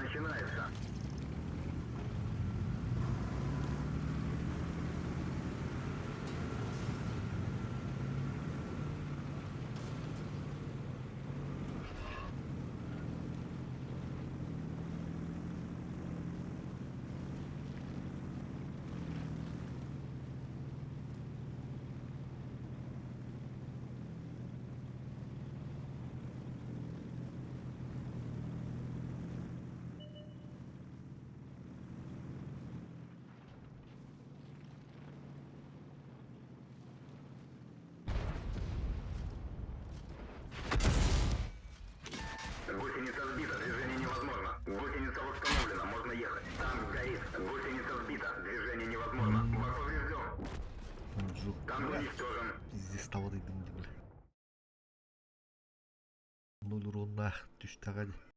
Начинается. Гусеница сбита, движение невозможно. Гусеница восстановлена, можно ехать. Танк горит. Гусеница сбита, движение невозможно. Бак поврежден. Танк уничтожен. Пиздец табадыйдым дии бile. Ноль уроннаах түстэҕэ дии.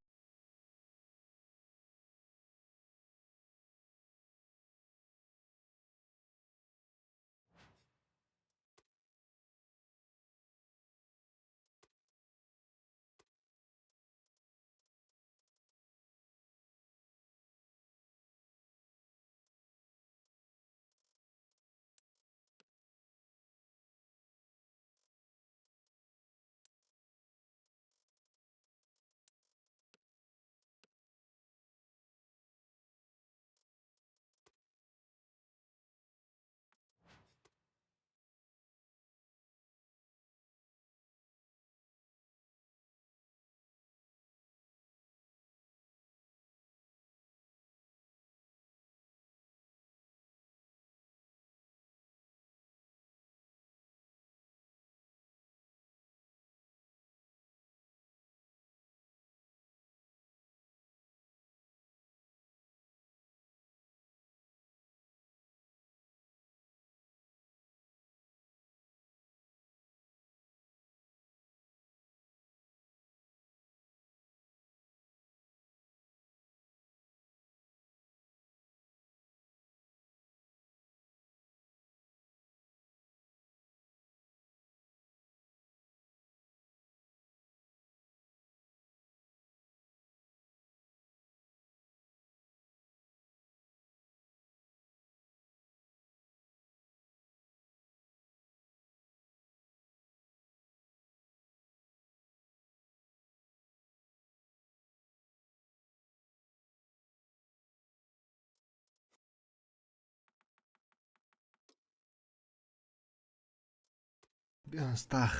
Биастаах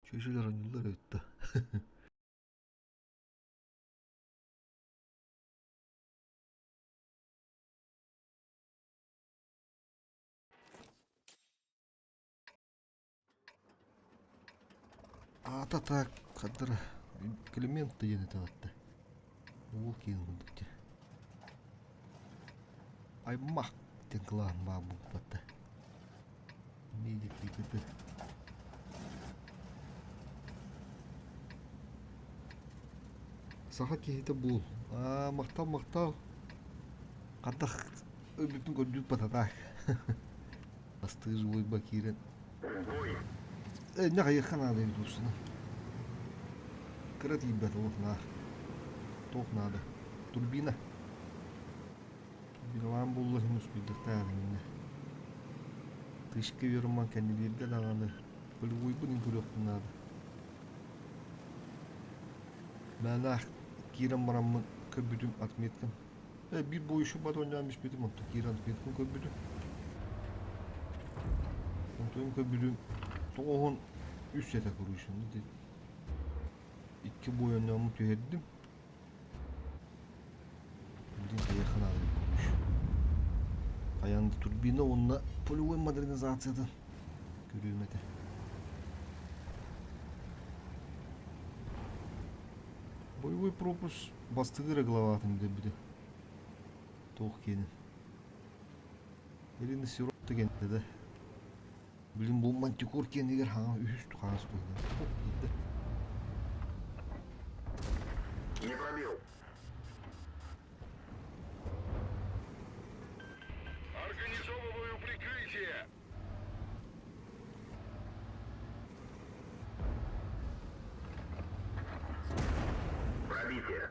чүөчэлэр оонньууллар эбит да. Аата так хаддара Климент диэн этэ Уол киин курдук дии. Аймах диэн кылаан баар буолбатта. Медик диэки Саха киһитэ буол. Аа, махтал, махтал. Хатах өлбүппүн көрдүүр бататаак. Бастыыр уойба киирэн. Эннэ хайыахха наада эбит уусуна. Кыра тиийбэт олох наар. Туох наада? Турбина. Турбиналаан булла иһин успуйдахтаах иннэ. Тышка үөрүман кэннилииргэ даҕаны полевойбун ин көрүөхпүн наада. Мээнээх киирэн бараммын көрбүтүм отметкам. Биир бу бат оонньоон испитим, онтон киирэн отметкам көрбүтүм. Онтон көрбүтүм 93 этэ короче. Икки бой оонньооммун түһэрдим. Билигин хайыахха наада короче. Хайаан да турбина уонна полевой модернизациятын көрүөм этэ. Боевой пропуск бастыгы эрэ главатын билэрбитэ. Туох киэнин. Ирина Сирот деген да. Билин бу мантикор киэнигэр хаҥа үһүс тухаас туһунан. Не пробил. Организовываю прикрытие. Пробитие.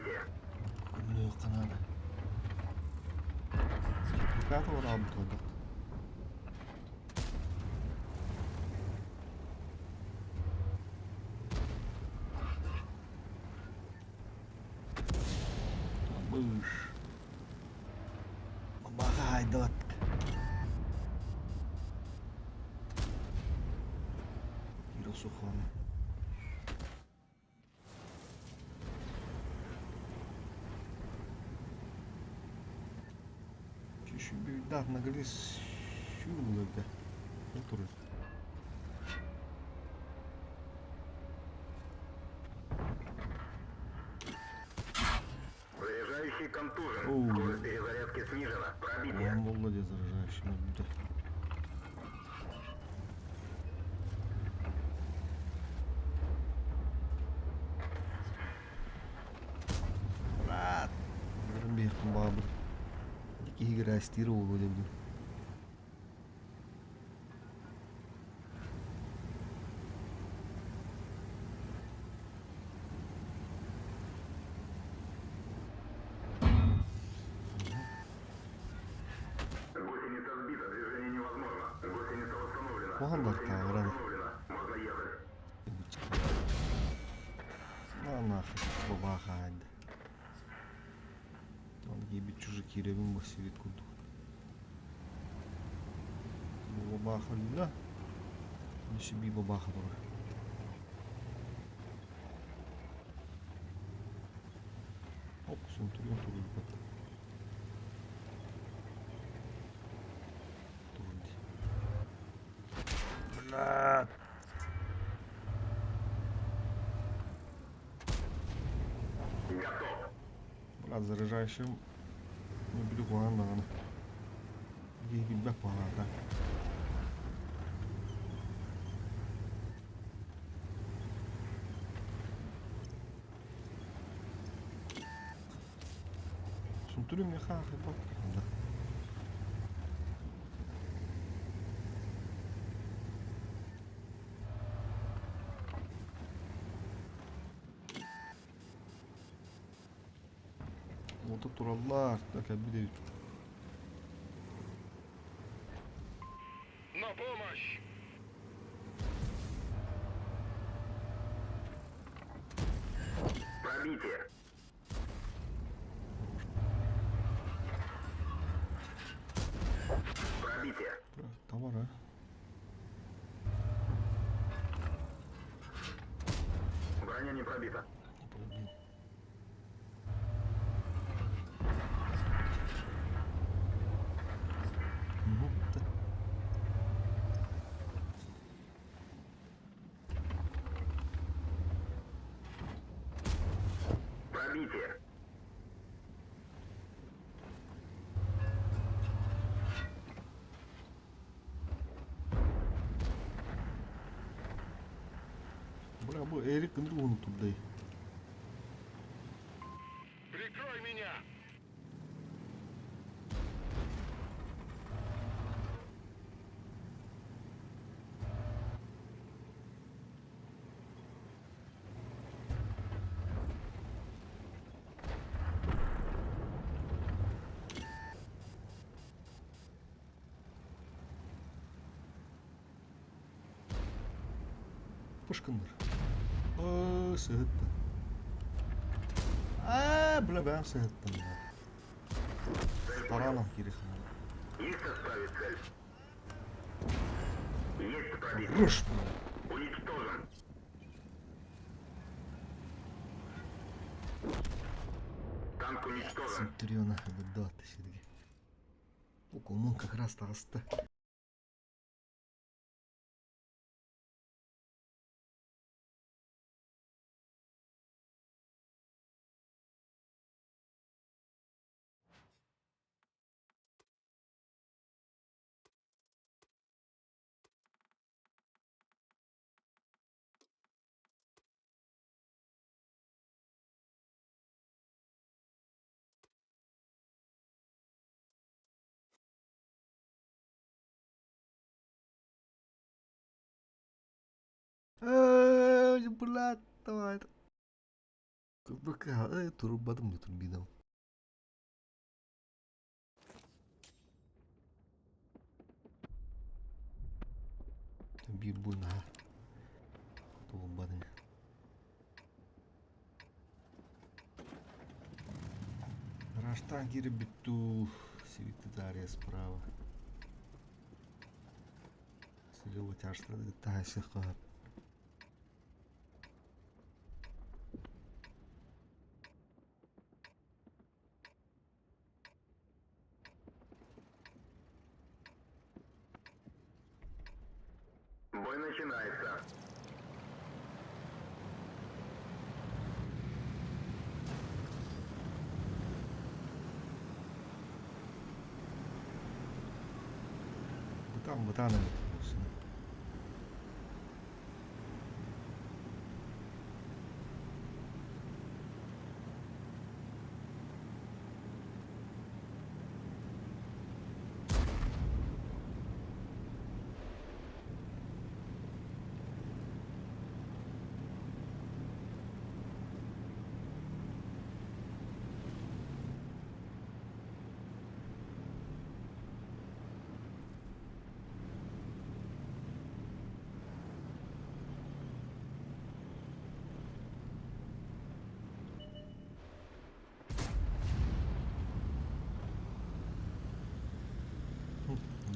Пробитие. Көмөлөһүөххэ наада. Сертификат олорообут курдук. Быш. Баха хайдыбат. Кирилл Суханов. Чүчүбүйдаах наглис сүүрүлэргэ турар. Заряжающий контужен. Оу. Скорость перезарядки снижена. Пробитие. Он молодец заряжающий. Ну, Брат, биэхпин баҕарбыт. Киһи грастиир буолуо диэбитим. Гусеница сбита. Движение невозможно. Гусеница восстановлена. Куһаҕан Гусеница бартааҕыран. восстановлена. Можно ехать. На нахуй, бабахаанды. Ол киирбит чужие киирэбин босибит курдук. Бу бабаха өллө. Өссө биир бабаха турар. Оп, сунтуруйан туруйбат. Турар дии. Блядь! Готов. Брат, заряжающим не били куһаҕан даҕаны. Киһи билбэт буолаата. Сунтуру меха да. Уота тураллар, да кэлбит эбит. На помощь! Пробитие. Пробитие. Товар, а? Броня не пробита. Не пробил. Угу, да. Пробитие. Бля, бу Эрик ынырык уһуннук турдай. Прикрой меня! Пышкыннар. Оо, сыһыттын. Аа, бля, бэйэм сыһыттым. Тараном киирэ Есть оставить цель? Есть пробитие. Хорош, Уничтожен. Танк уничтожен. Центуриона даты сидги. Укомон как раз таҕыста. Блядь, давай. Кырбакка турбатым да турбинам. Биир буйнаһа туолбатын. Раштан киирбит дуу, Севитария справа. Слева тяжко тахасыха. Бой начинается. Бытан бытан эбит буолсун.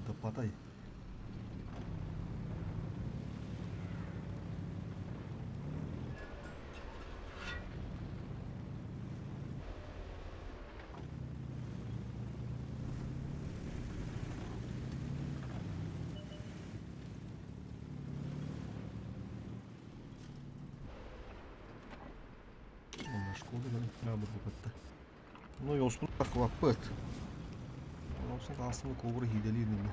Дапатай. Ну, ёспун тахлаппыт. Онон таасымы кобур хиделиин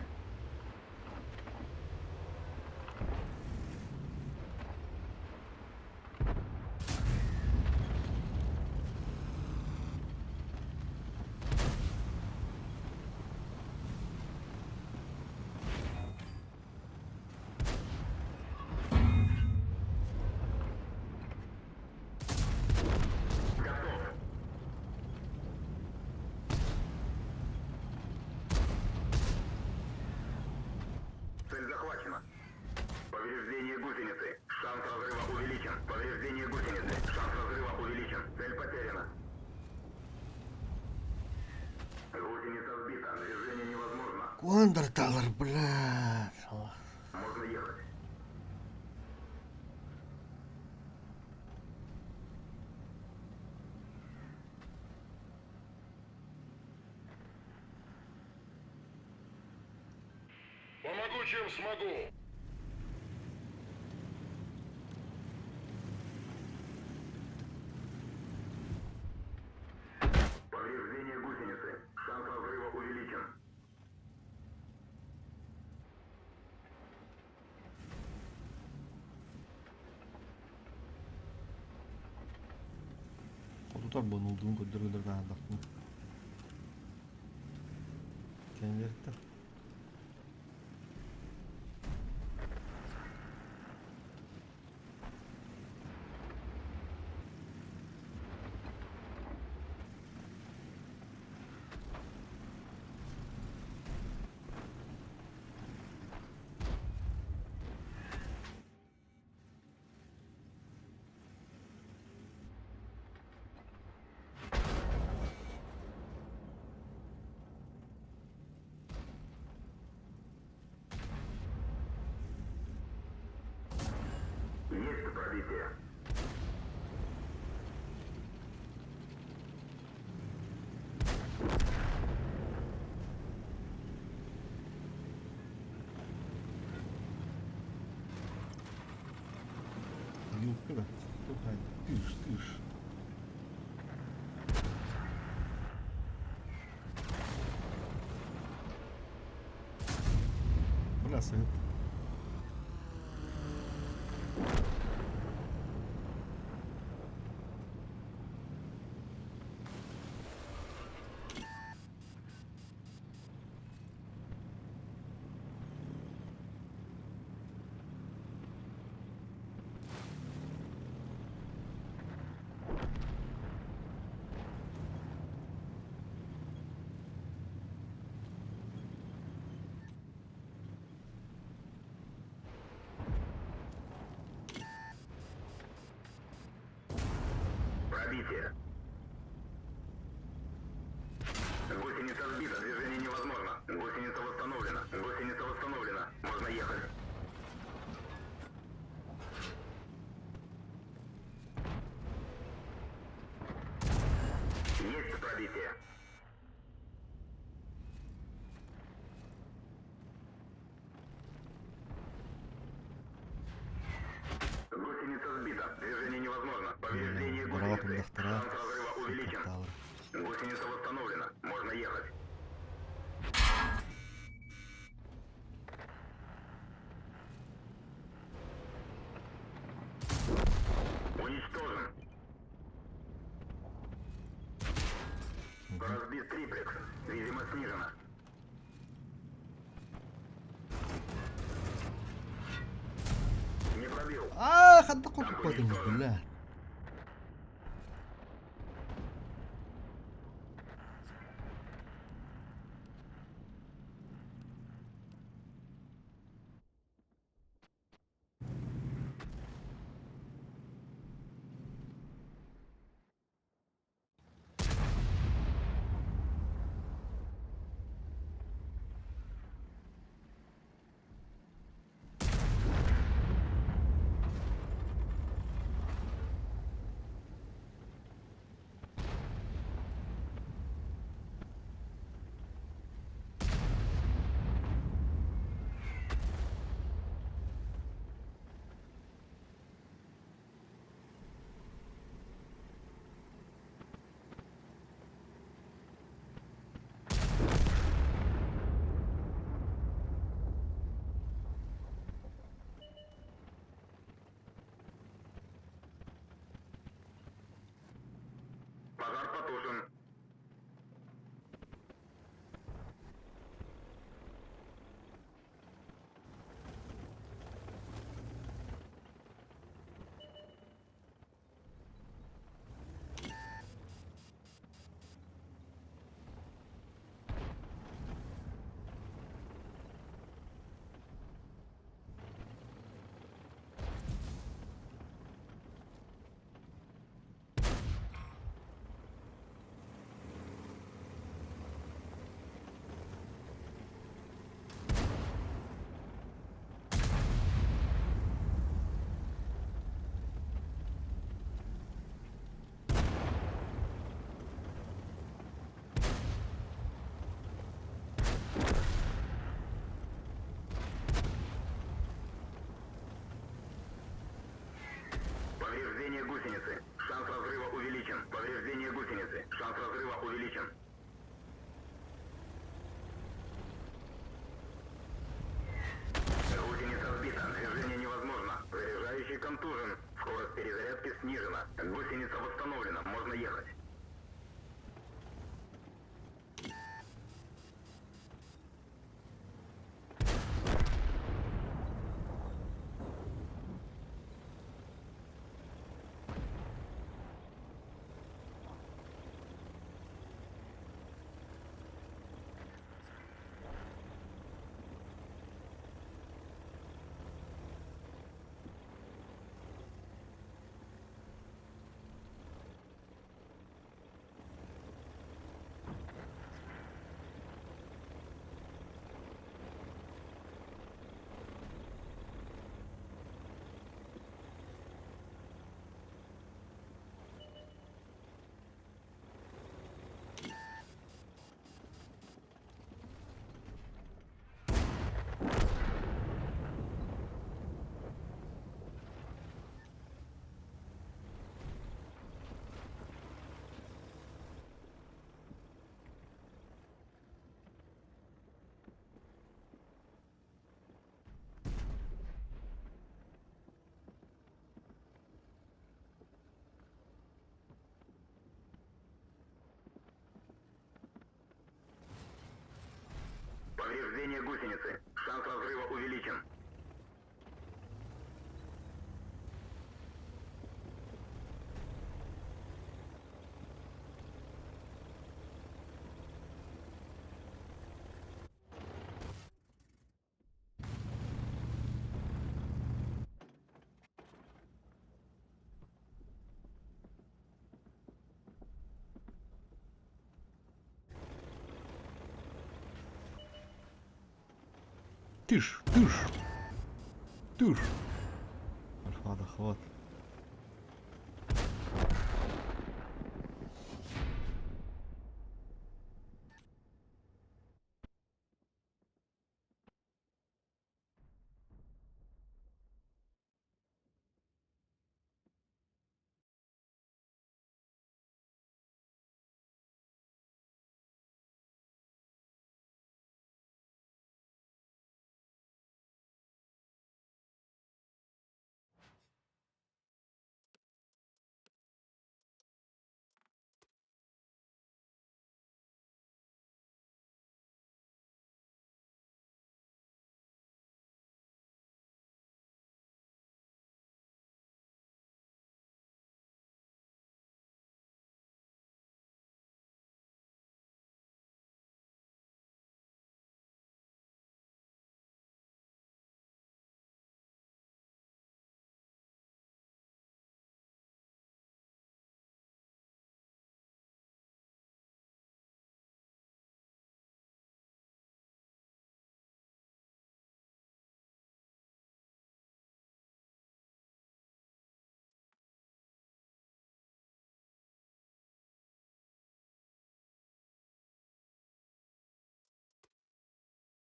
Готов. Цель захвачена. Повреждение гусеницы. Шанс разрыва увеличен. Повреждение гусеницы. Шанс разрыва увеличен. Цель потеряна. Гусеница сбита. Движение невозможно. Куандарталар, блядь. Можно ехать. Помогу, чем смогу. Повреждение гусеницы. Шанс разрыва увеличен. Хотутар бонулдуун көрдөр-көрдөр таһаардахпын. Кэннилэриттэн. Есть пробитие. Вилка да. Тыш, тыш. Бля, совет. пробитие. Гусеница сбита. Движение невозможно. Повреждение гусеницы. Шанс разрыва увеличен. Гусеница восстановлена. Можно ехать. Уничтожен. Разбит триплекс. Видимо, снижена. Не пробил. Аа, ханна хотуппатым, бля. Пожар потушен. Повреждение гусеницы. Шанс разрыва увеличен. Повреждение гусеницы. Шанс разрыва увеличен. Гусеница сбита. Движение невозможно. Заряжающий контужен. Скорость перезарядки снижена. Гусеница восстановлена. Можно ехать. Повреждение гусеницы. Шанс разрыва увеличен. Тыш, тыш, тыш. Альфа доход.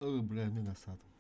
Ой, бля, мин асаатым.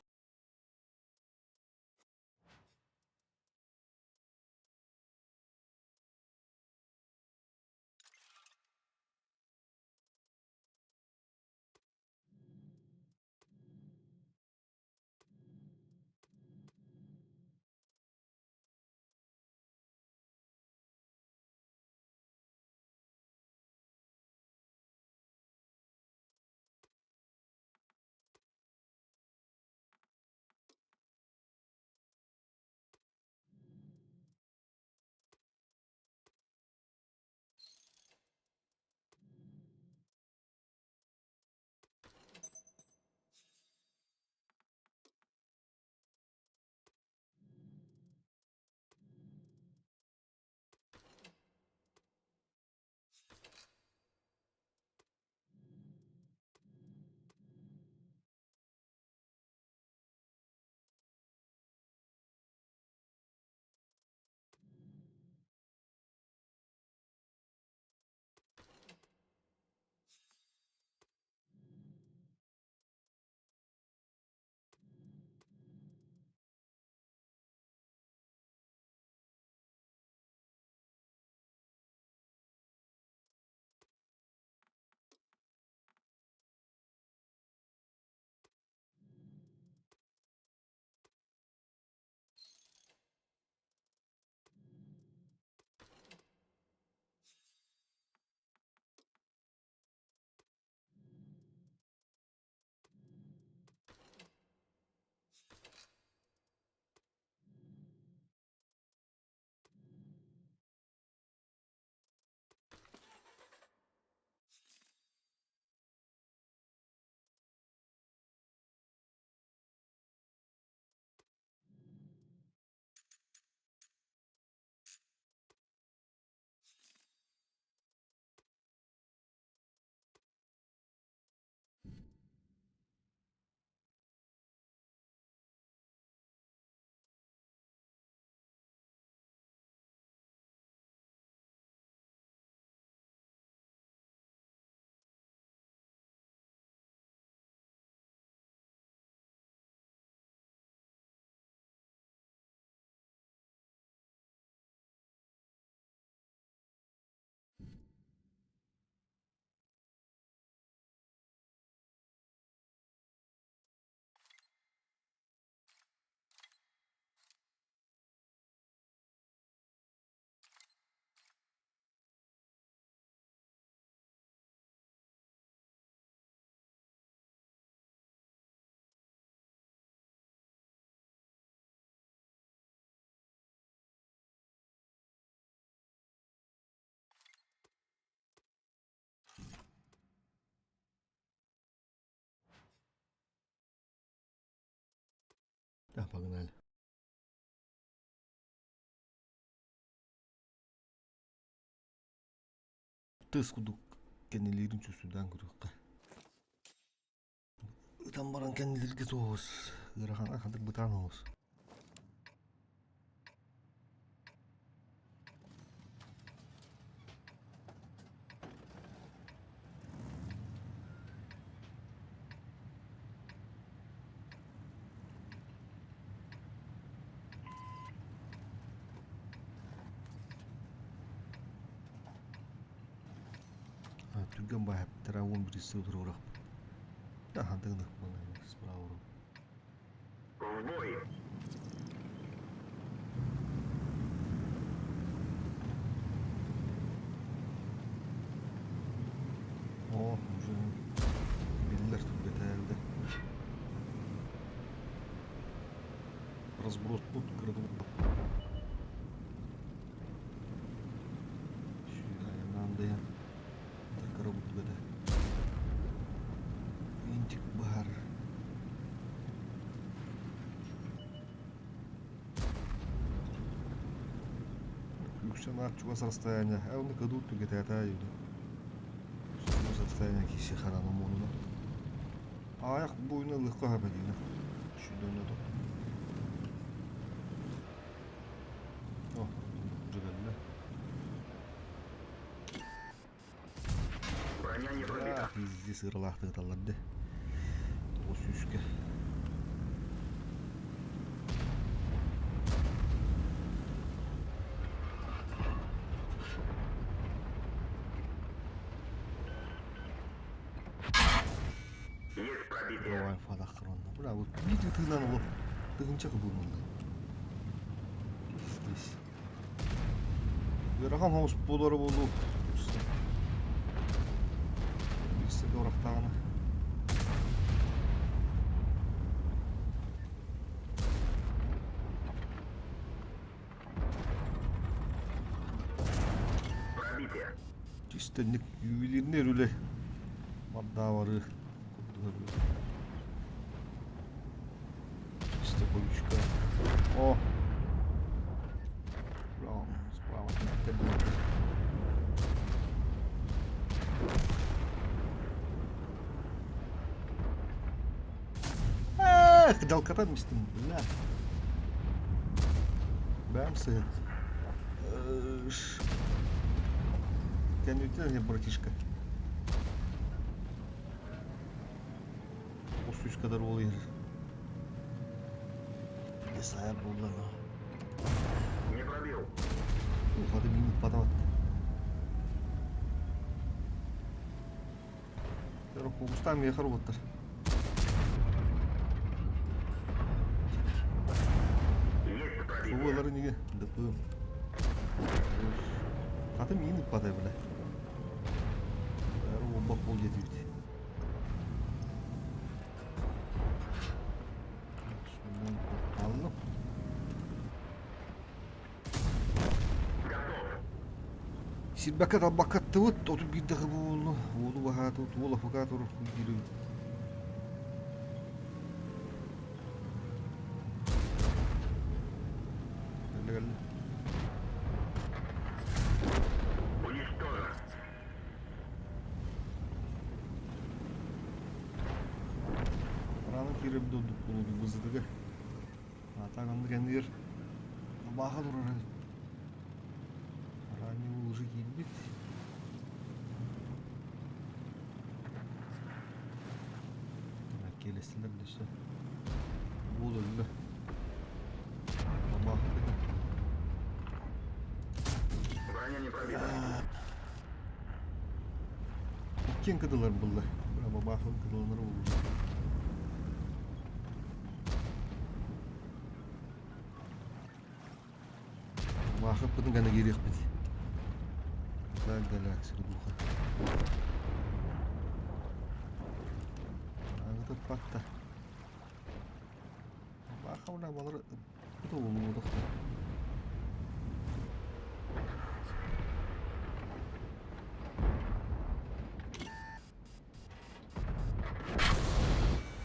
Да, погнали. Тыс кудук кэннилиирин чувствуйдаан көрүөххэ. Ытан баран кэннилэргэ соҕус, ыарахан хантык бытаан оҕус. Түргэн баһаптара 11 сыл туруорахпыт. Хантыгынык справа. В бой! О, уже биллэр түргэтээлде. Разброс пут кырдым. Сюда кыра Винтик баар. Үксүн аат чугас расстояние. А оны кыдуу түгэтээта юду. Чугас расстояние киси харана муонуна. Аяк буйна лыкка хабадина. Шүдөнө топ. О, уже кэллэ. Броня не пробита. Пиздец ырылаахтык талларды. Тоҕус сүүскэ. Есть пробитие. Давай фотохронно. Бля, вот видите, тыынан олох тыһыынча кыбыыллар. Здесь. Ыарахан соҕус буолара буолуо. Билсэ орахтаҕына. Пробитие. Чистенник ювелирный үлэ бардаабары курдук Чисто колючка. О! Браво, справа Эх, далкатан мистим, бля. Бэмсы. Кэннитин братишка. 33 kadar oluyor. Сайар буолла. Не пробил. Хаты минут подават. Устам ехар буттар. Есть пробитие. Кубалары неге? Дыпым. Хаты минут подай, бля. Бак бол жетибит. Алло. Готов. Сирбэккэ талбакка аттыбыт, 31 даҕы буолла, уолу баһаатыбыт, уол афыкаатор диирин. Кэллэ кэллэ. Уничтожен. Араанын киирэр дойдук буолуо бызытыгар. А так оннук кэннигэр абааһы турара. Ранний уже киирбит. Келестилер дөссө. Уол өллө. Абааһы кытар. Броня не пробита. Иккиэн кыдылар булла. Абааһы кыдыланар буолла. Абааһыппытын гана киириэхпит. Так галаксия духа. Аны патта. Абааһы балар ыппыта буолуо.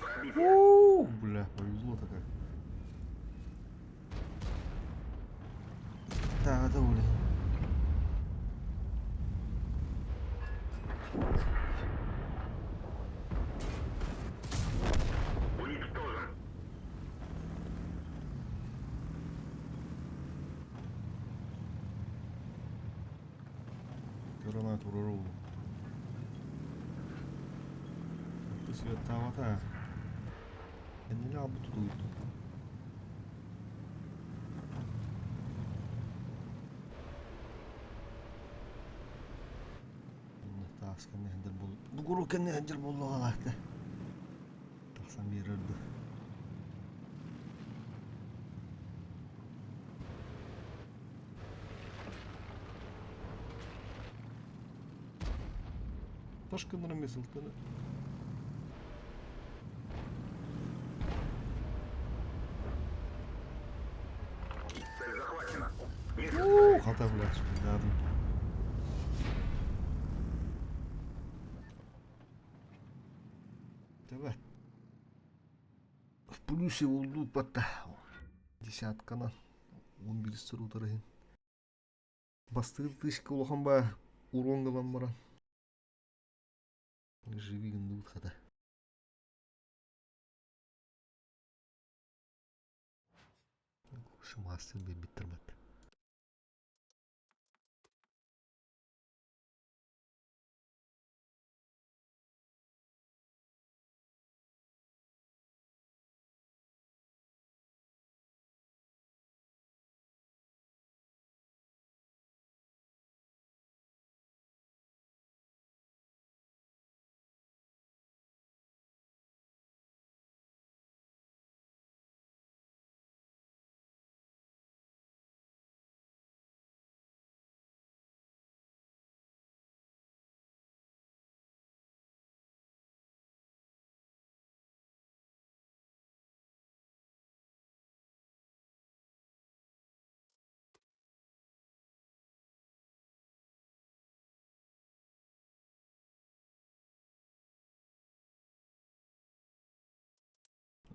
Пробитие. Ух, бля, повезло-то как. Так, это блин. Уничтожен. Көрөн турар ол. Свет тавата. Эннеле абы тутулуйту. Таас кэннэ хендер бол. Бугуру кэннэ хендер боллоҕалаахта. Тахсан биэрэрді. Ташкынырым месылтаны. Цель захвачена. Есть Уу, хата блядь, дадым. Давай. В плюсе болду батта. Десятканан. 11 сыр утарыһын. Бастыыр тышка улахан ба урон галан баран. Живи гындыбыт хата. Шымастын бен биттирмат.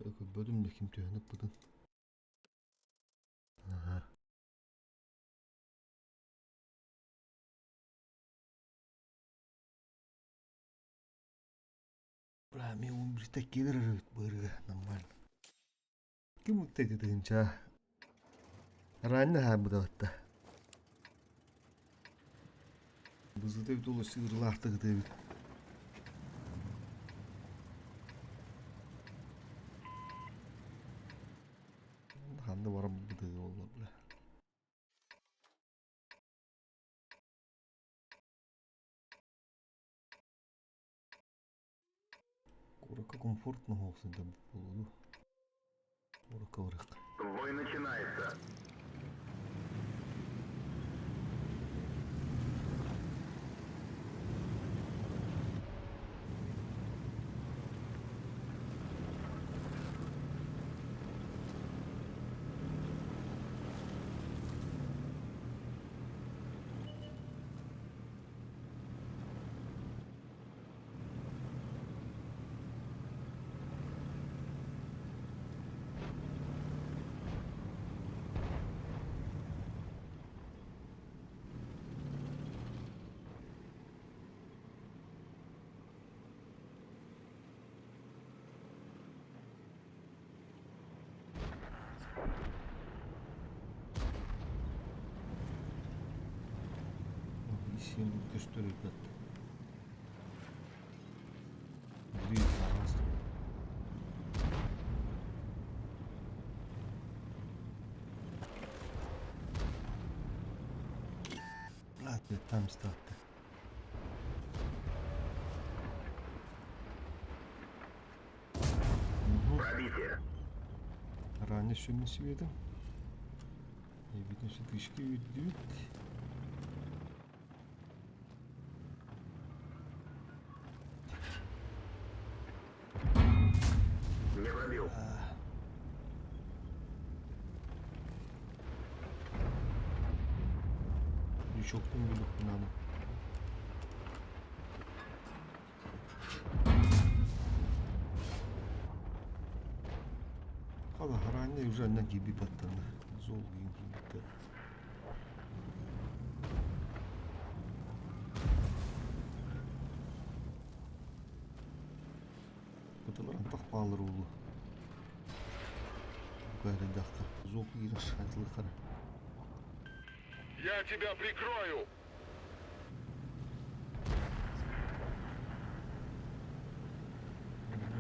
Көрбөтүм да ким түһэн ыппытын. Аха. Бля, мен он бирте келер бырыга нормально. Ким ыкта тыһынча? Ранна хаабыта. Бызыта бит олус сыырылаахтык ытыыбыт. Ханна баран бытыга буолла бля. Куоракка комфортно суох сылдьар буолуо дуу? Куоракка барыахха. Бой начинается. Исиэн көстөр эбит. Биир араас Там статты. Пробитие. Ранее сүүнэ сибиэтин. Эбитин сытышки үрдүбүт. Не пробил. Лючоктун булук надо. Хала ранее уже на гиби баттана. Зол гибитте. Кытылар антах баалар уулу. Кайрыдахка. Зол киирэр шайтылыкара. Я тебя прикрою!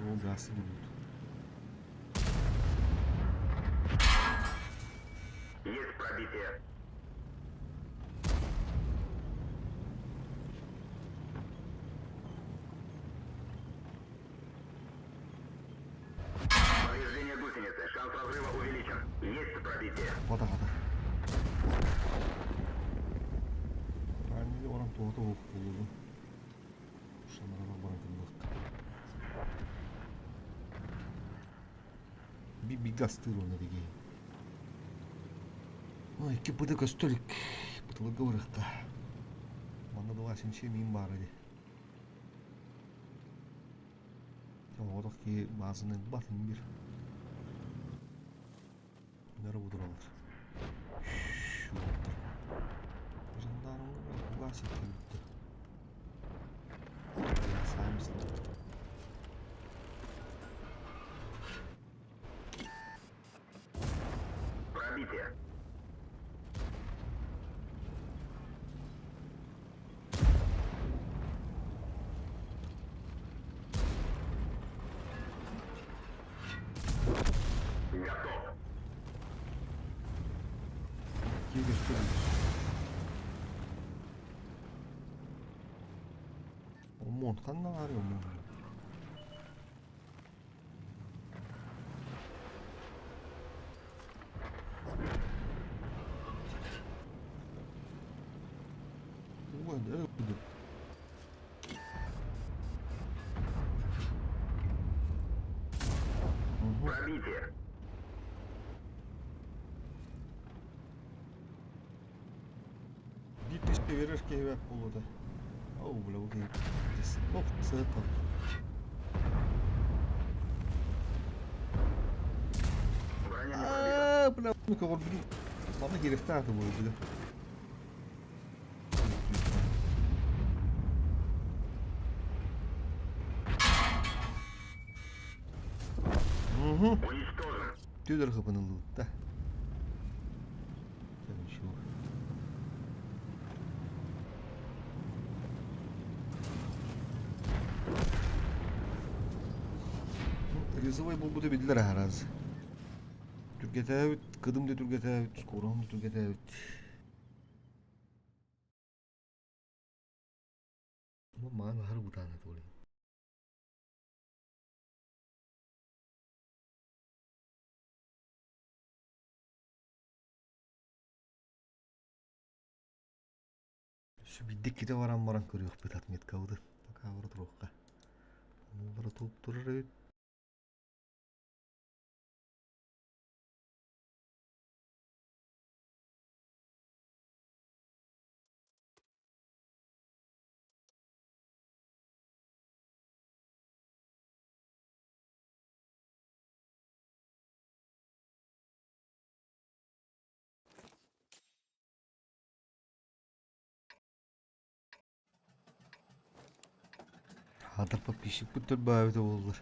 Ол газ будут. Есть пробитие. Повреждение гусеницы. Шанс разрыва увеличен. Есть пробитие. Хата хата. Ранее баран туһата суох буолугун. Шанарана баран кыллык. Би бигастыр оны диги. Ой, икки быты көстөлүк. Бытылыгы барыкка. Манна дуга синче мин бар иди. Оҕотох ки баазаны батын бир. Нөрө будуралар. Шуоттар. Жандармга гласит бүттү. Саймсың. Пробитие. Готов. Икки көстөр. Омон ханна баар омон. Ой, да, буду. Угу. Пробитие. Биир түспэ биэрэр киһи бэрт буолуо Ау, бля, ол киһи Ох, сыта. Бля, ну көҕөрбүтүн манна киириэхтээх этэ буолбута. Угу. Түдер хыпыныллыбыта. Ничего. Ризовай буолбута биллэр аһараз. Түргэтээбит, кыдым да түргэтээбит, скором да түргэтээбит. Маан аһары бытаана туолин. Сүбүйдик ките баран баран көрүөхпүт отметкабыты. Пока бара туруохха. Бара туруп турар эбит. Хаатар подписчикпыт төрбөөбүтэ буоллар.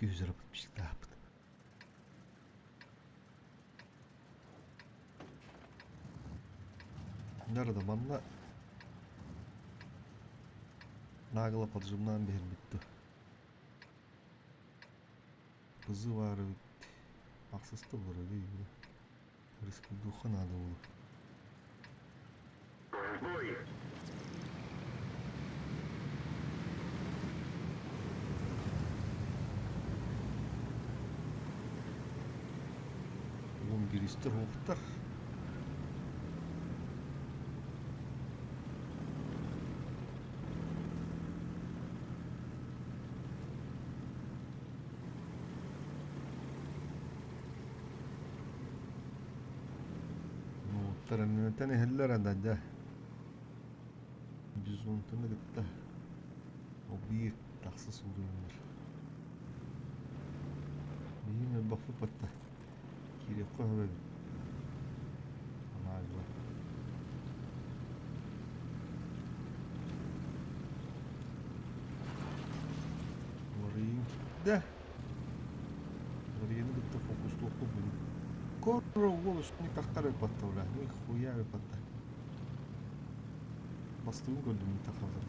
200 эрэ подписчиктаахпыт. Нары да манна нагло поджимнаан биһирбит Бызы баар эбит. Ахсыста олорор дии. Рискуйдуохха наада буолуо. Бой! Уон биристэр уохтар. Уоттар эмнэтэн иһэллэр ада дьэ. Бизонтаны кытта объект тахса суруйуннар. Биһиги элбэхпит батта. Киириэххэ сөп эбит. Анаалла. Уларыйыы да. Уларыйыыны кытта фокустуохпут бүгүн. Корро уол үстүнүк тахтар ыппатта бля. Нихуя ыппатта. Бастыгын көрдүм тахалар.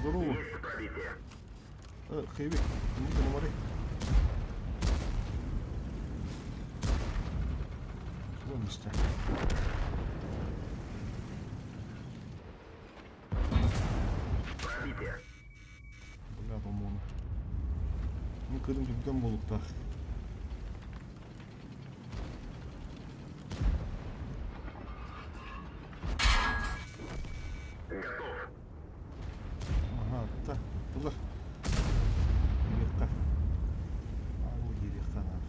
Здорово. Есть пробитие. Хэви, ну номеры. Вон ништяк. Пробитие. Бля, по-моему. Ну, кыдым түргэн буолуктаах. Готов. Ага, так, тулар. Киириэххэ. Аал киириэххэ наада.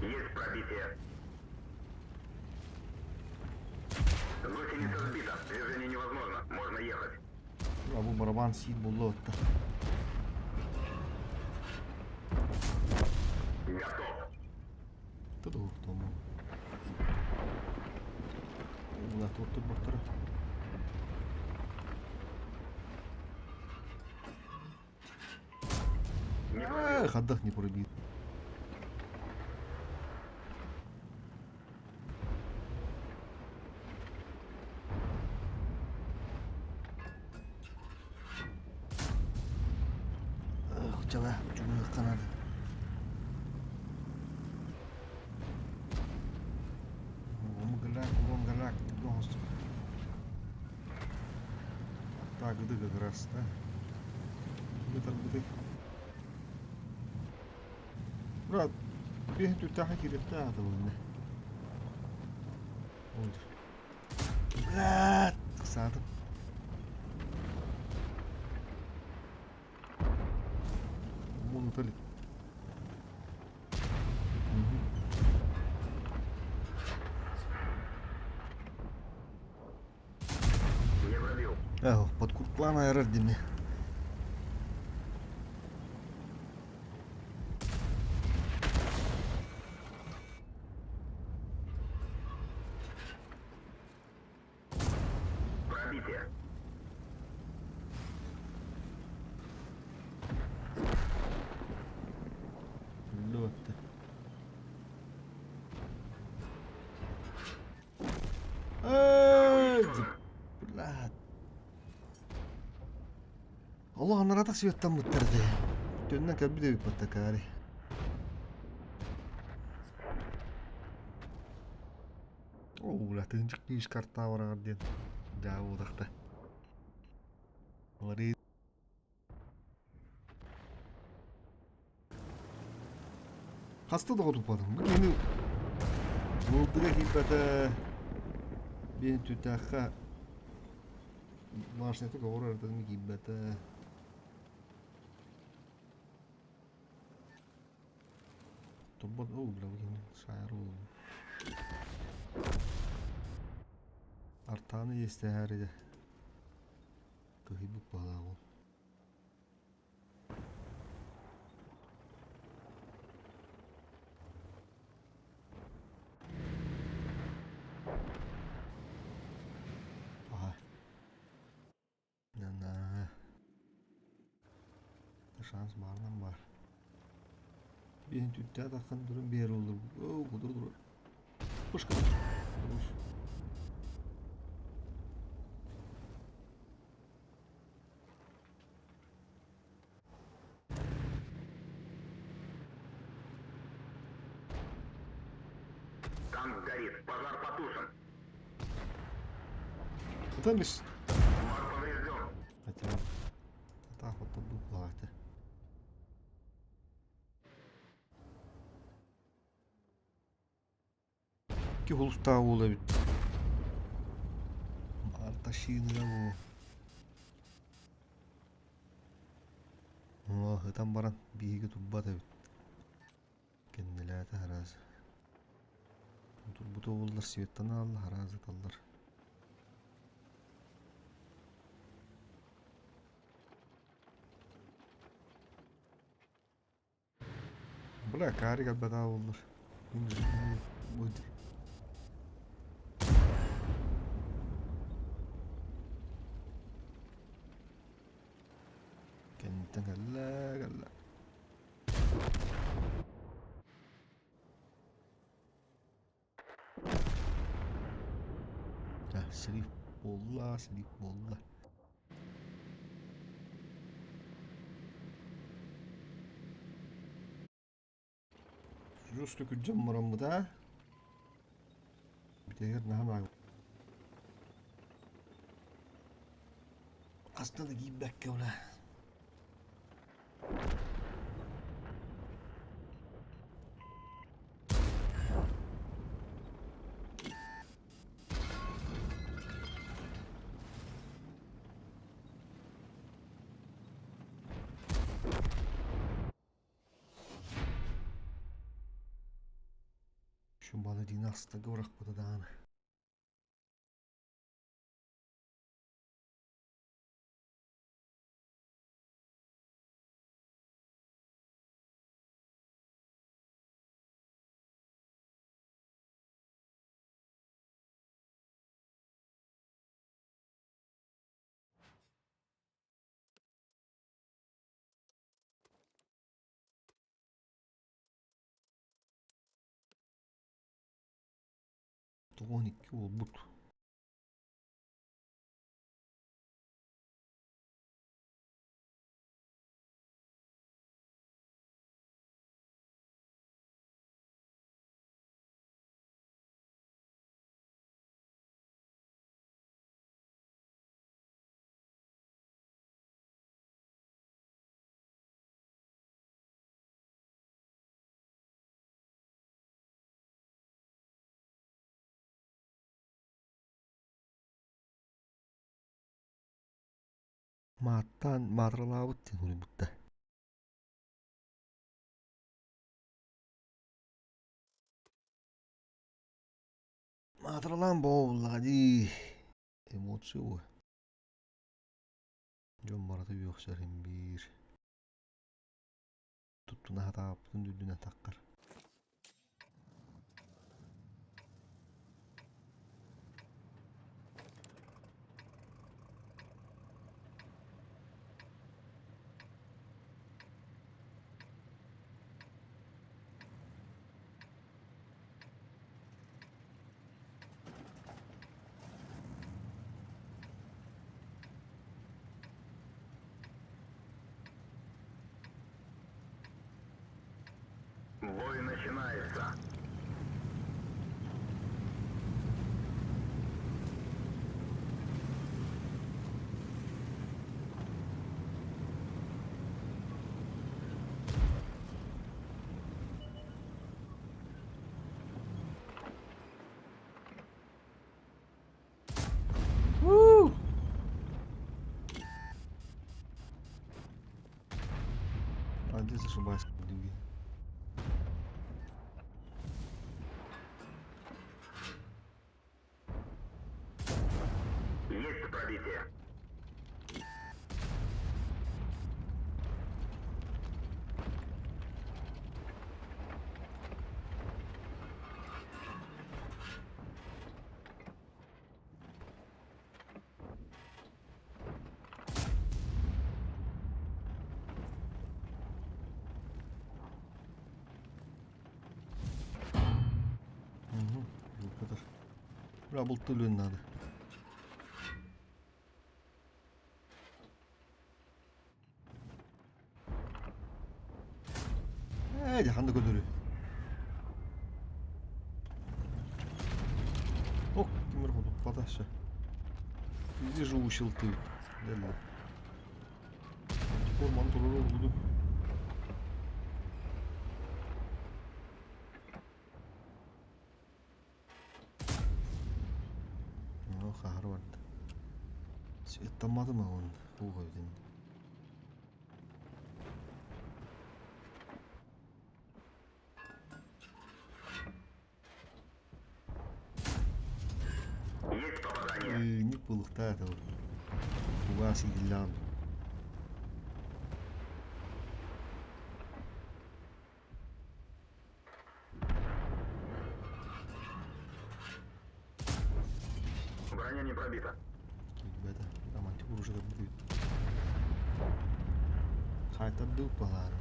Есть пробитие. Гусеница сбита. Движение невозможно. Можно ехать. А бу барабан сиир буолла батта. Готов. Тудуһуктуому. Ула туттурбуттара. Не пробил. Эх, отдох не пробит. Эх, чала, чугуйуохха наада. Омгалак, омгалак, оҥостук. Аттаагыды как раз, да? Бытарбыты. Брат, биэһин түттээхэ киириэхтээх этэ буолла. Блядь, саатым. Муну тали. Подкуртлаан айарар дими. Пробитие. Үллүбэттэ. Эй, блядь. Олох анаратах светтаммыттар дии. Төннөн кэлбит эбит баттакаары. Оо, бля, тыынчык киис картаа бараҕар диэн дьаа буолахта. Ларыы Хаста да туппатым. Бу киһини Уолдуга киирбэтэ биэн түтээххэ башнята көҕүр ардын киирбэтэ. Турбат оо бля бу киһини шайар буоллум. Артааны иэстэһээри кыһыйбыт баҕалаах ол. Aha. На шанс баарынан баар. Биһин түттээх таххан туран биэр олор. Оо, кудур дур. Пушка. Танк горит. Пожар потушен. Ытан ис. Мар поврежден. Хотя атаах оттон баҕата. Икки хулустаах уол эбит. Арташиныга бу. Оо, ытан баран биһиги турбат эбит. Кэннилээтэ араас. Турбута уоллар светтан аалла араас ыталлар. Бля, карик албатаа буоллар. Кэнниттэн кэллэ, кэллэ. Слив буолла, слив буолла. Жестко күрдьэн бараммыт аа. Бүтэһигэр наһаа Хаста да киирбэккэ бля. Шумбаны дин астыга бырахпыта даҕаны. 12 буолбут. Мааттаан маатыралаабыт диэн суруйбуттар. Маатыралаан буоллаҕа дии. Эмоция буо. Дьон барыта үөхсэрин биир. Туттуна сатаабыппытын үрдүнэн таххар. Бой начинается. Woo! А здесь ошибаюсь, другие. Есть пробитие. Угу, Юпитер. Бля, бултулюн надо. Ээ, ханна көтөрүй? Ок, ким эрэ хотуппата өссө. Вижу ущелты. Дэллэ. Форман турар ордугу. Оо, хаһар барда. Светтамматым он туох эбитин. Есть попадание. Ыынньык буолуохтаах этэ ол. Кугаас иитиллэҕин. Броня не пробита. Киирбэтэ. Романтик уружа көрбүт. Хаайтардыы уппалаарын.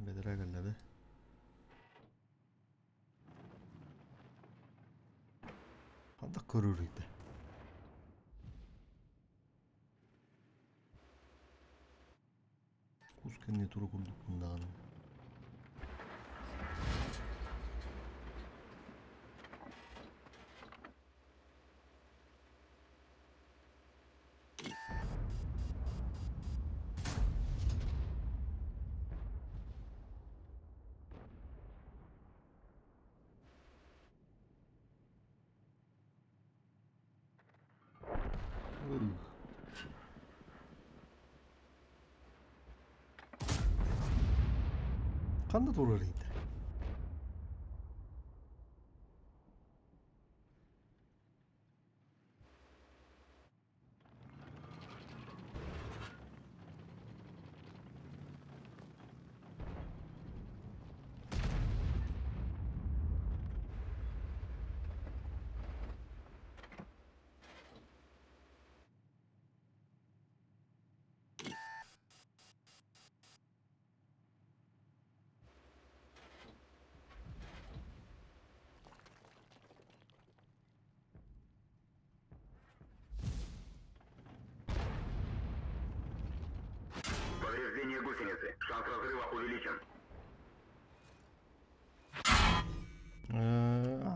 Бэдэрээ кэллэ Хантах көрөрүй да? Кус кэннэ тура курдукпун даҕаны. Ханна турар ыйда? Повреждение гусеницы. Шанс разрыва увеличен.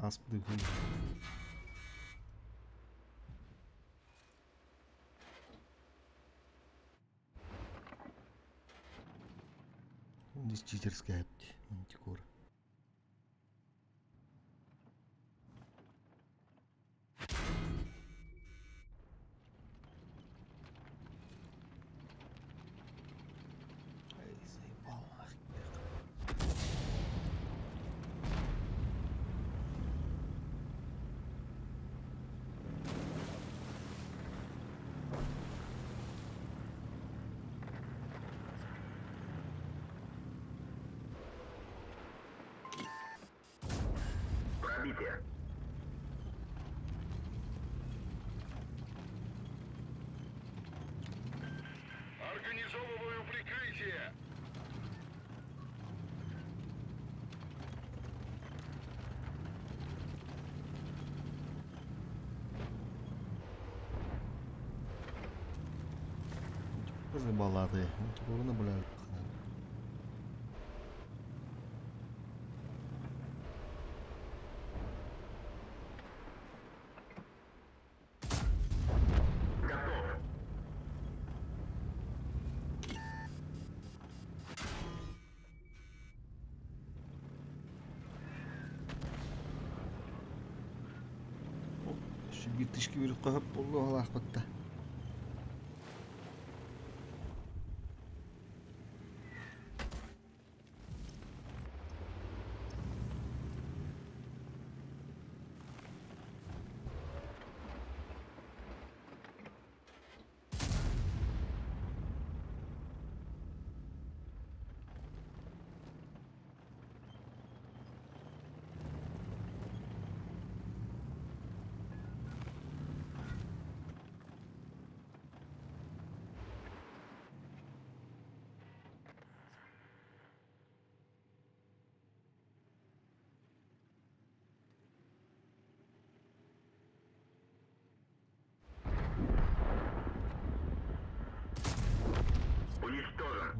Ааспыт. Здесь читерская мантикора. Эй, заебал нахуй. Пробитие. Организовываю прикрытие. Заебала ты. Мантикораны, бля. Готов. Bir тышки бир кахап болду алаах батта. Уничтожен.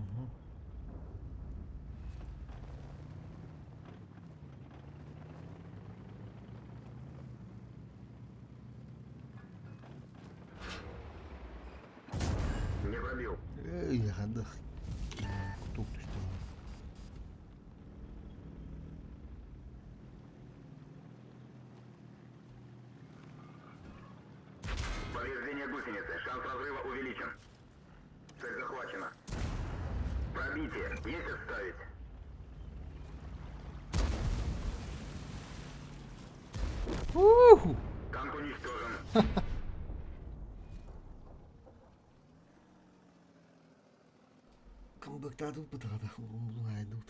Не пробил. Эй, хандах. Кутук түстү. Повреждение гусеницы. Шанс разрыва увеличен. Цель захвачена. Пробитие. Есть отставить. Уху! Танк уничтожен. Камбэктадыл бытагада урумбулун айдылт.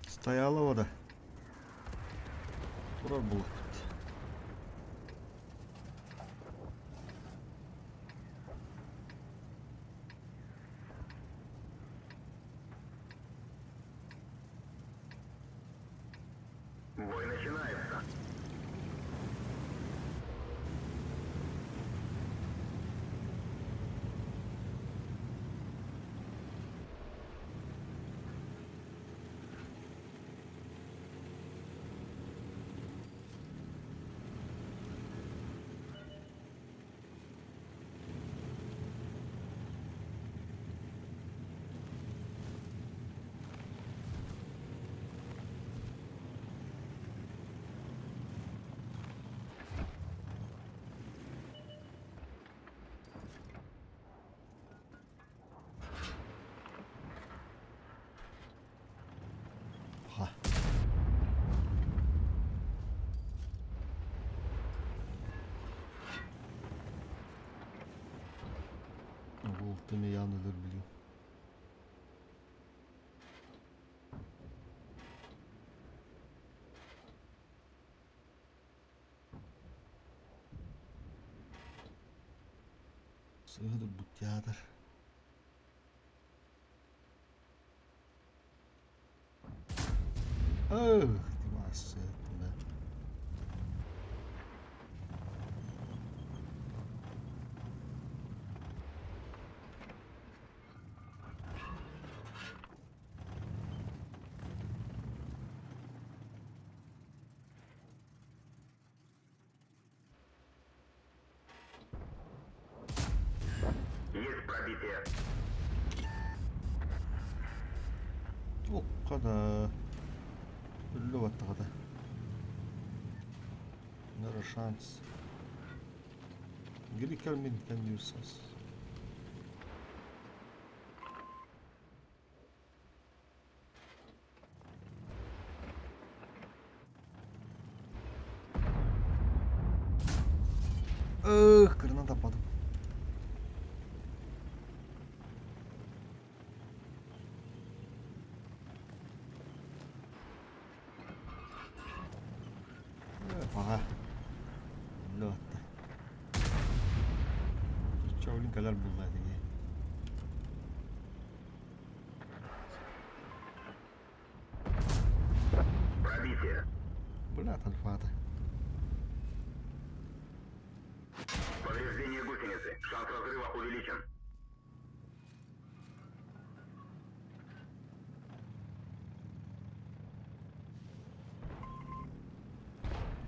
Стояла вода. Турар булук. Бой начинается. Алтым ыйаан өлөр билигин. Сыыһа турбут театр. Эх, ты да. Есть пробитие. Окка да өллө баттаҕата. Нара шанс. Грикер мин кәннүрсас. Ых, кырынан таппатым. Паҕа. Өллө батта. Чаулин кэлэр булла этиги. Пробитие. Бля, альфата. Повреждение гусеницы. Шанс разрыва увеличен.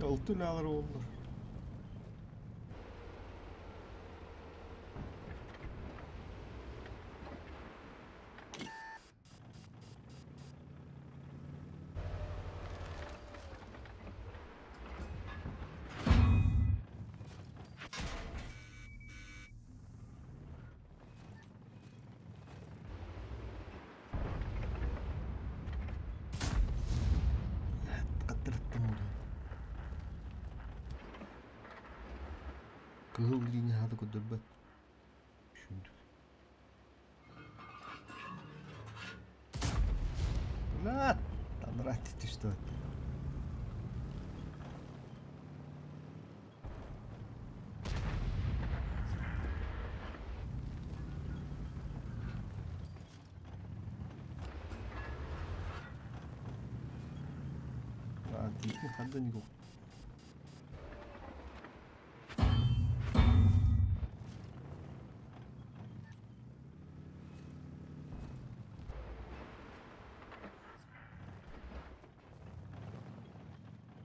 Алты үлэлэр уоллар. Кыһыл линия аата көрдөрбөт. Шүндүк. Бля, танрать ты что это? А, тиитин хандан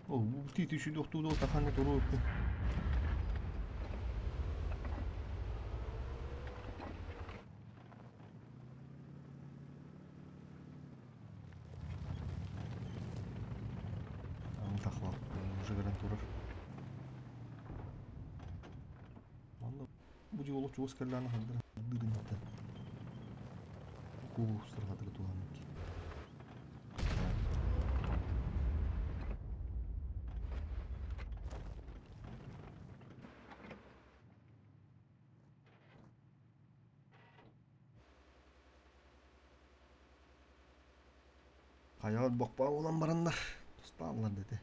Ол тиит үчүдү таханга турууппун. Уже кэлэн турар. Манна бу дьиэ олох чугас кэллэҕинэ ханна дырынта. Куустар хатыры туһаммыт. Хайаҕар бохпаа буолан бараннар тустааллар дэтэ.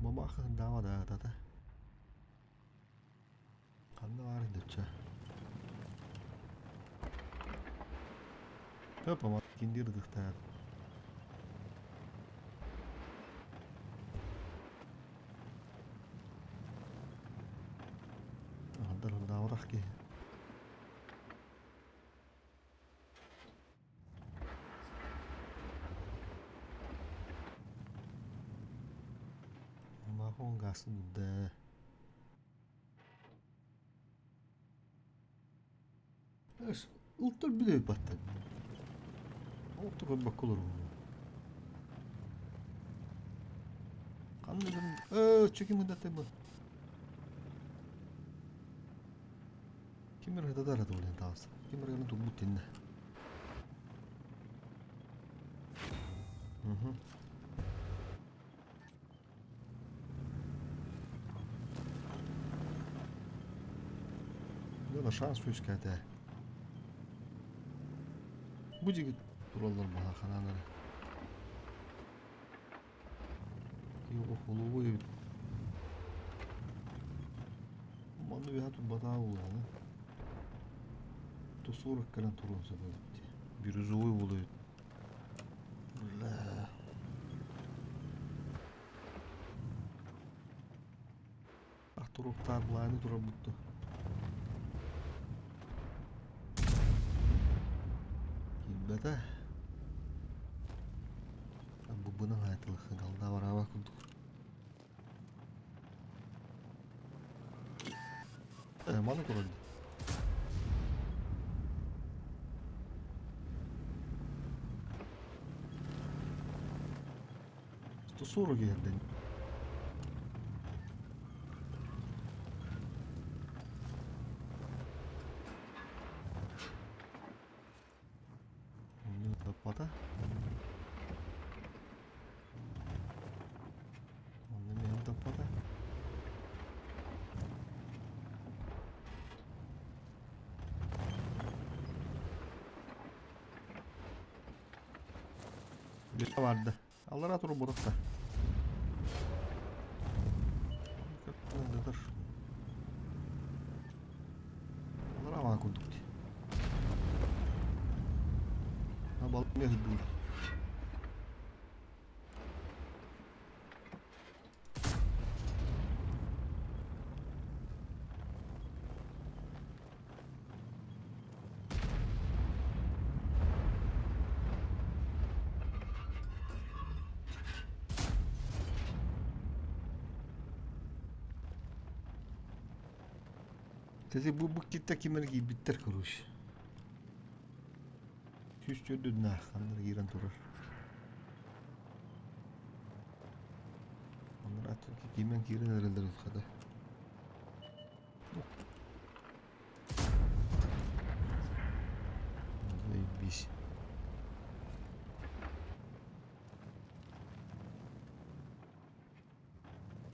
Бабаха даава да тата. Ханна баар дөччө. Хөп киндир дыхтаар. Дааварах киһи. Махон гасында. Ултар биле баттан. Олту көрбөккө олорбун. Ханна чеким ыдатыбы. Ким эрэ ытатар этэ ол таҕыста. Ким эрэ кэлэн турбут тиннэ. Угу. Дьэ шанс үөскээтэ. Бу дьиги тураллар баһа ханан эрэ. Холуобуй эбит. Манна үөһэ турбатаа буолуоҕа. 140 кэлэн туруон сөп эбит дии. Бирюзовый буолуо эбит. Бля. Ах туруктаар былааны турарбыт дуо? Киирбэтэ. Бубунан айтылыхха галда бараба курдук. Маны турар дии. 140 иһэрдэн. Таппата. Онно миһин таппата. Бирэ барды. Аллара туру бурукта. Аллара маа курдук дии. Балык ыһырдылар. Кстати, бу бу китта кимэр киирбиттэр короче. 104 ханна киирэн турар. Оннор атын кимэн киирэн эрэллэр хата. Заебись.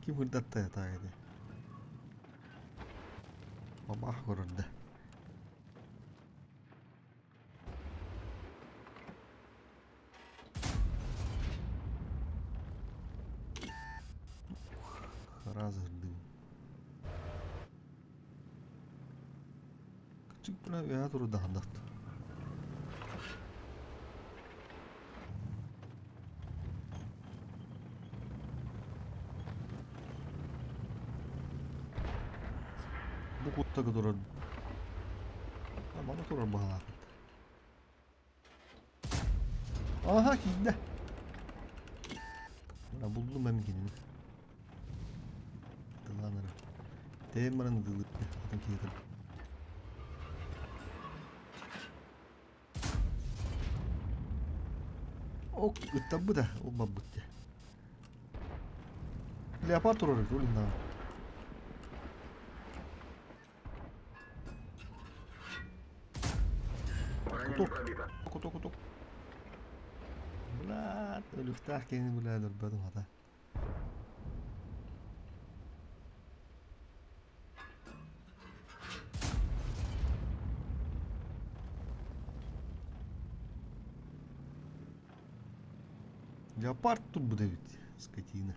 Ким ырдатта таайды? Бабах көрөрдө. Разырдым. Кычык бына үөһэ турдаһандат. Бу куттага турар. Маны турар баһалаах. Aha киирдэ. Мына булдум мен кинини. Тылланара. Тэйэн баран ытыллыбыт атын киһи Ок, ыттарбыта, ол барбыт дии. Леопард турар эбит, ол иннаҕа. Броня не Кутук, пробита. кутук, кутук. Бля, өлүөхтээх киһини бля өлөрбөтүм хата. Леопард турбут эбит, скотина.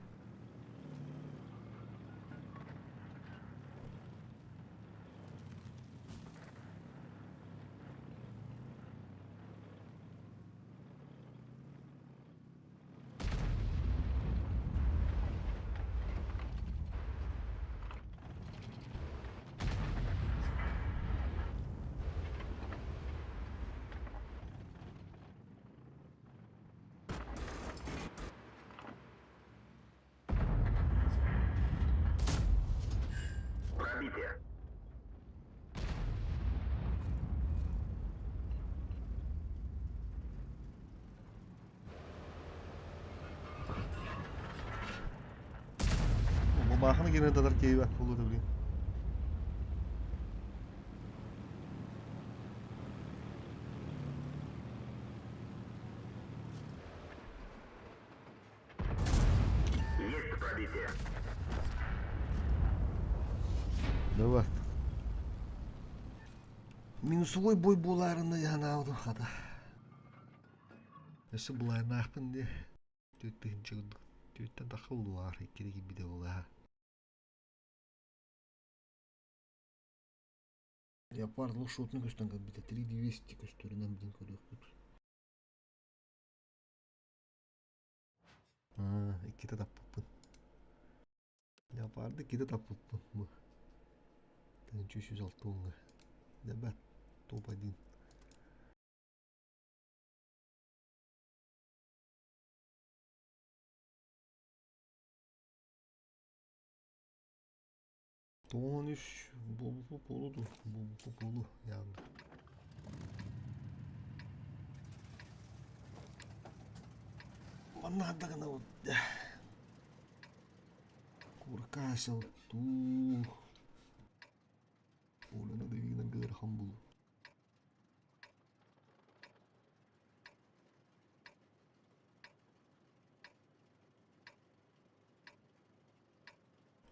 Пробитие. Бабааханы киирэн татар киһи буолуо блин. Давай. Минусовой бой буолаарына санаабытым хата. Өссө былааннаахпын дии. Түөрт тыһыынча курдук. Түөртэн тахха булугаар иккини киирбитэ буолаа. Леопард лошадный көстөн кэлбитэ. 3200 көстөрүнэн билин көрүөхпүт. Аа, иккитэ таппыппын. Леопарды иккитэ таппыппын бу. 1306 уонга. Дебет топ-1. Тоҕон үс буолбу буолу дуу, буолбу буолу яғни. Манна ардагына курка сылтуу Олены дыйынан ыарахан булу.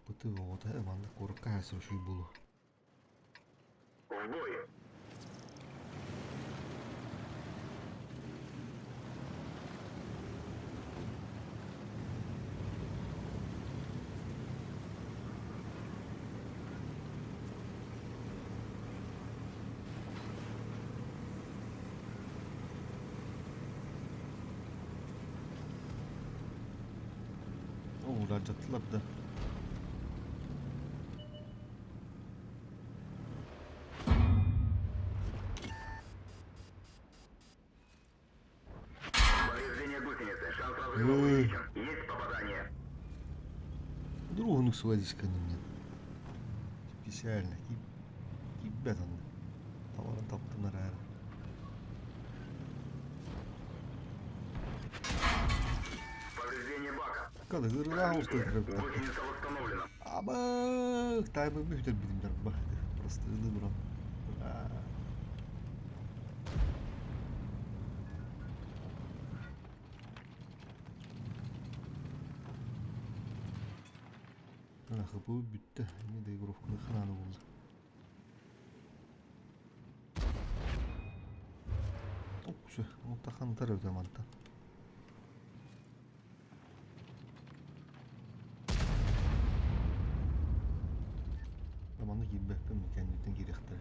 Быты оҕото маннык куоракка хаайсар үчүгэй буолуо. В бой! Ууралдьаттылар да. Повреждение гусеницы. Шанс разрыва Ой. увеличен. Есть попадание. Другу свадичка не мне. Специально. Кибет он. Товарын таптынар әрі. Повреждение бака. Кады гырла Прикрытие. Гусеница восстановлена. Абы таймы бүтер бидимдер бах. Просто ылы Хапы бүттэ. Не доигровканы хананы болды. Все, Оттахан өтө мантан. Манна киирбэппин кэнниттэн киириэхтэрэ.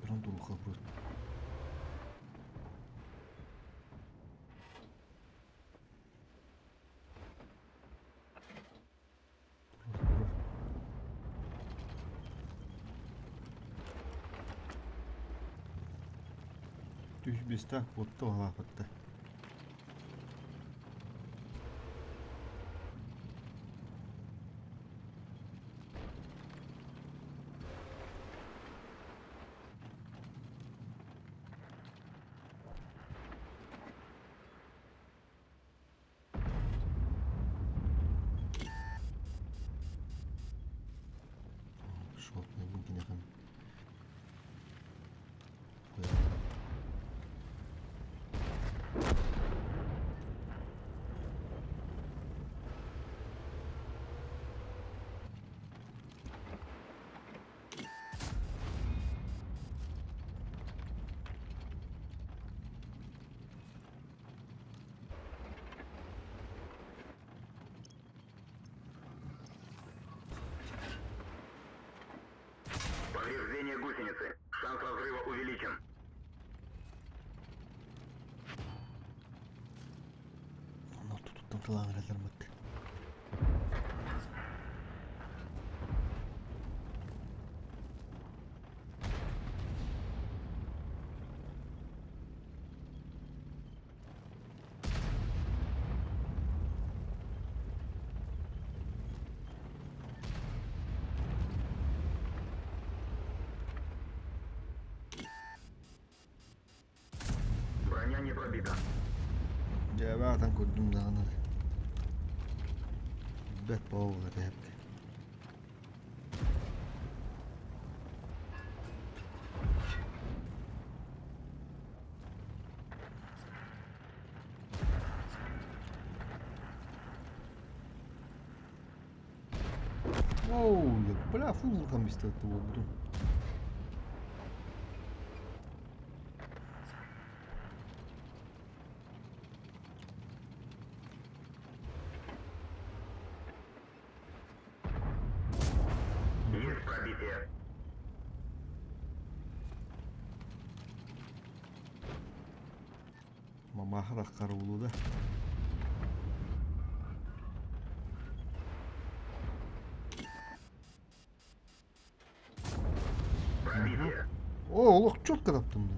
Туран туруха просто. Түс бестах куотта уһалаапатта. Шотный бу кинэхэн. Повреждение гусеницы. Шанс разрыва увеличен. Онно туттан тылаан эрэллэр мат. Броня не пробита. Дьээбэҕитэн көрдүм даҕаны бэрт буолла тэһэпкэ. Оу, Бля, фул там бистетти буолбутум. Есть пробитие. Мамаха караулу да. Пробитие. О, олох четко таптым.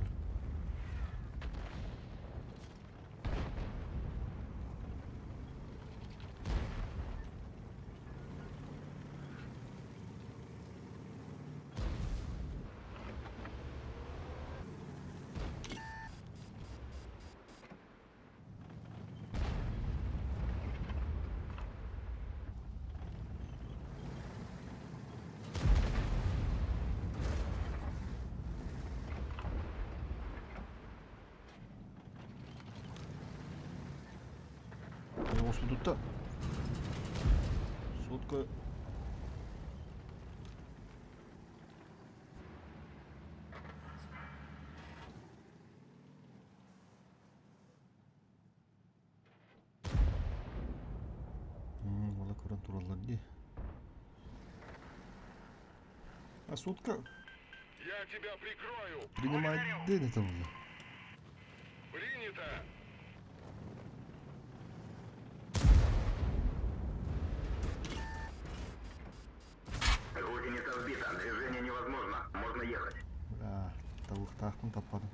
Оспутутта сотка Уола көрөн тураллар дии. А сутка Я тебя прикрою. принимает день это было. Принято. Гусеница сбита. Движение невозможно. Можно ехать. Бля, табыктаахпын таппадым.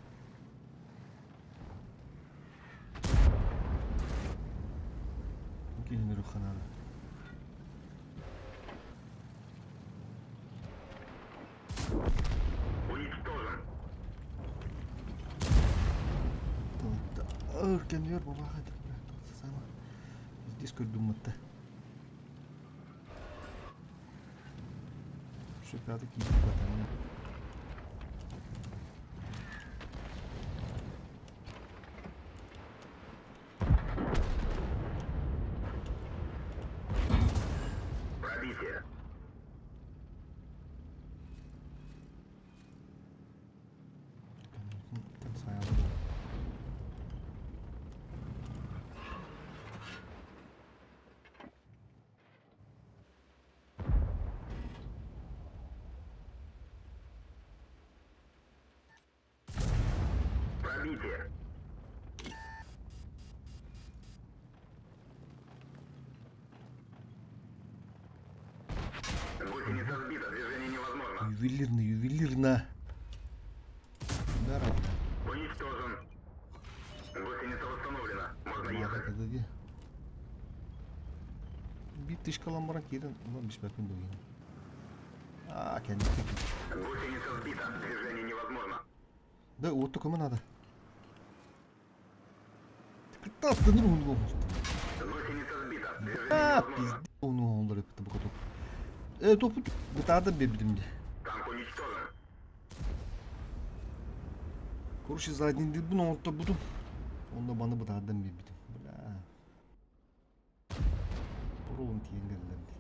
Киһини ханаада. Уничтожен. Кэннигэр бабаха сама. Здесь көрдүм Все пятый киит Пробитие. Пробитие. Гусеница сбита. Движение невозможно. Ювелирно, ювелирно. Да, Уничтожен. Гусеница восстановлена. Можно ехать. Баха Биир тышкалан баран киирэн, онон биспэппин билигин. Аа, кэнники. Гусеница сбита. Движение невозможно. Да, вот только надо. Кытааттаныр уну Гусеница сбита. Движение Аа, невозможно. пизде уну олар эппитэ бу Э, топу бытаардан биэрбитим дии. Танк уничтожен. Короче, задний дилбин оҥотторбутум. Онно маны бытаардан биэрбитим. Бля. Оруун тиийэн кэллэм дии.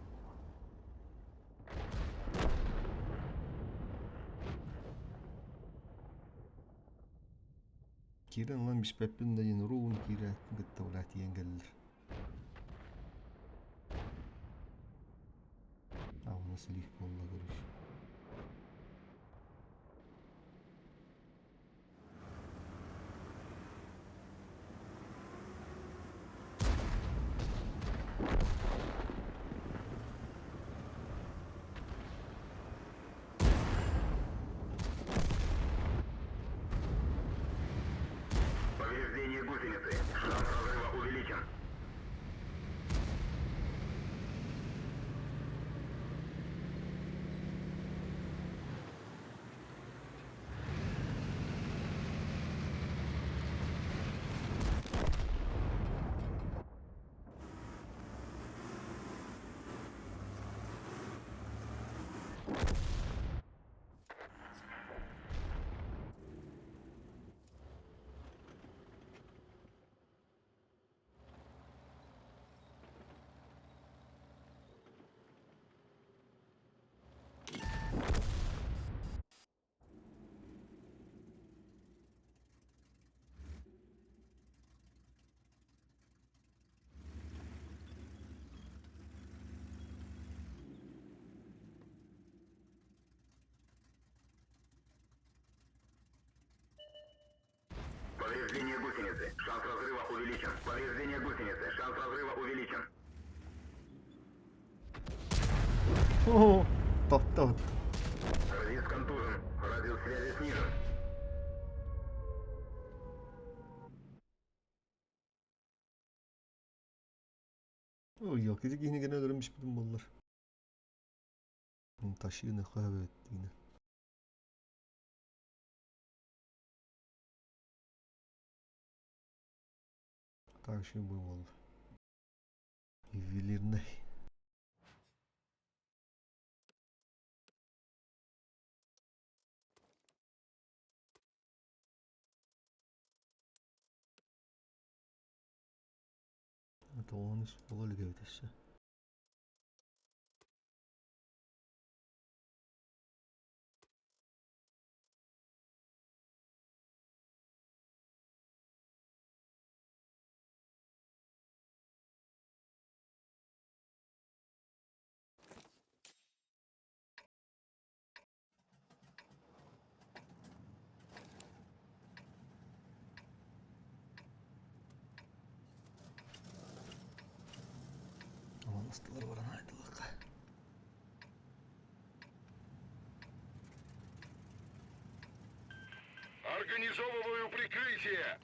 Киирэн ылан биспэппин да диэн уруун киирээт кытта бля тиийэн кэллилэр. А, у нас лифт буолла, короче. Повреждение гусеницы. Шанс разрыва увеличен. гусеницы. Шанс разрыва увеличен. Повреждение гусеницы. Шанс разрыва увеличен. О, топтоот. Радист контужен. Радиус связи снижен. Ой, елки киһини гэнэ өлөрөн биспитим буоллар. Ташыыны хаһа диинэ. Так еще был ювелирный. Это он из пола эбит өссө. Астылар баран айдылыкка. Организовываю прикрытие!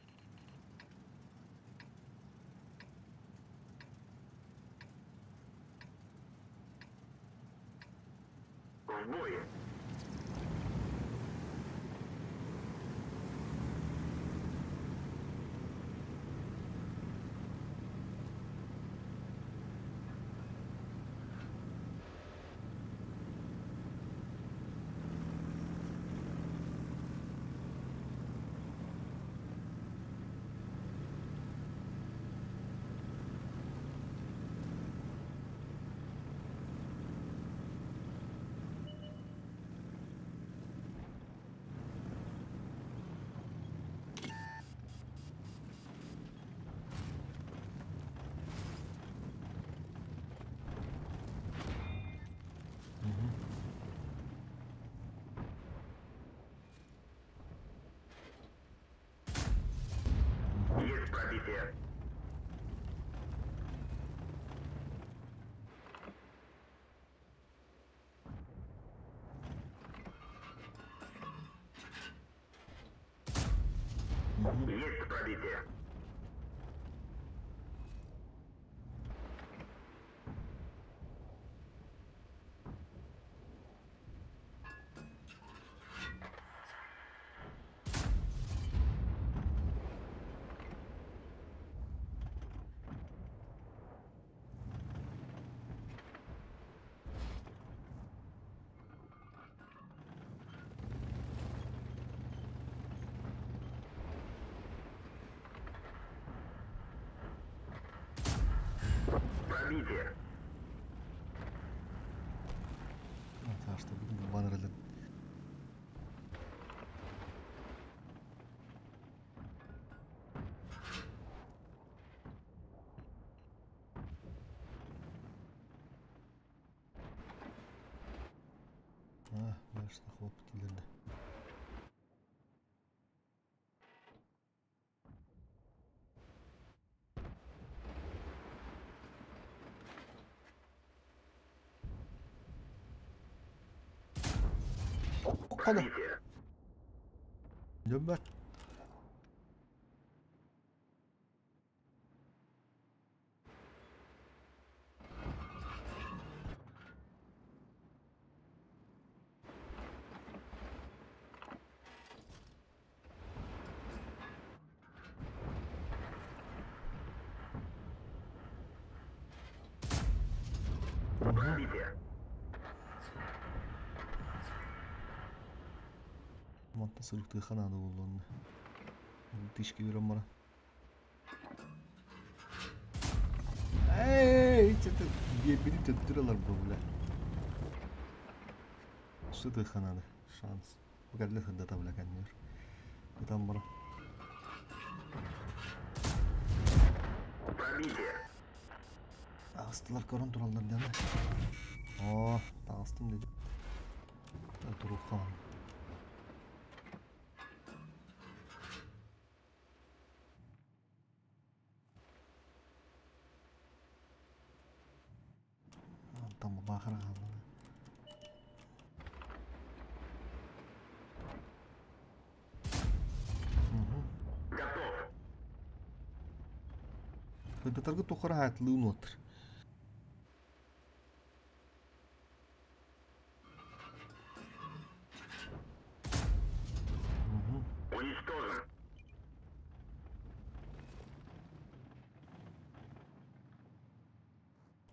В бой! Есть пробитие. Есть пробитие. Пробитие. Таашта баннерлер. А, башта хлоп килерде. Хана. Пробитие. Dönme. Пробитие. Мантан сылыктыы ханаады буоллун. Тишки берем бара. Эй, что-то биэрбити төттөр ылар бу бля. Сыты ханады. Шанс. Бу кэллэ сырдата бля кэннигэр. Ытан бара. Пробитие. Таҕыстылар көрөн тураллар диэн. Оо, таҕыстым дедим. Туруохха Лабаахара хаалла. Готов. Кыргыттарга тухары хаатылыы нуоттар. Уничтожен.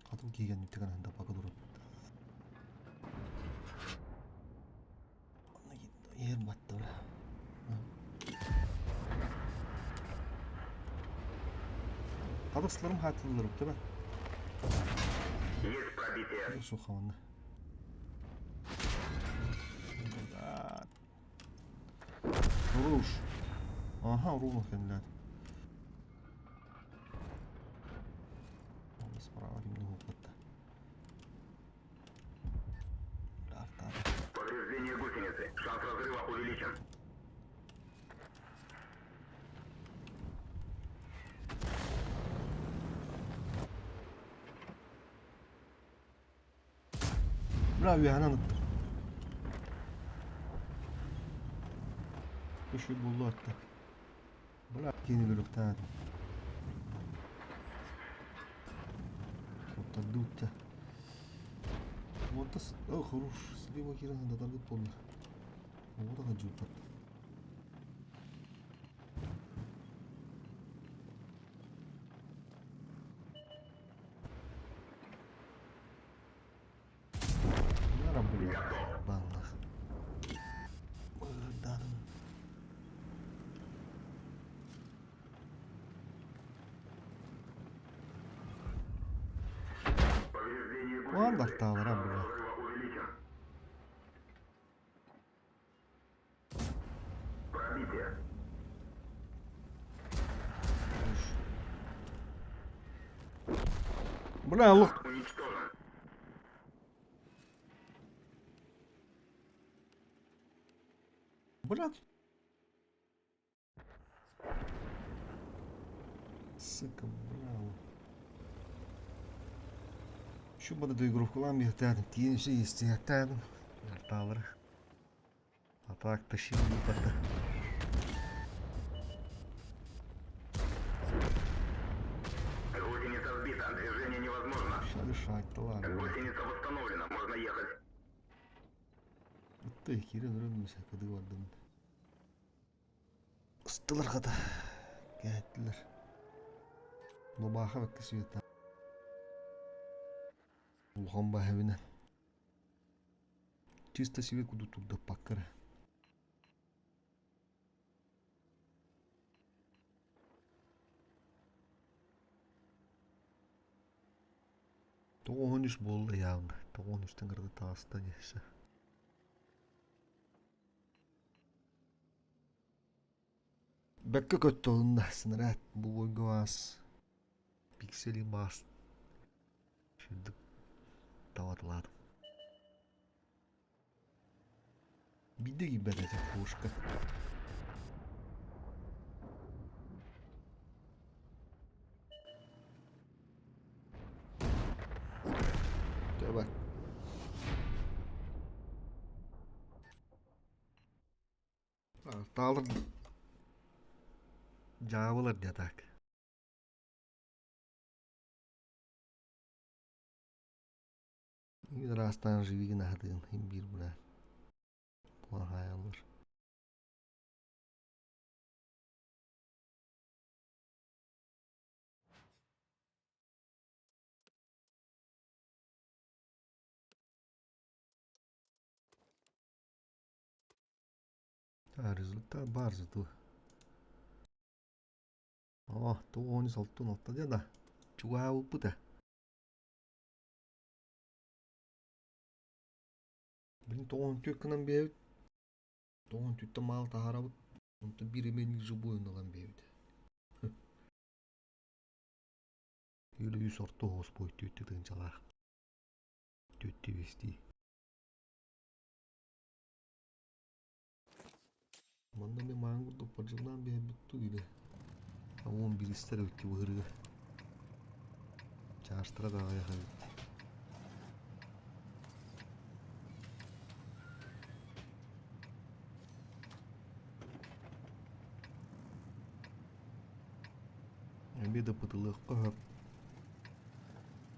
Хатым киигэн үттэгэн ханда пака турап. Ер батты бля. Хадысларым хатыллар değil mi? Есть пробитие. Суханны. Руш. Ага, руна кэллэт. Справа кимни хууппатта. Повреждение гусеницы. Шанс разрыва увеличен. Бля, үөһэнэн ыттым. Үчүгэй буолла атта. Бля, киини өлөрүөхтээх этим. Куттардыбыт Вот о, хорош, слева киирэн сандатаргыт буолла. Оҕото хадьыыппат. Баннах. Бырданым. Повреждение Уан гусеницы. бартаалара Шанс бля. разрыва увеличен. Пробитие. Бля, алых. Уничтожен. Бля. Сука, бля. Şu bana доигровкалаан биһэтээдим, тиийэн үсэ иистиһэттээдим. Артаалары. А так тащил барда. Гусеница сбита. Движение невозможно. Шары шайталар. Гусеница восстановлена. Можно ехать. Ытты киирэн өрөн мүсэ кыдыы бардым. Ыстылар хата. Кээттилэр. Лобааха бэккэ сүөтэ. Улахан баһабынан. Чисто себе куду турдаппакка эрэ. 93 буолла явно. 93-тэн кыргы таҕыста дьэ. Бэккэ көттөҕүнэ снаряд бу аас пиксели маас сүрдүк таватылаатым. Биирдэ киирбэт этэ пушка. Давай. Таалыр дьаабылар дьэ так. Ыраастаан живигин аһатыын иһин биир быра буолан хаайаллар. А результат баар зато. О, тоҕус алтын алта диэн да чугаһаабыппыт ээ. Блин, 94 гынан биэбит. 94-тэн маал таһаарабыт. Онтон биир эмэ живой ылан биэбит. Или үс орто оҕус буой түөттүү тыһыынчалаах. Түөттүү биэстии. Манна эмиэ маҥан курдук бардьыгынаан биэрбит дуу или уон биристэр эбит дии быһырыга. Чаастара да аҕыйах эбит. Эмиэ да пытылыахха сөп.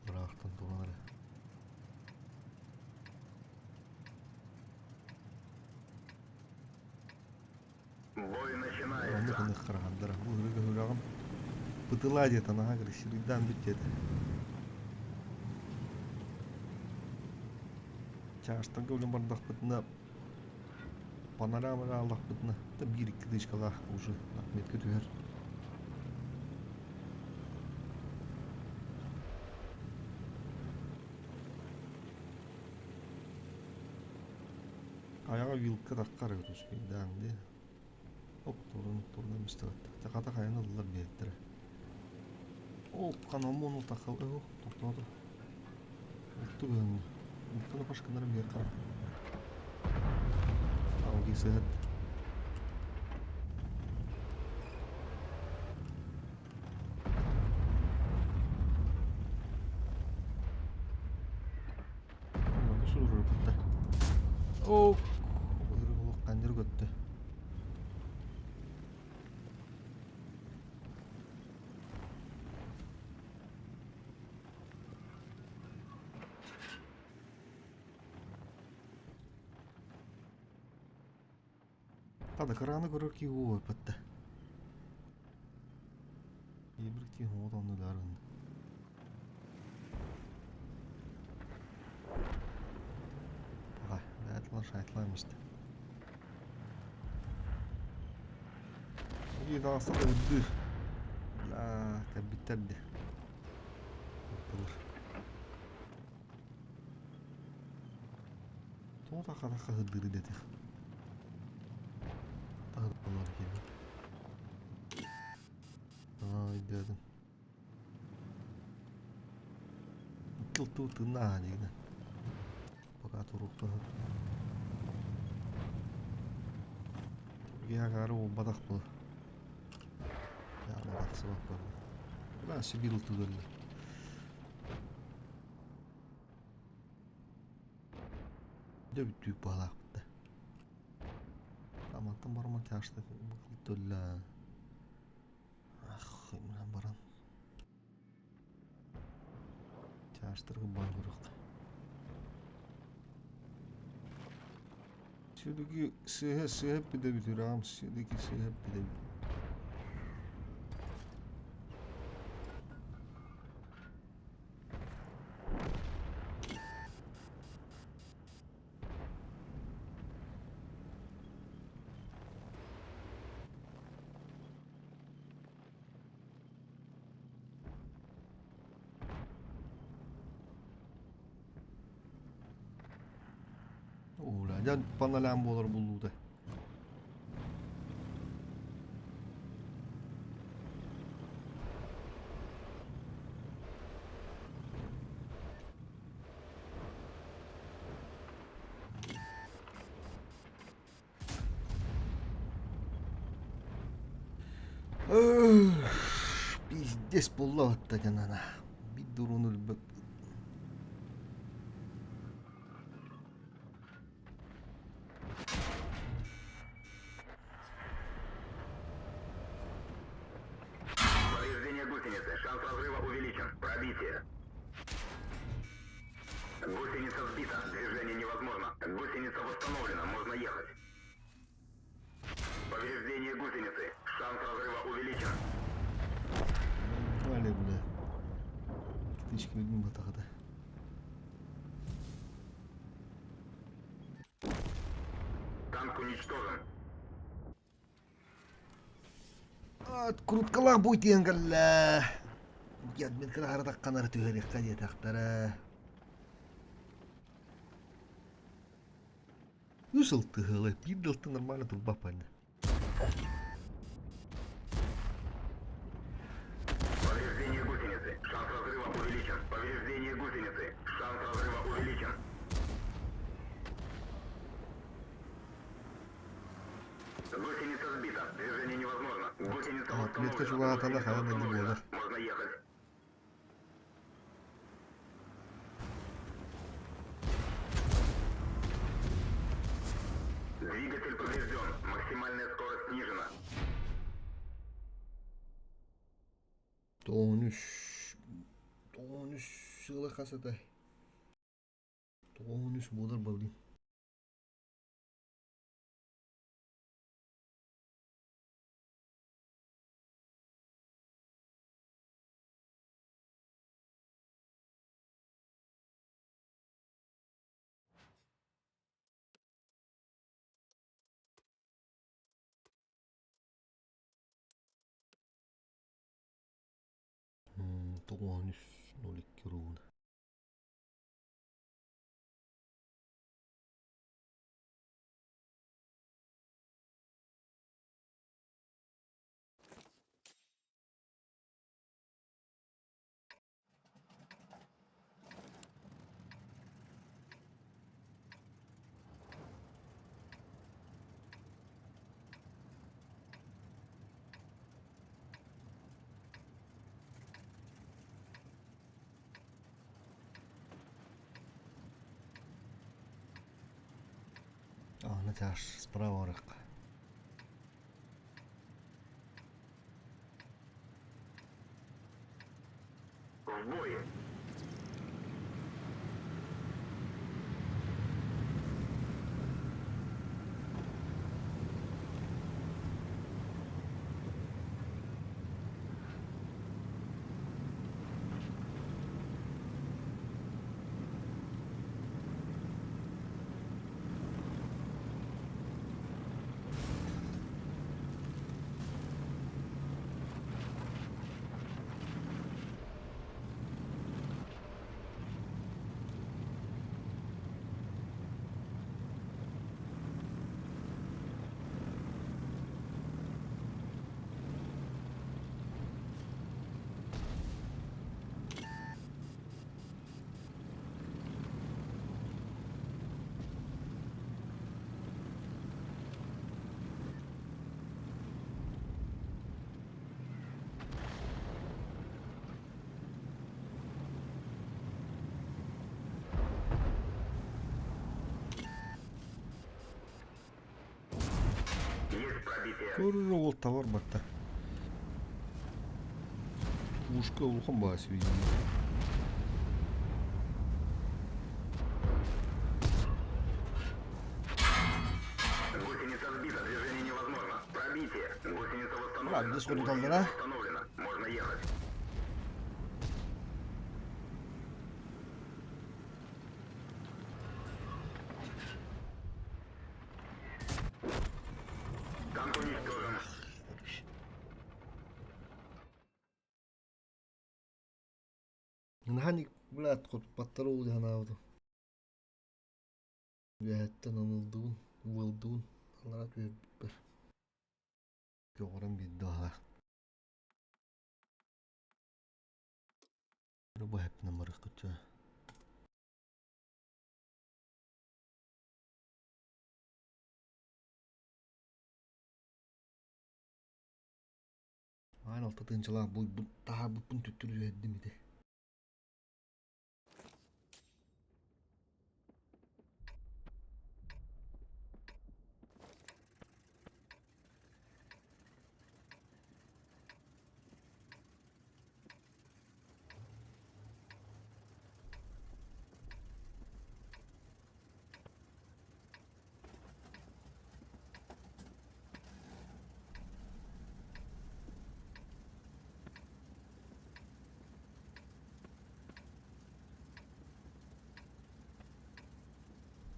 Ыраахтан туран эрэ. Бой Оннук начинается. ынах хараҕардара. Бу ыһырыга үрэҕим пытылаа диэтэ наһаа красивыйдаан бүт диэтэ. Чаастарга үлэм бардахпытына панорамаҕа ааллахпытына да биир-икки тычкалаах уже отметка түһэр. Айаҕа вилка таххар эбит успейдаан дии. Оп турун турунан мистебэттэ. Хата хайан ыллар биэртэрэ. Оп ханаммон утахал ох тохтоото. Улту гынна. Ултуна пашканарым биэр хара. Ауди сыһат. Онно суруйбуттар. Оо, олох ханньыр көттө. Тада кыраны көрөр кии уоппатта. Ибрик тиин хоҥот оннуларын. Паҕа, бээтилэр шайтлаамыста. Ии таҕыста да үрдүүр. Бля, кэлбиттэр дии. Ыттылар. Тоҕо тахха-тахха сырдыыры дэтих. Таһырдалар киһи. Аа, өйдөөтүм. Икки тыыннааһа диигинэ. Пока туруохха сөп. Киһи буолбатах буолар. Тахсыбат буолла. Бля, Сибирь ылтыгылла. Дьэ бүттүү баалаахпыт да. Амантан бараман тяжты төллө. Ах, мынан баран. Тяжтыргы бан көрүк. Сүдүки сыһа сыһа биде бүтүрам, сүдүки сыһа биде. Уура, дьэ паналаан буолар буллуута. Пиздец буолла батта дьанана. Биир дуруун өлбөт. Повреждение гусеницы. Шанс разрыва увеличен. Пробитие. Гусеница сбита. Движение невозможно. Гусеница восстановлена. Можно ехать. Повреждение гусеницы. Шанс разрыва увеличен. Валя, бля. Птички видим батахата. Танк уничтожен. Откруткалаах буй тиийэн кэллэ. Админканы хара тахханары түһэриэххэ диэтэхтэрэ. Үс ылтыһыылай, биир да ылты нормально турбаппын. Повреждение гусеницы. Шанс разрыва увеличен. Повреждение гусеницы. Шанс разрыва увеличен. Гусеница сбита. Движение невозможно. Гусеница Метка восстановлена. чугаһатана Гусеница хайа да восстановлена. буолар. Можно ехать. Двигатель поврежден. Максимальная скорость снижена. Тоҕус 13 сыла хас этэй? 13 буолар балыым. 93.02 ровно. Аны таш справа барыахха. В бой! Есть пробитие. Көрөр уол табар батта. Пушка улахан баас Гусеница сбита, движение невозможно. Пробитие. Гусеница восстановлена. Ладно, сходу Гусеница восстановлена. Можно ехать. Танк уничтожен. Наһаа блядь, хотуппаттар ол дии санаабытым. Үөһэттэн ылылдыбын, уолдубун, аллара түһэрбиппэр. Көҕөрөн биэрдэ баҕалаах. Бу эппинэн барыаххыт Аан алта тыһыынчалаах буйбут таһаарбыппын төттөрү түһэрдим ити.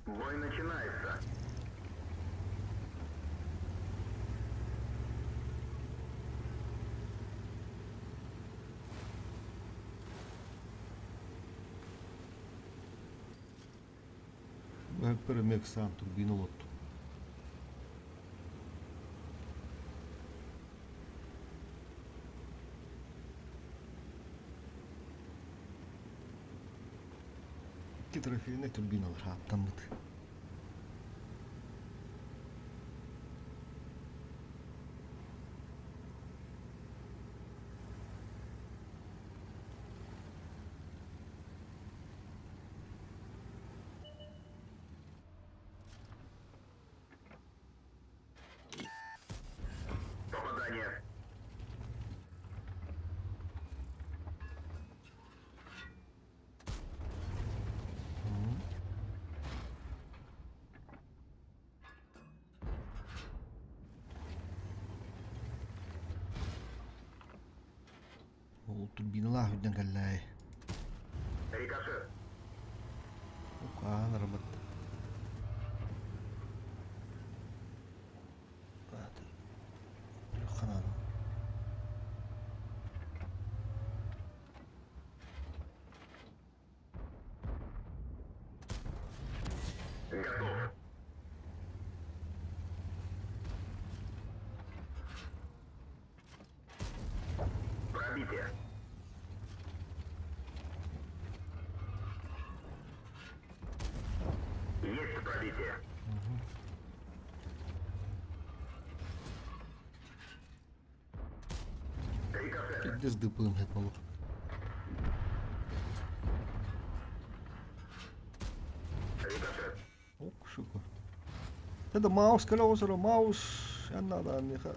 Бой начинается. Бэппэр эмиэ ыксаан турбина олоттум. Икки трофейнай турбиналар ааттаммыт. Попадание. Ол турбиналаах үрдэн кэллээ. Рикошет. Хаан арабат. Ханаан. Готов. Пробитие. Есть пробитие. Рикошет. Пиздец дыпым болу. Рикошет. Ок, сука. Это маус, колесо, маус. Я надо, меха.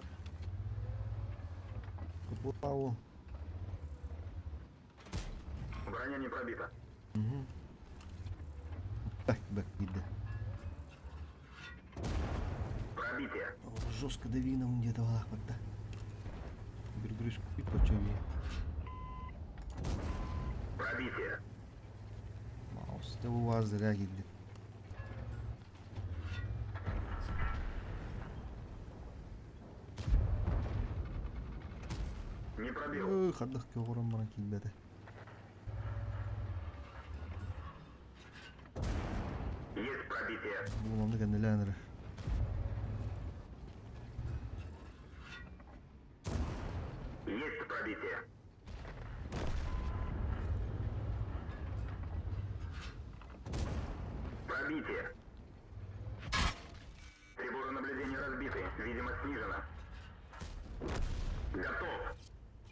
Капуау. Броня не пробита. Угу. Так, бэк, видно. Пробитие. О, жестко давина он где-то вот да. Перегрузку и почему. Пробитие. Маус, это у вас зря гидли. Не пробил. Ой, хаддах көгөрөн баран килбэте. Есть пробитие. Буланды кэннилээн эрэ. Есть пробитие. Пробитие. Приборы наблюдения разбиты. Видимо, снижена. Готов.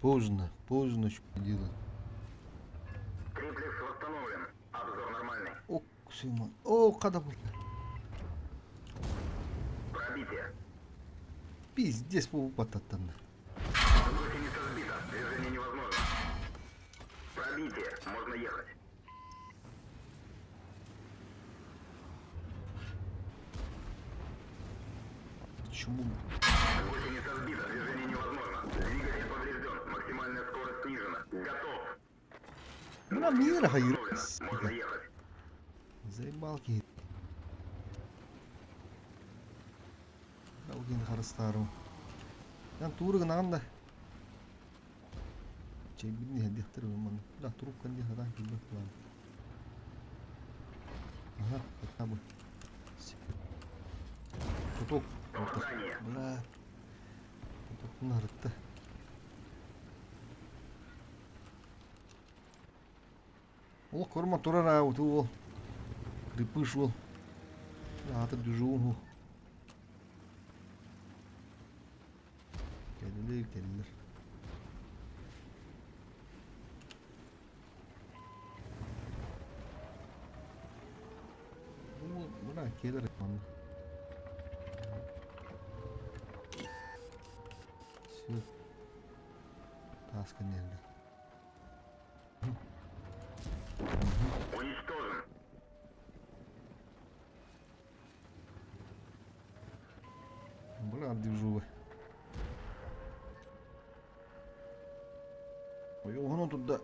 Поздно, поздно что делать. Триплекс восстановлен. Обзор нормальный. Ок, Симон. О, када был. Пробитие. Пиздец, полупататтан. Гусеница сбита. Движение невозможно. Пробитие. Можно ехать. Почему? Гусеница сбита. Движение невозможно. Двигатель поврежден. Максимальная скорость снижена. Готов. Мына мира хайыр. Восстановлено. Можно ехать. Заебалки. Алгин харыстарым. Ян туры гынан да. Чебидни хедихтер ман. Да, трубка не хадан килбек план. Ага, хотя бы. Туток. Попадание. Бля. Туток нарытты. Ол корма турар аут ол. Крепыш ол. Аты дүжуун. Келилер, келилер. Мына келер манна. Все. Таска нельзя. Уничтожен. Бля, движувы. Ой, оно туда.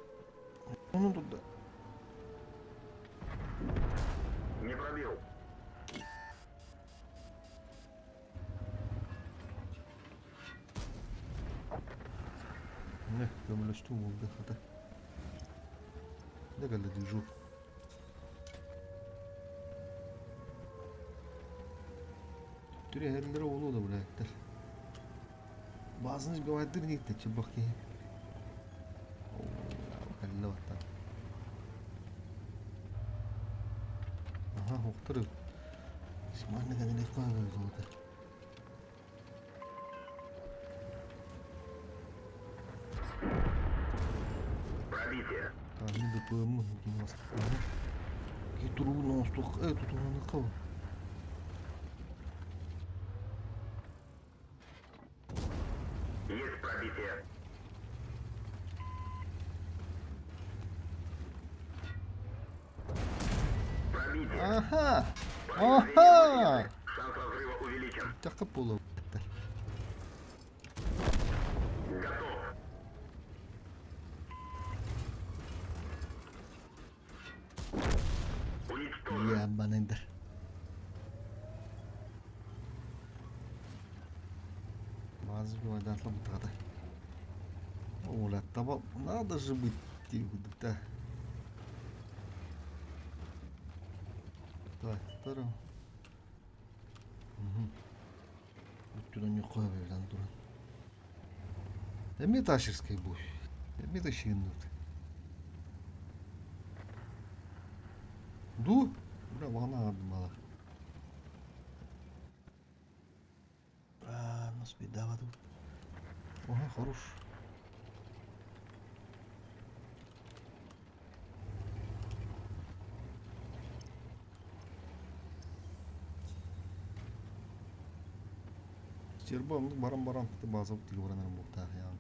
Оно туда. Не пробил. Не, көмөлөстүм болду хата. Не кэллэ движу. Түрэ хэллэрэ олуу да блядь. Базын сбивает дырник-то, чебахи. Кэллэ баттан. Аха, ухтыры. Симанны кэннэ каага золото. Пробитие. Tahmin de пм гимнаст. Китуру ностух э тутунаны кыл. Есть пробитие. Пробитие. Аха! Повреждение Аха! гусеницы. Шанс разрыва увеличен. Такы болу. Готов. Даатла бутаата. Оля, таба, надо же быть да. Так, второй. Угу. Бүттүн ньукка бердан туран. Эми ташырскай бу. Эми ташырнут. Ду? Бля, вана мала. А, нас беда тут. Ага, хорош. Стерба баран-баран база тилбаранар буктаах яан.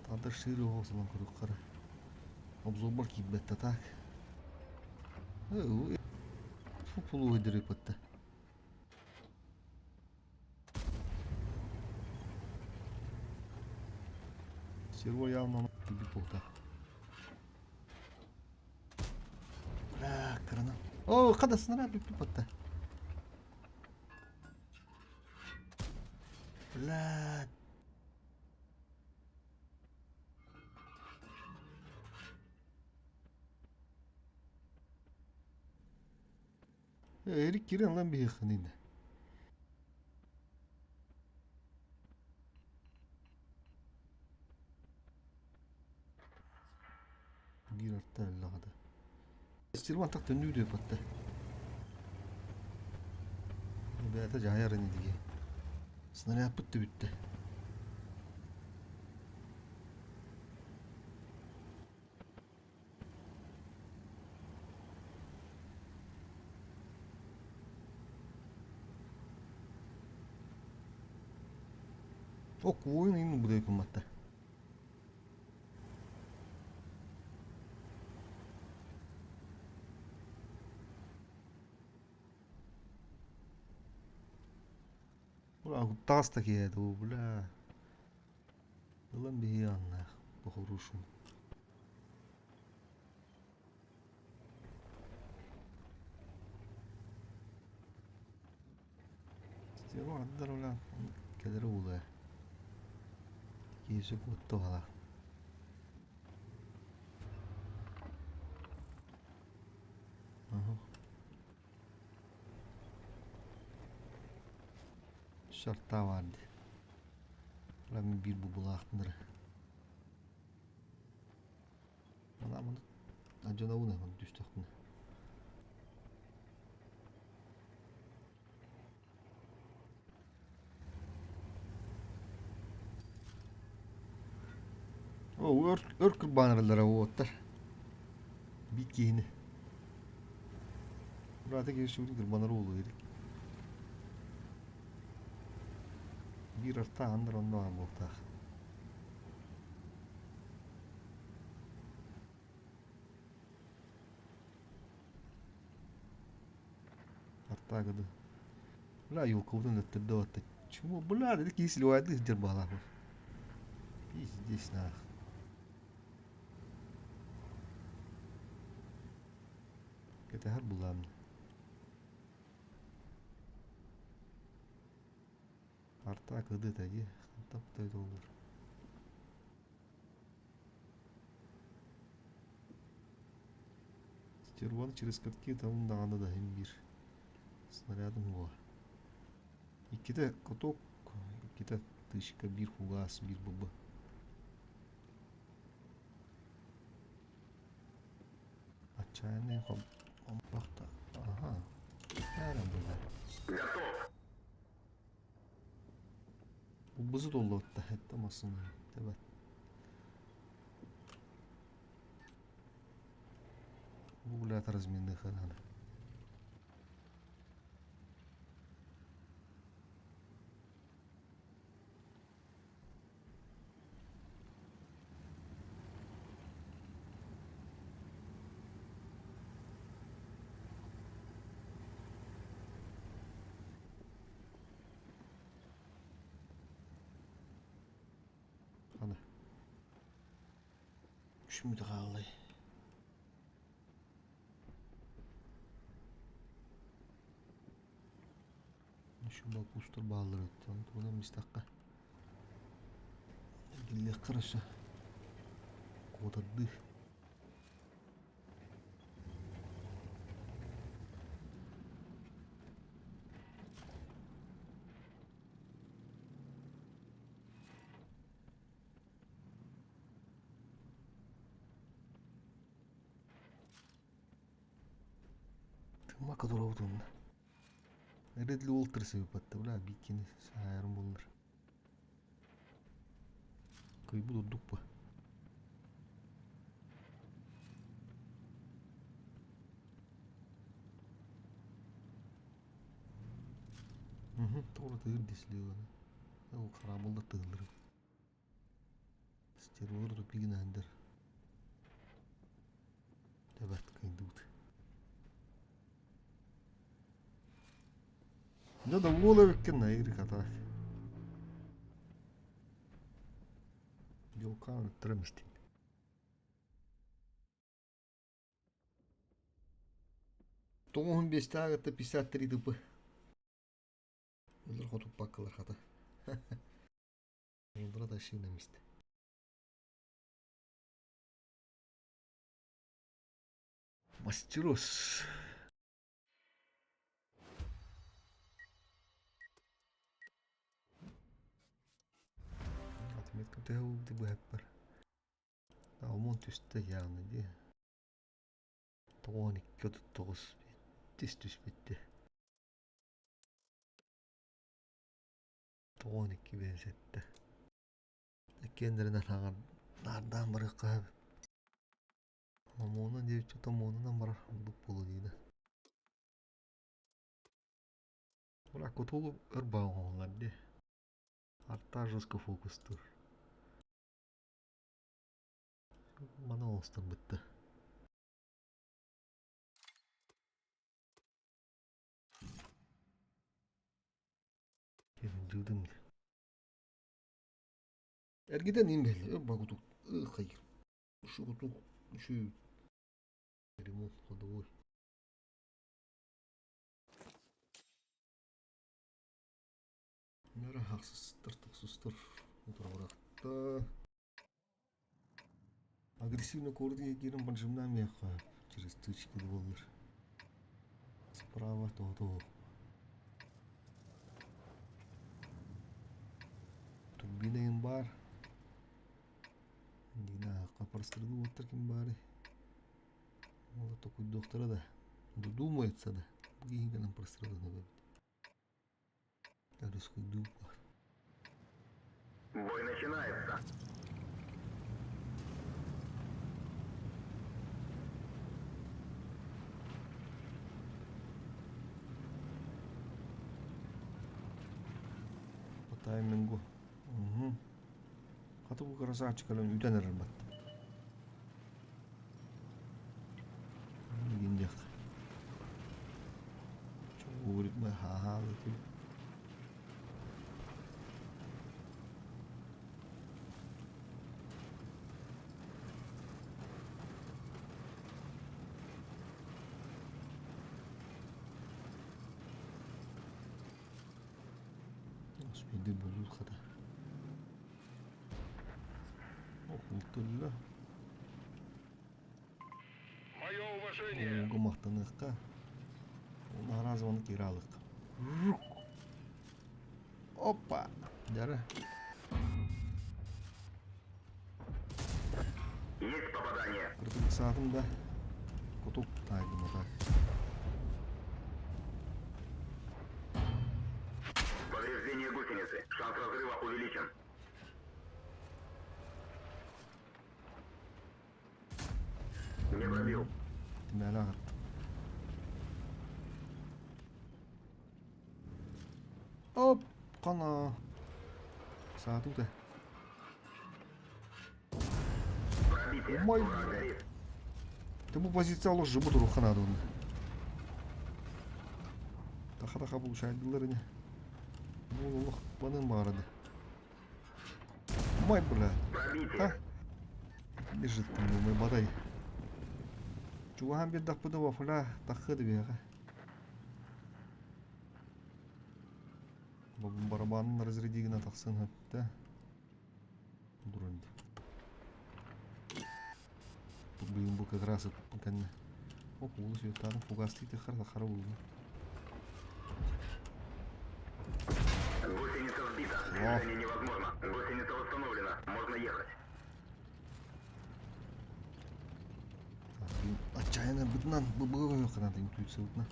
Тадыр шири хоосалан көрүк Обзорбар киирбэтте так. Фу өйдөрөпөттө. Серво явно киирбит буолта. Бля, кырана. О, када снаряд бүппүт Бля. Эрик кирен lan bir yakınıydı. Биир арта өллөҕөтө. Стерван так төннүү батта. Бэйэтэ дьаһайар ини дии. Снарядпыт да бүттэ. Ок, воин ин буде кымматта. Бля, тас такие, бля. Ылан биһианнах, по-хорошему. Стерва аддар бля, кэлэр уулаа. Киһи куотто Ага. Шарта барды. Бля, мен бир бу булаахтыныр. Мана маны ажанабына маны түстөхтүнэ. О, өр өр кырбаныралара уоттар. Бикини. Брата киһи сүрүн кырбанар уулу эрик. Биир арта андар онно буолтаах. Арта гыды. Бля, елкабытын өттөрдө батта. Чему, бля, это киһи силуайды сылдьар баалаах. Пиздец нах. Кэтэһэр булаамна. Арта кыды тади. Хантап доллар. Стерван через катки там даҕаны да иһин биир снарядым буола. Иккитэ каток, иккитэ тычка, биир фугас, биир ББ. Отчаянный хомпахта. Ага. Наверное, бля. Готов! Бу доллотта это масын. Тебет. Бу бля разменных надо. Hadi. Şimdi kaldı. Şu bak устар баалар өттөн туна мистакка. Эргиллиэххэ өссө куотардыы. Тыммакка турабыт уонна. Редли Уолтерс ыыппатта, бля, бикини саайарым буллар. Кыйбыт ордук ба. Тоҕо тыыр дислиыланы. Ол хараабыллар тыыллар. Стерволар тупигин аһындар. Тэбэт кыйдыбыт. Дьэ да уол эбиккин наирик атаак. Дьолкаан ыттарам истин. Тоҕуһун биэстээҕиттэ 53 тыпы. Ылыр хотуппаккалар хата. Уоллара тащина мисте. Мастерос. Отметка төһө булду быһаппар. Алмон түстэ яғны дии. 92 39 тис түспүттэ. 92 бэнсэтте. Иккиэннэринэн хаҥар наардаан барыахха сөп. Омуонан диэбиччэ томуонунан барар ордук буолуо диинэ. Бля, кутулу өр баҕа дии. Арта жестко фокустуур. Маны оҥостон бытта. Дыдым. Эргитэн им бэл, өр багутук хайыр. Шугутук шу ремонт ходовой. Нөрө хахсыстар, тохсустар утурабырахта. Агрессивно курдук киирэн поджимнаамиахха через тычки буоллар. Справа то-то. Турбина им бар. Дина прострелы уоттар ким баары. Ол токуйдуохтара да. Додумается да. Бу киһи гынан прострелы эбит. Бой начинается. По таймингу. Угу. Хата бу красавчикаларын үтэн эрэр батта. Гиндиэх. Чугурик ма ха-ха Спиди булуу хата. Охултулла. Мое уважение. Ууга махтаныахха. Уонна араас кииралык. Опа! Дьара. Есть попадание. Кырдык саатым да кутук таайдым так. Повреждение гусеницы. Шанс разрыва увеличен. Не пробил. Тимээлэ аҕыртым. Оп! Қана. Саату да. Пробитие. Мой- Враг горит. Ты бу позиция олох жыбы туруха надо онно. Таха-таха булушайдылар ини. Бу олох банын баарады. Май бля. Пробитие. А? Лежит там, думаю, бадай. Чугахан биэрдэхпитэ вафля таххы биэҕэ. Барабанын разряди гына тахсан хөптө. Бүгүн бу как раз ыппын кэннэ. О, куулу сүөттаатын фугастыы таххара хара уулу. Гусеница сбита. Движение невозможно. Гусеница восстановлена. Можно ехать. Отчаянно бытынан быбыгы надо интуиция бытына.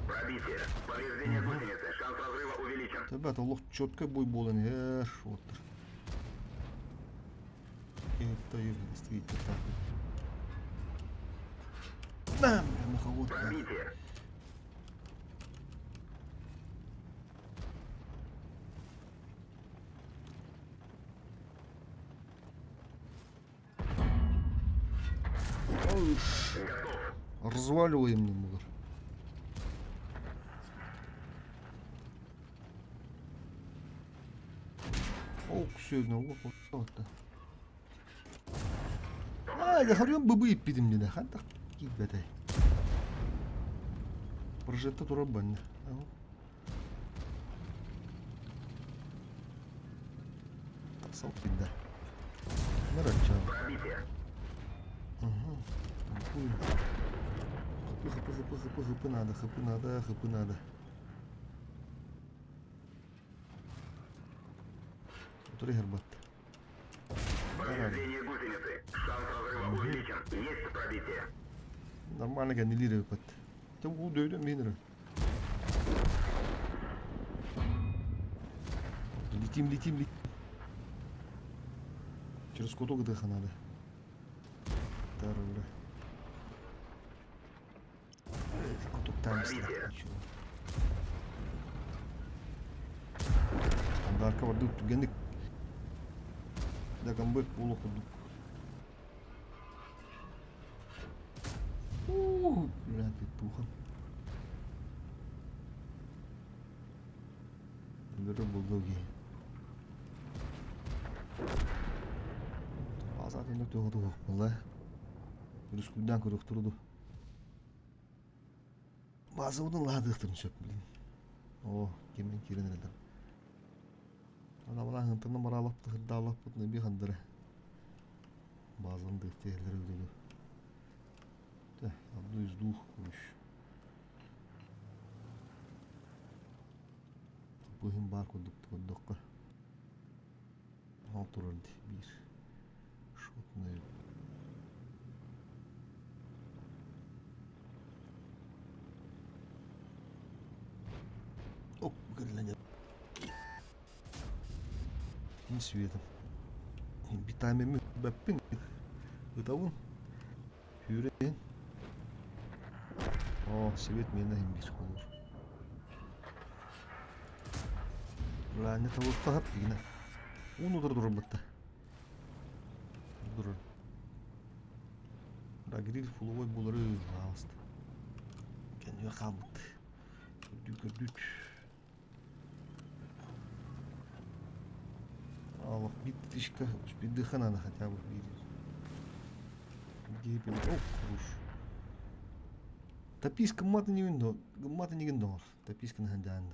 Пробитие. Повреждение гусеницы. Шанс разрыва увеличен. Ребята, олох четко бой буолан иһэр. Оттор. Это действительно так. Да, бля, маховодка. Пробитие. Разваливаем немного. Ок, сегодня вот А, я харьем быбы иппитим диде. Хантах кииппэтэй. Прожетта турар банна. Тахсан киирдэ. Пробитие. Угу. Хп, хп, хп, хп, хп надо, хп надо, хп надо. Утары хербат. Повреждение гусеницы. Шанс разрыва увеличен. Есть пробитие. Нормально кэннилиир эбиппэт. Тэ уу дөйдөн миин эрэ. Летим, летим, летим. Через куток дыха надо. Тарыра. Куток там ничего. Стандарка барды түгенник. Да камбэк буолуох курдук. Уу, бля, петуха. Өлөрө буллуги. База төнө туох туох була. Өрүскүлдээн көрүөхтүрү ду. Базабытын лаадыахтарын сөп блин. Оо, кимин киирэн эрэллэр. Анабына хантан бараалаппыт хырдаалаппыт нэби хандара. Базан дыхтиэллэр өдөлү. Одну из двух короче. Быһын баар курдук көрдөххө. Ол турар дии биир. Шотный. Оп, кэллэ Мин светом. Витаминмин бэппин. Ытабын. Сүүрэн. Оо, свет миэнэ иһин биир холуур. Лаанньа табыктаһап дигинэ. Уун утары турарбытта. Турар. Да гриль фуловой булары пожалуйста. Кэннигэ хаалбыт. Көрдүү көрдүүт. Аллах, биточка, успедыха надо хотя бы видеть. Гибель. О, хорош. Таписка маты не виндо, маты не гиндор. Таписка на хандян.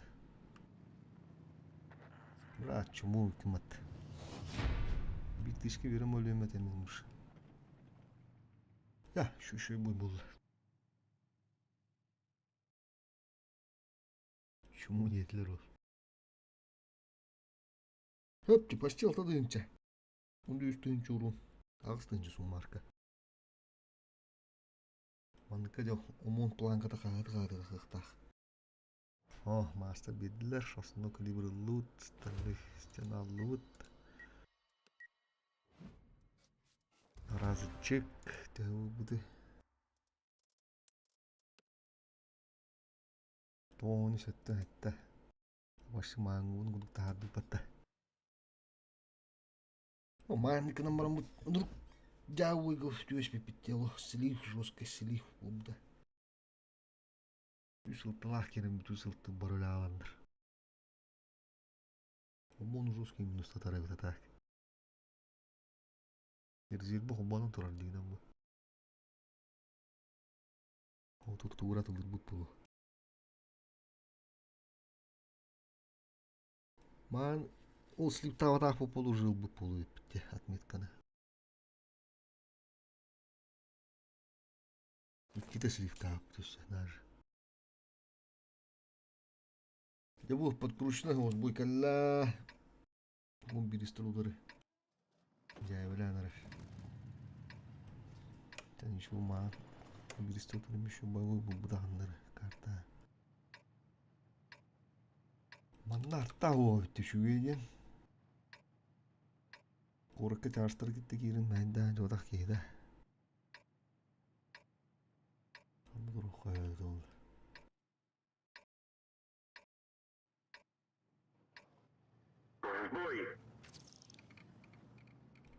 Брат, чему кимат? Биточка верим өлөмөт эмиш. Я, şu şey bu buldu. Чему диэтилэр ол? Хөп, почти алта тыһыынча. Онду үс тыһыынча уруун. Аҕыс тыһыынча суммарка. Манныкка дьэ омуон планката хаһыаты хаһыатыахтаах. О, маастар биэрдилэр, основной калибр ыллыбыт, стальной стена ыллыбыт. Разычык, төһө буолбутуй? Тоҕуну сөттөн эттэ. Вообще маангуун курдук таһаардыппатта. Маанныкынан бараммыт вдруг дьаабыйга түбэспиппит тело слив жесткий слив буолбута. Үс сылталаах кэлэн бүтүү сылтын барылааланнар. Омон жесткий минус татарабыта так. Резервэ холбоонон турар диинэн бу. Ол тура тылырбыт буолуо. Маан Ол слиптаабатах буолуо ылбыт буолуо эбиппит отметканы. Иккитэ сливтаабыт өссө даже. Дьэ бу подкрученный вот бу кэллэ. Бу биристер удары. Дьээбэлээн эрэр. Тэн еще маа. Биристер удары еще боевой булбутаханнары карта. Манна артаах уо үчүгэй диэн. Куоракка чаастары кытта киирэн мэһэйдээн дьуотах киһи да.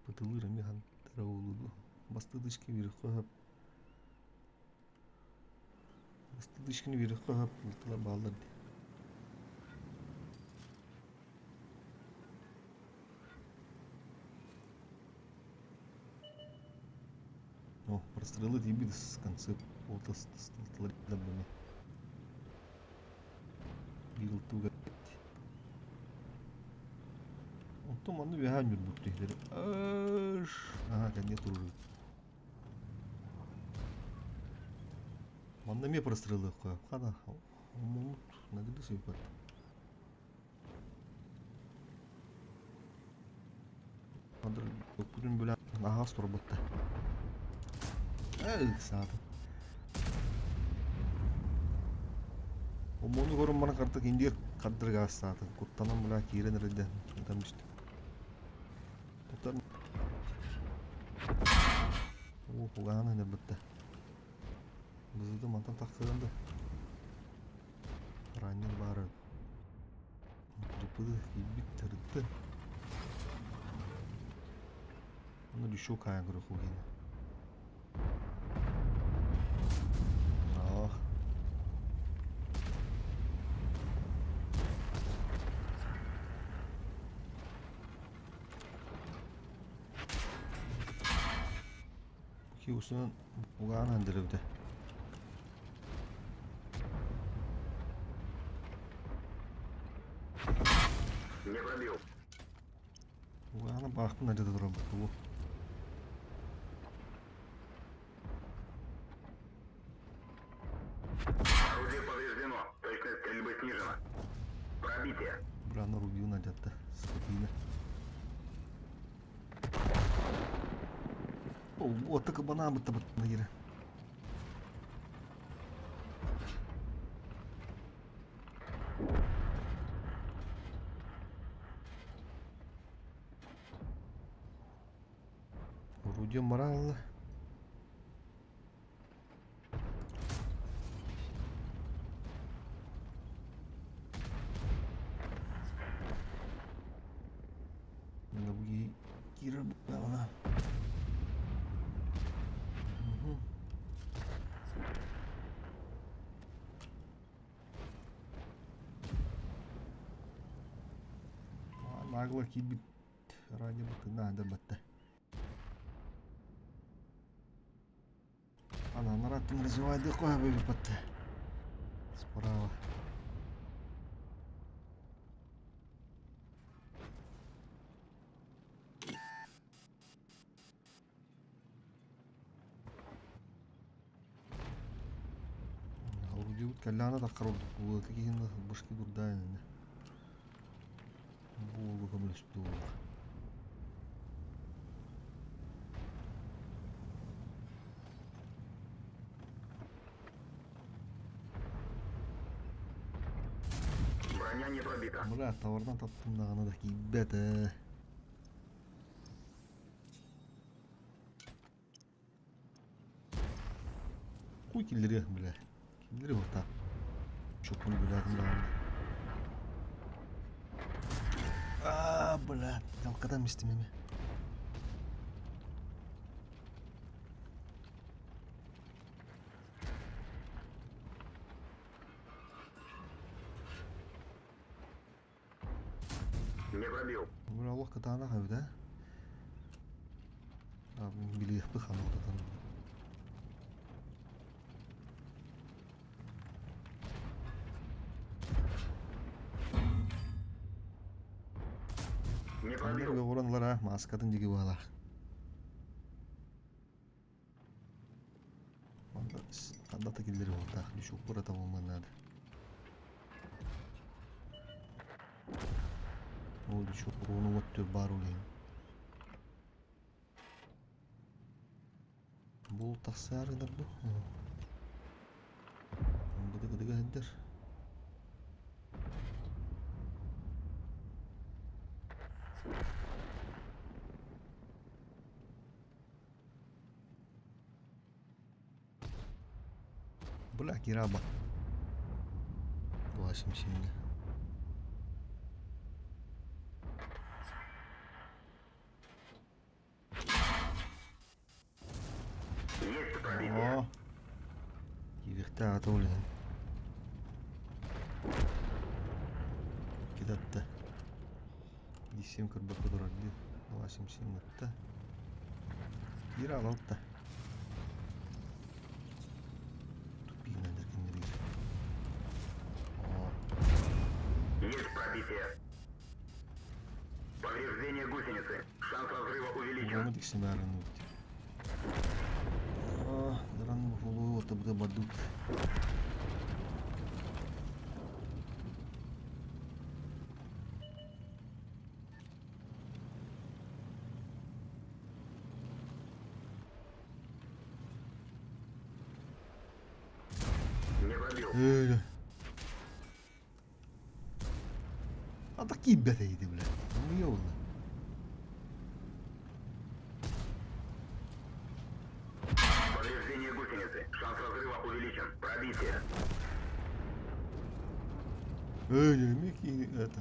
Бытылыыр эмиэ хантара уолу бастыдышки биэриэххэ сөп бастыдышкины биэриэххэ сөп тылар бааллар дии. О, прострелы тиийбит концепт Оттон манна үөһээ ньурбут киһилэри Аш, кэнниэ туруорбут. Манна эмиэ прострелыахха хана омунут нагды сыйбат. Бүтүн бөлө аһаас турбутта. Ыксаатым. Омуну көрөн баран хартык индиир хардырык аастаатым. Куттанан была киирэн эрэлдэ ытан түстүм. Туттар Оо, кугаана нырбытта. Бызыды мантан тахсыган да. Раннер баары Дуппуду киирбит тырытты. Ону еще каайан көрөх угин. Ах. Киусунан угаан андырыбыта. Не пробил. Угаана баахпын адьата турабыт бу. Орудие повреждено. Точность стрельбы снижена. Пробитие. Брана рубил адьатта. Скотина. О, кабана бытта бытта кире. Орудие морал. Киирэр буоллаҕына. Нагло киирбит ранее бытына батта. Ана нараттын развивайды қоя батта. Справа. Орудиебут кэллэҕинэ таххар ордук буолуо киһини башки дурдаан иннэ буолу көмөлөспүт буолуо. Броня не пробита. Бля, товардан таптым даҕаны да киирбэт ээ. Хуй киллэриэх бля. Киллэри вот Чоппун билээтим даҕаны. Аа, бля, жалкатан истим эми. Не пробил. Бля, олох кытаанах эбит ээ. Билиэхпит ханна Не Ханна пробил. көҕүрэн ылар аа, мааскатын диги быһалаах. Манна ханна да киллэри уолтаах, лүчүкпур атабылман наада. Ол лүчүк уонун өттүр баар ол иһин. Бу тахсаары гынар дуу? Быдыгыдыга сылдьар. Бля, Кираба. 277. Есть пробитие. Оо. Киириэхтээх ата ол иһин. Кидатта. 7 көрбөккө турар дии. 277 ытта. Киирэ алалта. Тупииннэр кинилэр. Оо. Есть пробитие. Повреждение гусеницы. Шанс разрыва увеличен. Ону тиксимээрин үт. Даран булуу табыта бадут. Не пробил. Öyle. А такие бэтэйди, бля. Ну ёлна. Повреждение гусеницы. Шанс разрыва увеличен. Пробитие. Öyle mi ki это.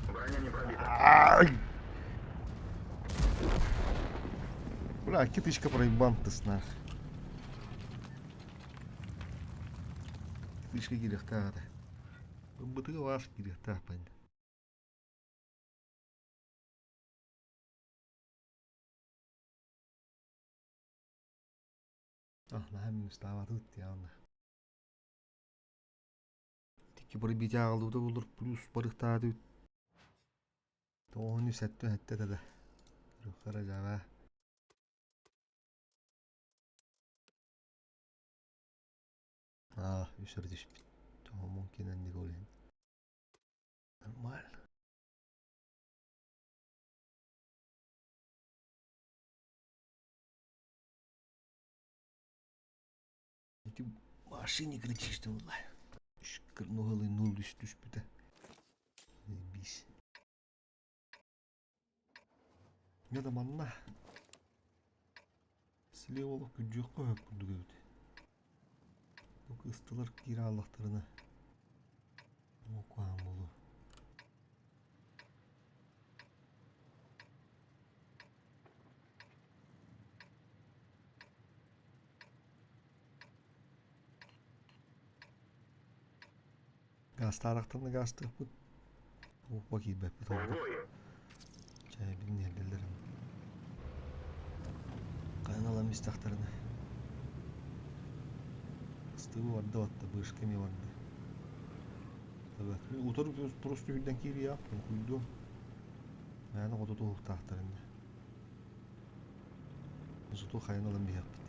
Броня не пробита. Ай! Бля, китычка проебан ты снах. Китычка кириэхтээх этэ. Бытыга ваш кириэхтээх пань. Ah, наһаа минустаабатыбыт диэҕинэ. Икки пробитие аҕалбыта буоллар плюс барыхтаатыбыт. Тоҕуһун сэттэ сэттэ да. Хара жаба. Аа, үс эрэ түспүт. Тоҕомун кинэнник ол иһин. Нормально. Ити машине кричишь ты буолла. Нуһалыы нул үс түспүтэ. Бис. Я да манна. Слева олох күдьүөххэ сөп курдук эбит. Ыстылар киирэ ааллахтарына куһаҕан буолуо. Гаастаарахтарына гаастыахпыт. Уоппа киирбэппит В ордук. бой. Чэ билин Хайан ылан истэхтэринэ. Ыстыгы барда батта, бышка эмиэ барда. Мин утары просто үрдэн киириэх, куйдуом. Мээнэ хоту туһуктаахтар иннэ. Зато хайан ылан биһиэхпит.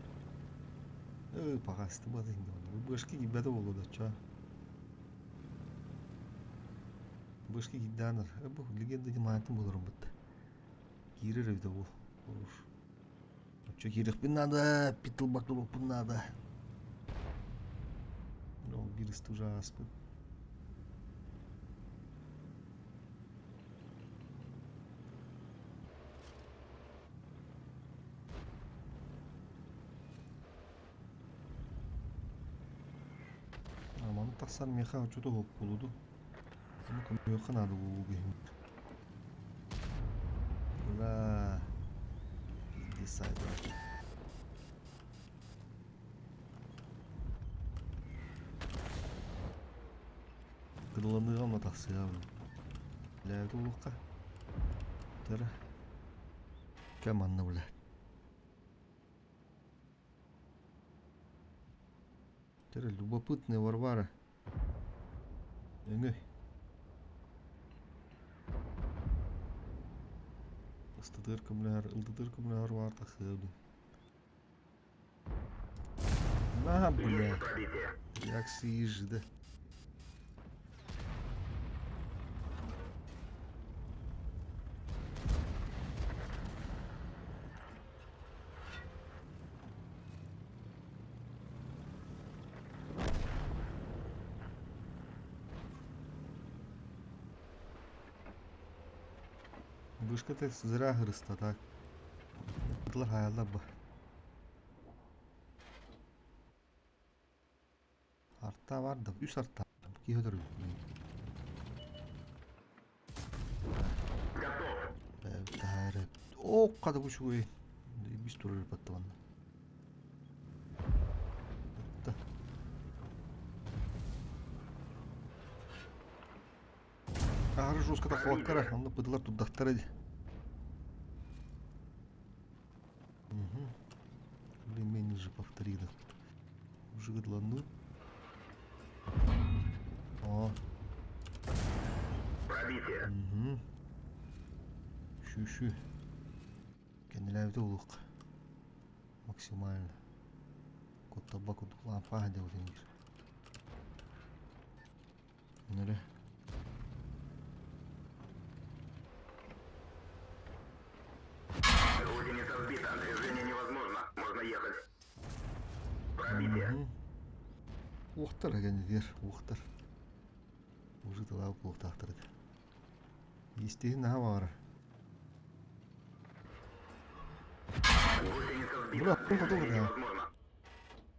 Пока ыстыбат инде. Бышка киирбэтэ буолуо да чаа. Бышка киирдээнэр. Бу легенда димаатын буоларым бытта. Киирэр эбитэ буол. Хорош. Оччо киириэхпин наада, питтылбат туруохпун наада. Ол биир ысты уже ааспыт. Маны тахсар миэхэ оччото суох буолуо Ону көмүөххэ наада буолуо киһим. Бля. Десайдер. Кыдыланыыга онно тахсыа Бля, улукка. Тара. Кэм манна бля. Тере любопытная Варвара. Өҥөй. Ыстатыыр көмөлөһөр, ылдытыыр көмөлөһөр баар тахсыа дуу. На, бля. Реакции да. Вышка зря хрыста так. Предлагала бы. Арта бар да, үс арта. Киһи өлөрбүт. О, қады үчүгэй. Бис турар баттабанна. Аһары жестко тахсыбаккара, онно быдылар турдахтара дии. Угу. Блин, же повторили. Уже О. Пробитие. Угу. Щу-щу. Кэннилээбитэ улук. Максимально. Кутталба курдук лампа делать Нөрэ. Гусеница сбита. Движение невозможно. Можно ехать. Пробитие. Уохтар кэннигэр уохтар. Уже тылаабыт буолуохтаахтар этэ. Иистиһин наһаа баҕарар. Гусеница сбита. Бля, ну Движение да. невозможно.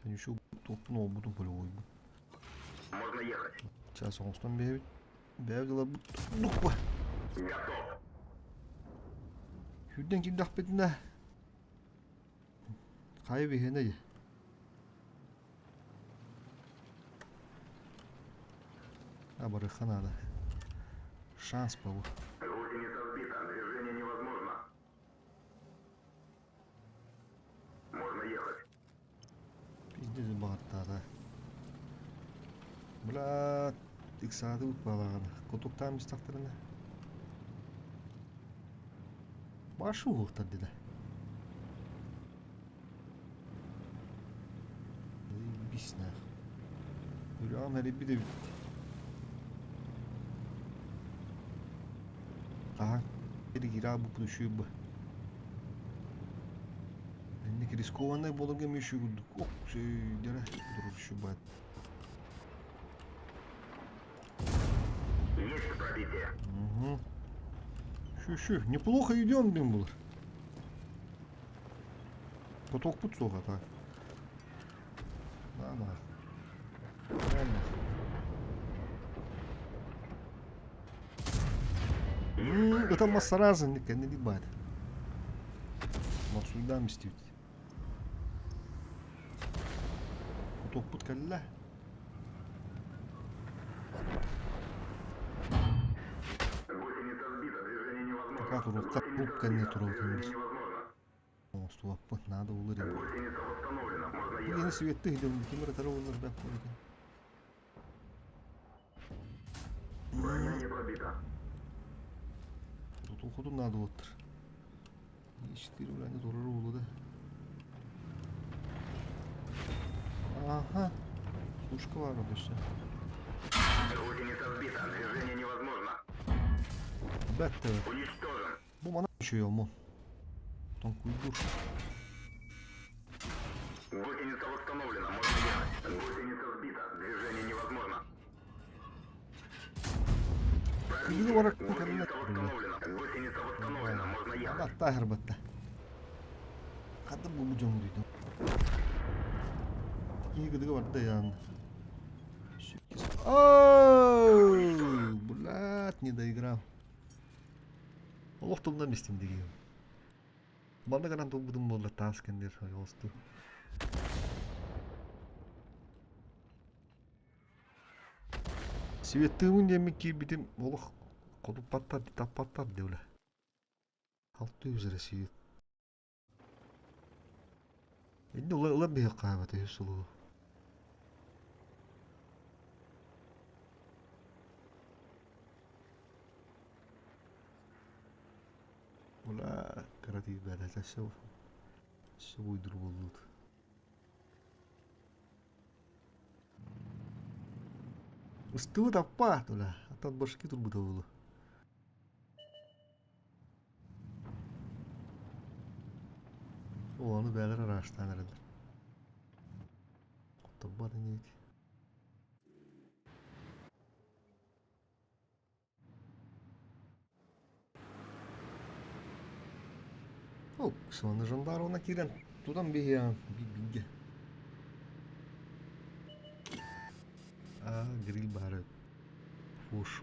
Еще топпун олбутун полевойбут. Можно ехать. Сейчас оҥостон бэйэбит. Бэйэбит дыларбыт дукпа. Готов. Сүүрдэн киирдэхпитинэ хайа биһиэнэ дии. А барыахха наада. Шанс буолуо. Гусеница сбита. Движение невозможно. Можно ехать. Пиздец баҕаттаата. Бля, ыксаатыбыт баҕалаҕына. Кутуктаан истэхтэринэ. Башы уһуктар дилэ. Биснаах. Үрэҕим эрийбит эбит. Хаһан киирэ буппут үчүгэй бу. Инник рискованнай буоларга эмиэ үчүгэй курдук. Ок, сөйдөрө турар Есть пробитие. Угу. Щу-щу, неплохо идем, блин, было. Поток суох так. Да, нах. Правильно. Это масараза не ебать. Мацуйда мстить. Потокпут кэллэ. Гусеница сбита. Движение невозможно. Пока турукка Гусеница трубка не сбита. турут. Движение невозможно. Оҥостубаппын, наада булар ини. Гусеница восстановлена. Можно Билигин ехать. светты иһдем, ким эрэ тарыллар да Броня не пробита. Тутул хотун наада буолуттар. Четыре бля, не турар уулу да. Ага. Сушка бар өссө. Гусеница сбита. Движение невозможно. Бэтте. Уничтожен. Бу мана үчүгэй омун. Тоҥкуйдуур. Гусеница восстановлена. Можно ехать. Гусеница сбита. Движение невозможно. Кыдыгы Пробитие. барар Гусеница восстановлена. Гусеница восстановлена. Можно ехать. Таһыр батта. Хата бу бу дьон дүйдүм. Киһи кыдыгы барда ян. Оу, блядь, не доиграл. Олох тылынан истим дигиим. Манна гынан тулбутум буолла таас кэннир ойоҕосту. Светтыыбын диэммин киирбитим олох хотуппаттар, таппаттар диэбилэ. Алтыы эрэ свет. Инни ыла ылан биһиэххэ хаабата үһүс сылы. Хара тиийбэтэ өссө өссө буйдур буоллут. Ыстыбыт аппа тула, аттан башки турбута буолу. О, аны бээлэр араастаан эрэллэр. Хотторбот инибит. Ол сонно жандармына киирэн тутан биһиэҕин бииргэ. Аа, гриль баара фуш.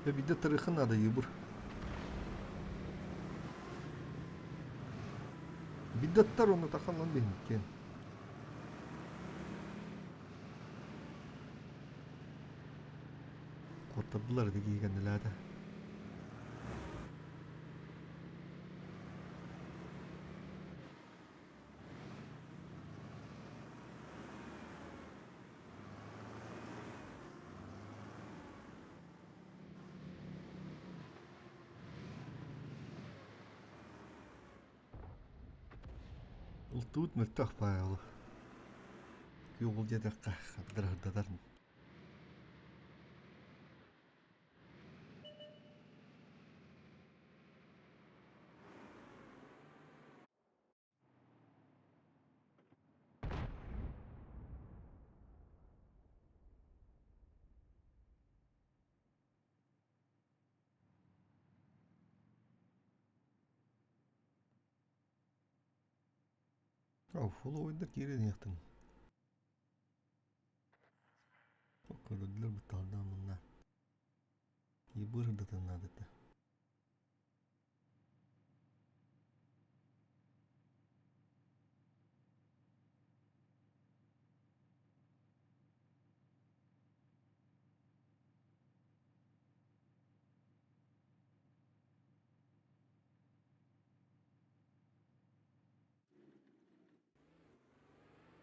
Дьэ биирдэ тарыхха наада Егор. Биирдэ аттар уонна таххан биһиниккин. Куоттардылар ити киһи кэннилээтэ. Ултуут мөлтөх баайылы. Күөх диэтэххэ хардырыһырдатар. Фоллоуйдар киирэн иһиэхтин. Көрдүлэр быттаҕына мунна. Ебыр да надо.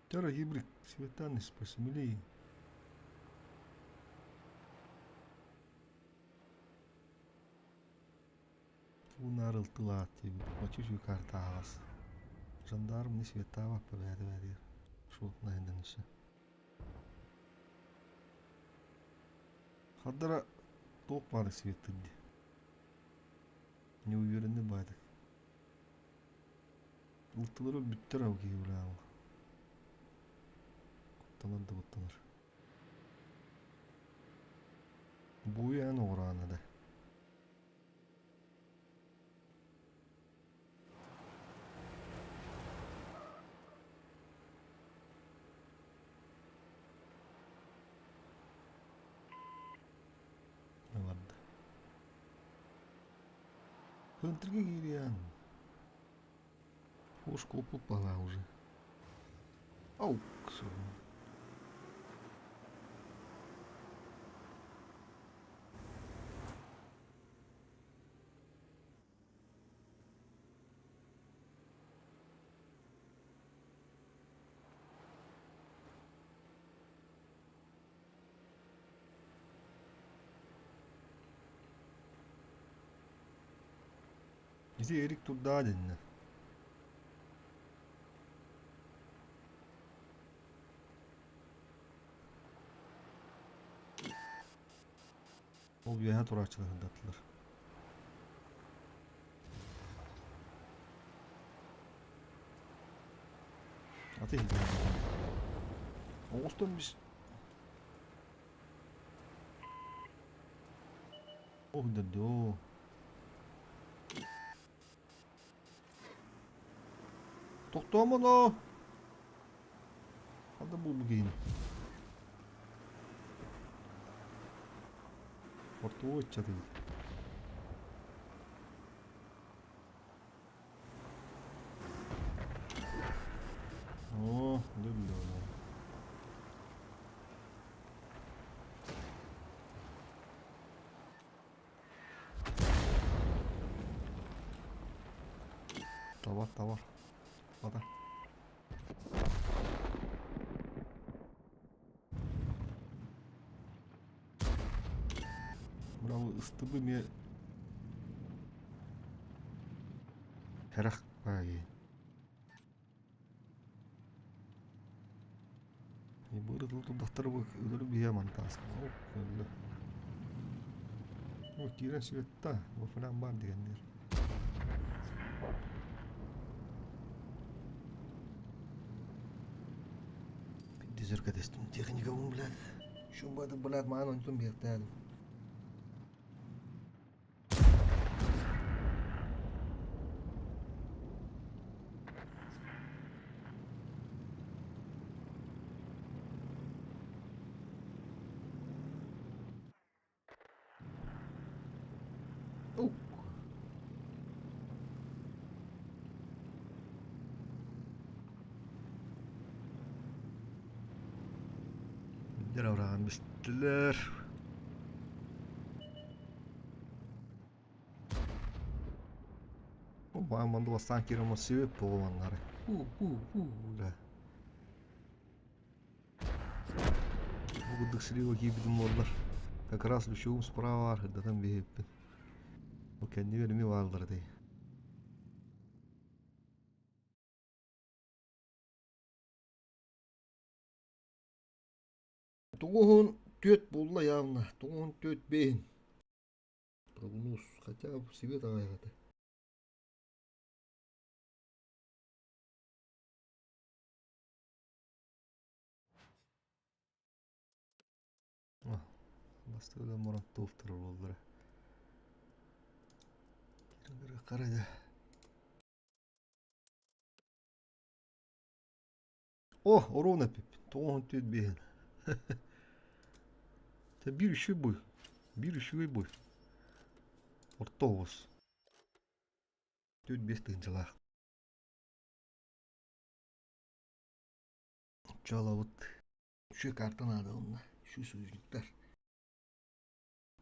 Второй гибрид сметаны посмелее. Уунаар ылтылаат диэбит мочу карта аҕас. Жандарм не светава победа Шутна өссө. Хардара туох баары светтырды. Не уверены баадык. Ылтылары бүттэр ау киһи булаама. Куттанар да куттанар. Буйан оҕураана да. Барда. Центрге киириэн. Пушку упала уже. Ау, Ити Эрик турдаа дэннэ. Ол үөһэ турааччылар сырдаттылар. Аты Оҕустан бис Ох доо. Тохтоомоно! Ханна булбу киһини? Портовой ыччат эбит. О, люблю. Товар, товар. Вода. Браво ыстыбы эмиэ Кэрэх баайы. Быыры тутуллахтар бу өлөрү биһиэ мантааска. О, өллө. О, киирэн сүөттэ. Бу флям баар дигэннэр. Дизерка тестим техника бу, блядь. Шумбады, блядь, маан онтун биэртээдим. Дьэ, бистилэр. Бааманды бастаан киирэн массивы буоланнары. Да. Бу курдук слива киирбитим буоллар. Как раз лучугум справа бар, датан биһиппин. Бу кэннибэр эмиэ бааллар этэй. Тугуһун түөт буолла явно. Тугуһун түөт бэйин. Прогноз хотя бы себе аҕай этэ. Бастыгыда Мураттовтар буоллара. Кирин О, оруон эппиппин. Тоҕуһун түөрт биэһин. Тэ биир үчүгэй буй. Биир үчүгэй буй. Орто оҕус. Түөрт биэс тыһыынчалаах. Чалабыт. Үчүгэй карта наада онно. Үчүгэй союзниктар.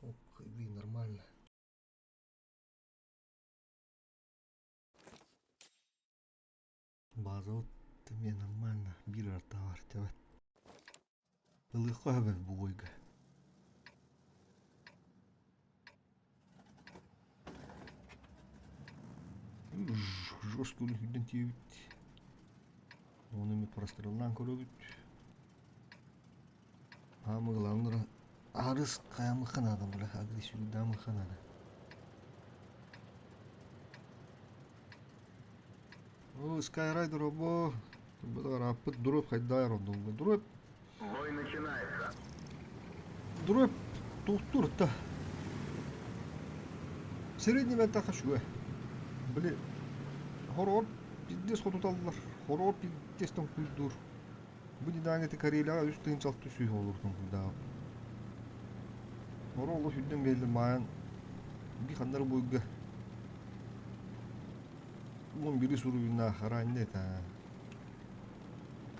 Ох, нормально. Базабыт эмиэ нормально биир артаҕар тэбэт. Ылыахха сөбө бу бойга. Жестко үрдэн тиийбит. Ону эмиэ простреллаан көрөбүт. Аамы главное арыс хаямыхха наада бля, агрессивдаамыхха наада. О, Skyride робо. Раппыт дроп хайдаар оннулга. Дроп. Бой начинается. Дроп туохтуур та. Средний мэлтэхэ үчүгэй. Били хороҕор пиздец хотуталлар. Хороҕор пиздец тоҥкуйдуур. Бу динамика ити Карелияҕа үс тыһыынча алта сүүс олору тоҥкуйдаабыт. Хоро олус үрдэн биэрдим маайан би ханнары буйга уон бири суруйуннаах араанньа этэ.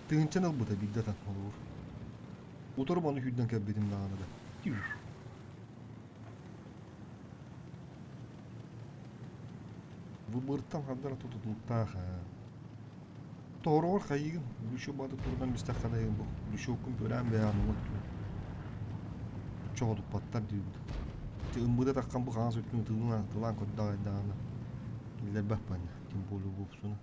Тыһыынчаны ылбыта биирдэ атан холобур. Утары маны сүүрдэн кэлбитим даҕаны да. Выбыртан хардара тутулуктаах ээ. Тоһороҕор хайыыгын, Лүчү бааты турунан бистэххинэ бу Лүчүккун бүрээн бэйэҕин уҥа өттүн чоҕутуппаттар диибит. Ити ымбыта таххан бу хаҥас өттүн тылынан тылаан көрдөҕө даҕаны биллэрбэт банна тем более буопсуну.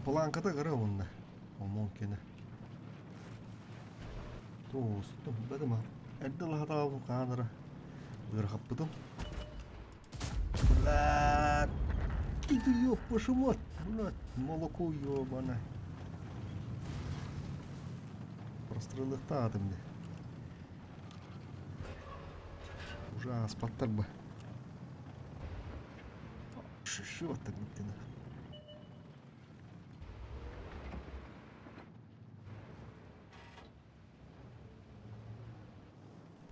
Планката кыра уонна омон кэнэ. Тоостум, бадыма. Эрдэ лаһатаабытым хаанара ыарахаппытым. Блядь! Ты ёб вашу мать! Блядь, молоко ёбаное. Прострелыхтаатым дии. Уже ааспаттар бы. Шиши оттан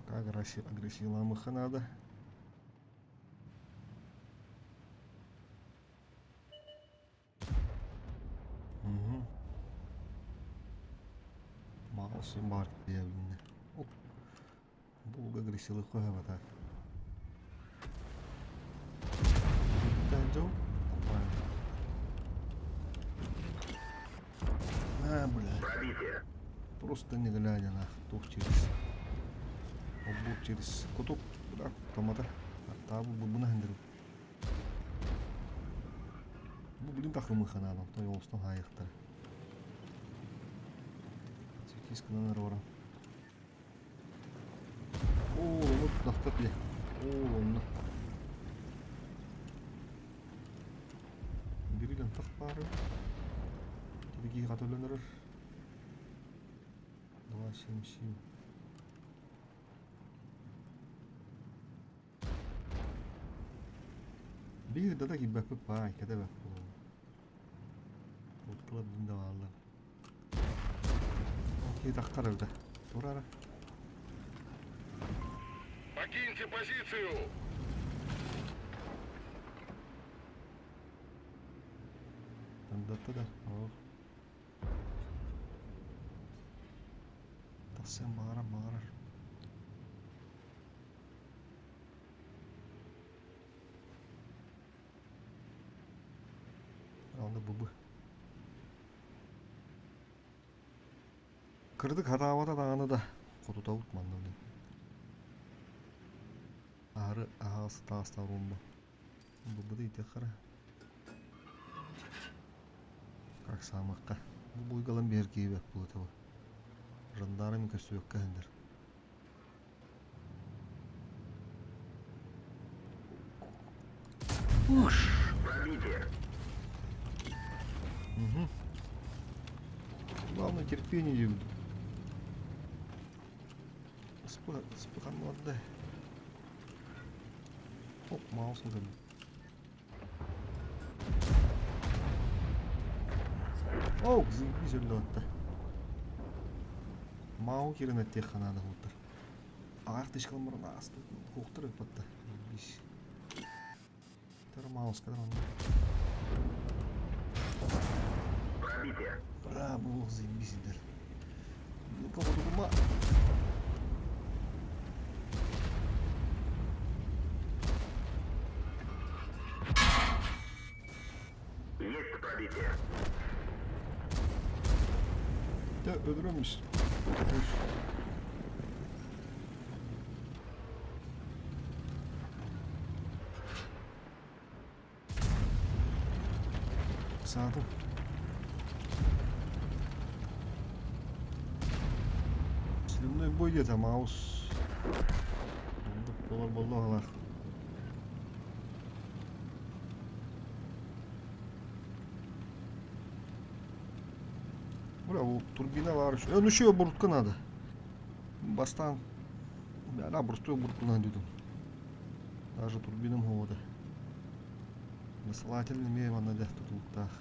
Пока агрессивламыха надо. Угу. Маусы бар диэбиннэ. Булга агрессивлык так. А, бля. Пробитие. Просто не глядя нах, туох через Олбур через кутук, бля, томата. Аттаабы бу хендер. Бу блин тахымы ханаан, той олустан хаайыктар. Светис кынан баран. Оо, ону тахтат ле. Оо, онно. Бирилен тах бары. Тиги катөлөнөр. 2, 7, 7. Биир да киирбэппит баай, кэтэбэт буолуо. Уттулар да бааллар. Окей, тахтар эбитэ. Турара. Покиньте позицию! Андатта да. Ох. Тахсыан баҕарар баҕарар. Аны бубу. Кырдык хатаабата даҕаны да хотутабыт манна блин. Аһары аһаҕас таастар уонна бубута итиэххэ Как саамахха. Бу буйгалан биэр киһи буолуо бу. Жандарм көстүбэккэ сылдьар. Пробитие. Угу. Главное терпение диэн. Спыханнарда. Оп, маусым кэллэ. Оу, заебись өллөҕүттэ. Мау кирин эттиэххэ наада буолтар. Аҕар тышкалан баран ааспыт куохтар ыппатта. Заебись. Тара мауска да манна. Пробитие. Бра, буолуох заебись идэр. Ну-ка, хотугума. Есть пробитие. Дьэ, өлөрөмүс. Саатым. Сливной бой диэтэ Маус. Оннук буолар буоллаҕалаах. Бля, ол турбина баар үчүгэй. Ну еще бурутка надо. Бастаан бля, простой бурутку надо дедим. Даже турбинам хода. Насылательный эмиэ манна дьэ тутулуктаах.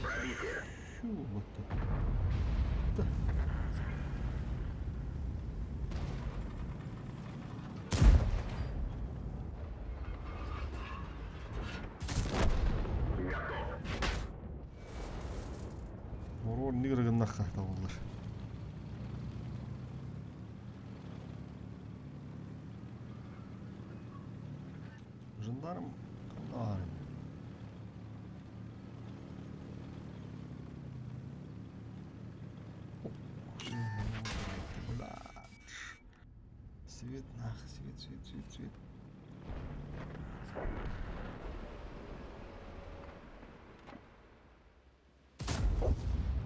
Пробитие. Фу, вот Да. Готов. Моруор нигер гыннахха табыллар. Жандарм ханна Свет нах, свет, свет, свет, свет.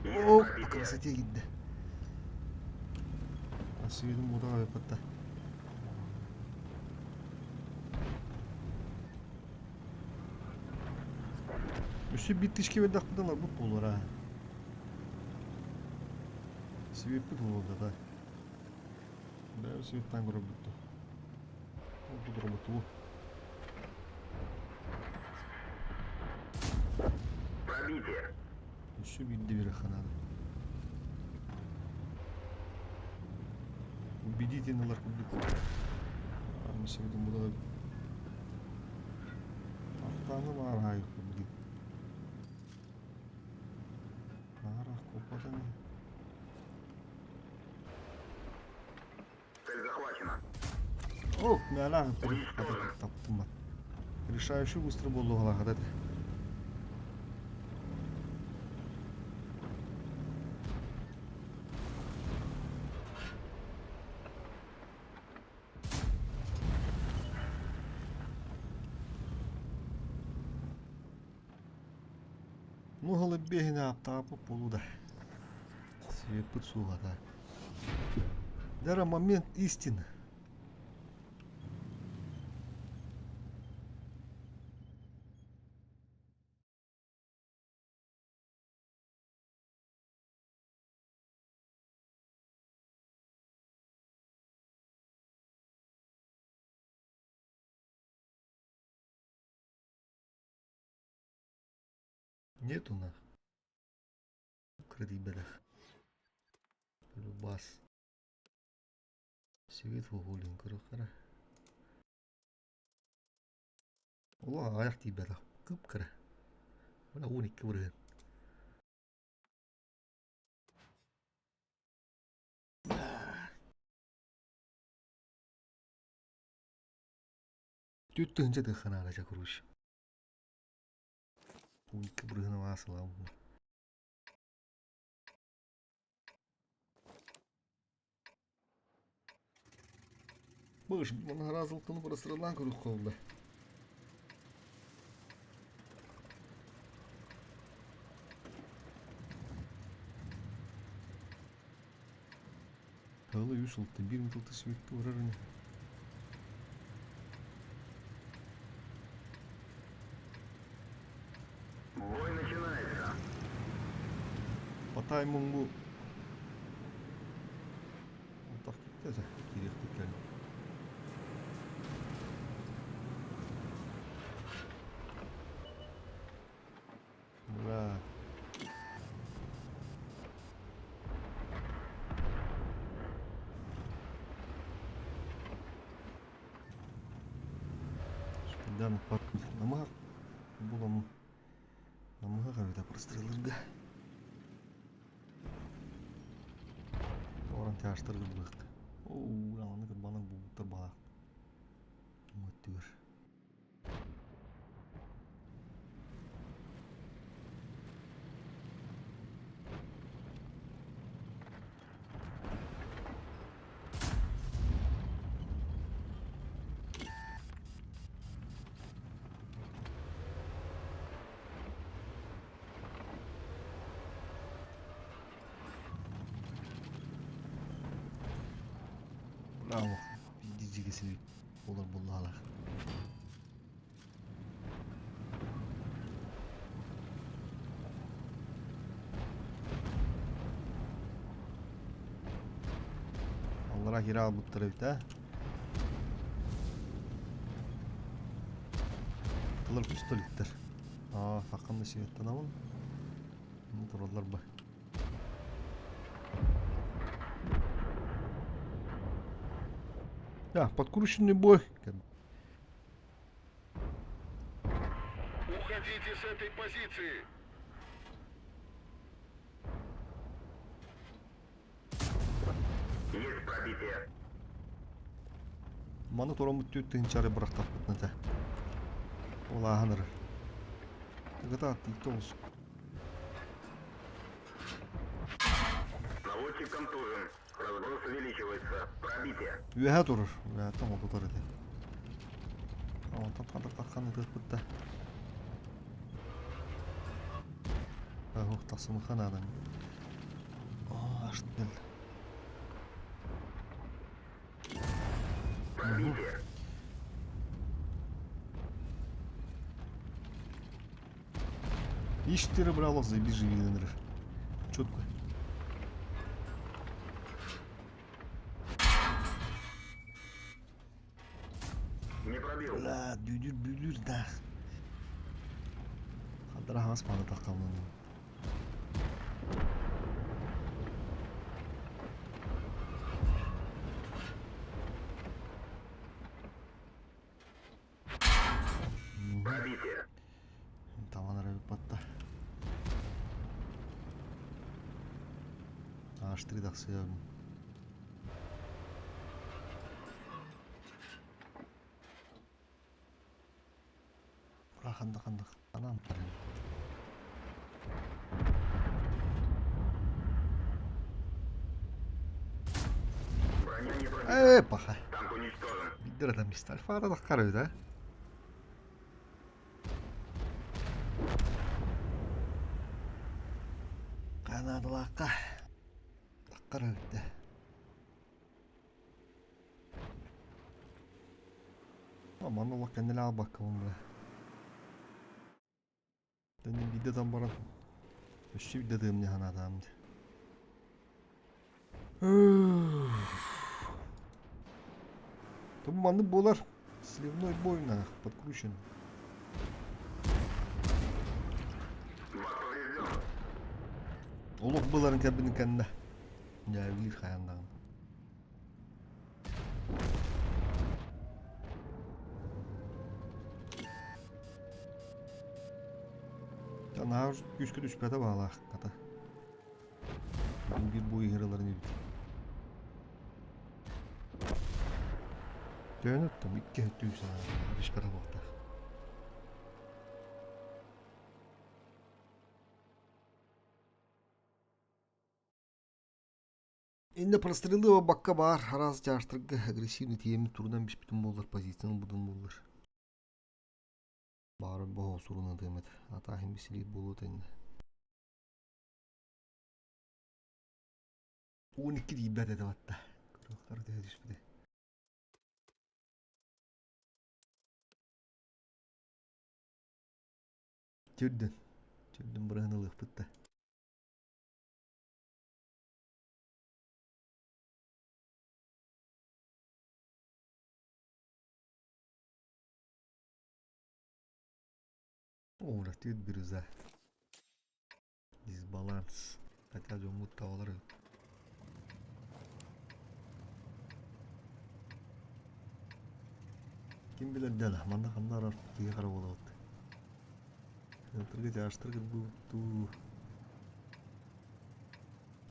Есть О, по пробитие. красоте киирдэ. Светым уутаҕа ыппатта. Өссө биир тысяча биэрдэхпитинэ ыларбыт буолуора. Сибиэппит буолуо да. Бэйэбит светтаан көрөрбүт дуо? Ол тутурбут тугу? Пробитие. Өссө биирдэ биэриэххэ наада. Убедительно ылар курдук. Мисибитин бу да Артааны баар аайыкпыт дии. Наар куоппатан Цель захвачена. О, мээлээх Уничтожен. таптым бат. Решающий выстрел буолуоҕа этэ. Ну, голубеһин ааптааппыт буолуу да. Светпыт суоҕа так. Дара момент истины. Нету нах. Кредибелэх. Любас. Свет хугулин көрөхөрө. Олох аҕыйах тиийбэтэх. Кып-кыра. Мына 12 бырыһыан. Түт тыһынча тыхханаара ча короче. 12 бырыһыана маасылаам. Быш, маны разылтыны бырасыралаан көрүөх холла. Талы үс ылты, bir мытылты светті барар ини. Бой начинается. По таймингу так киттэ кириэхпит кэлин. Ура! Шпиндан намыһах булам намыһах эбитэ прострелларга. Оран тяжтарга быһык. Оо, аны кырбанан булбуттар балаах. Мөттүгөр. Браво. Бидиджигесini болар буллаалах. Аллара кире албыттар эбит аа. Тылар пистолеттер. Аа, хаккында светтанамын. Тураллар ба. Да, подкрученный бой. Уходите с этой позиции! Есть пробитие. Маны тороммут түт тыһынчары бырахтахпытына этэ. Ол ааһан эрэр. Тыгата тоҕус. Наводчик контужен. Разброс увеличивается. Пробитие. Үөһэ турар. Үөһэттэн отутар этэ. Онтон ханнык таххан ытыахпыт да. Ох, тахсымыха наада. Оо, аштыл. Пробитие. Иш брал заебись живи Четко. Не пробил. Бля, дүйдүр бүлүр да. Хандара хас маны тахтамын. Пробитие. Таман эрэ батта. H3 тахсыам. Ханнык ханнык анаан Броня не пробита. Ээ, паха. Танк уничтожен. Биир адам истэ. Альфаҕа таххар эбит, а? Канадалаахха таххар эбит да. Манна олох кэннилээх албаккабын бля. Дэнин биирдэ ытан баран өссө биирдэ ытыам дии санаатаҕым дии. Бу маннык буолар. Сливной бой нах подкручен. Бак поврежден. Олох быларын кэлбитин кэннэ. Дьээбилиир хайаан даҕаны. Наһаа күүскэ түспэтэ баалаах хата. Бүгүн биир бу ыһырыларын эбит. Төһөнү оттом икки өттүү санаа түспэтэ буолтаах. Иннэ прострелы бакка баар араас чаастарга агрессивный тиэмин турунан биспитим буоллар позицияны ылбытым буоллар. Баары боһо сурунатыам этэ. Атааһын бисилиир буолуо иннэ. 12 тиийбэт этэ батта. Көрүөхтэр төһө түспүтэ. Түрдүн. Түрдүн быраһын ылыахпыт да. О, растет бирюза. Дисбаланс. Хотя дьоммут табалар Ким билэр дьэ манна ханна арар киһи хара буолабыт. Ылтырга чаастыргыт буутуу.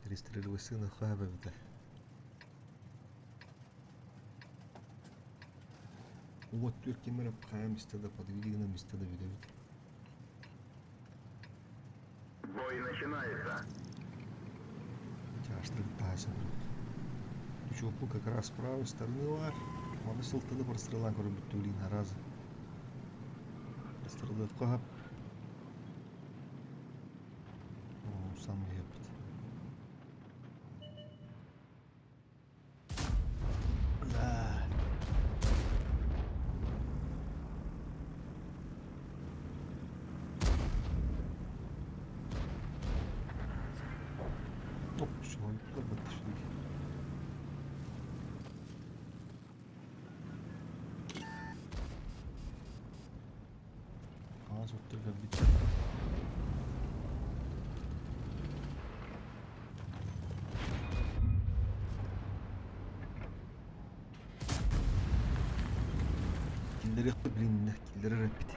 Рестрелвысына хаба эбитэ. Уот түөрт ким эрэ хайа мистэ да подвиди гына мистэ да бүтэбит. Бой начинается. Чаастыргыт таһасын. Чуоппу как раз с правой стороны бар. Маны сылтаны прострелан көрбүт түлин аразы. Прострелыт кохап. Сам еппит. Бля. Оп, чолойтулар батта шүдүк. Хаҥас өттүгэр кэлбит. Киллэриэхпит билиннэ, киллэрэр эппит.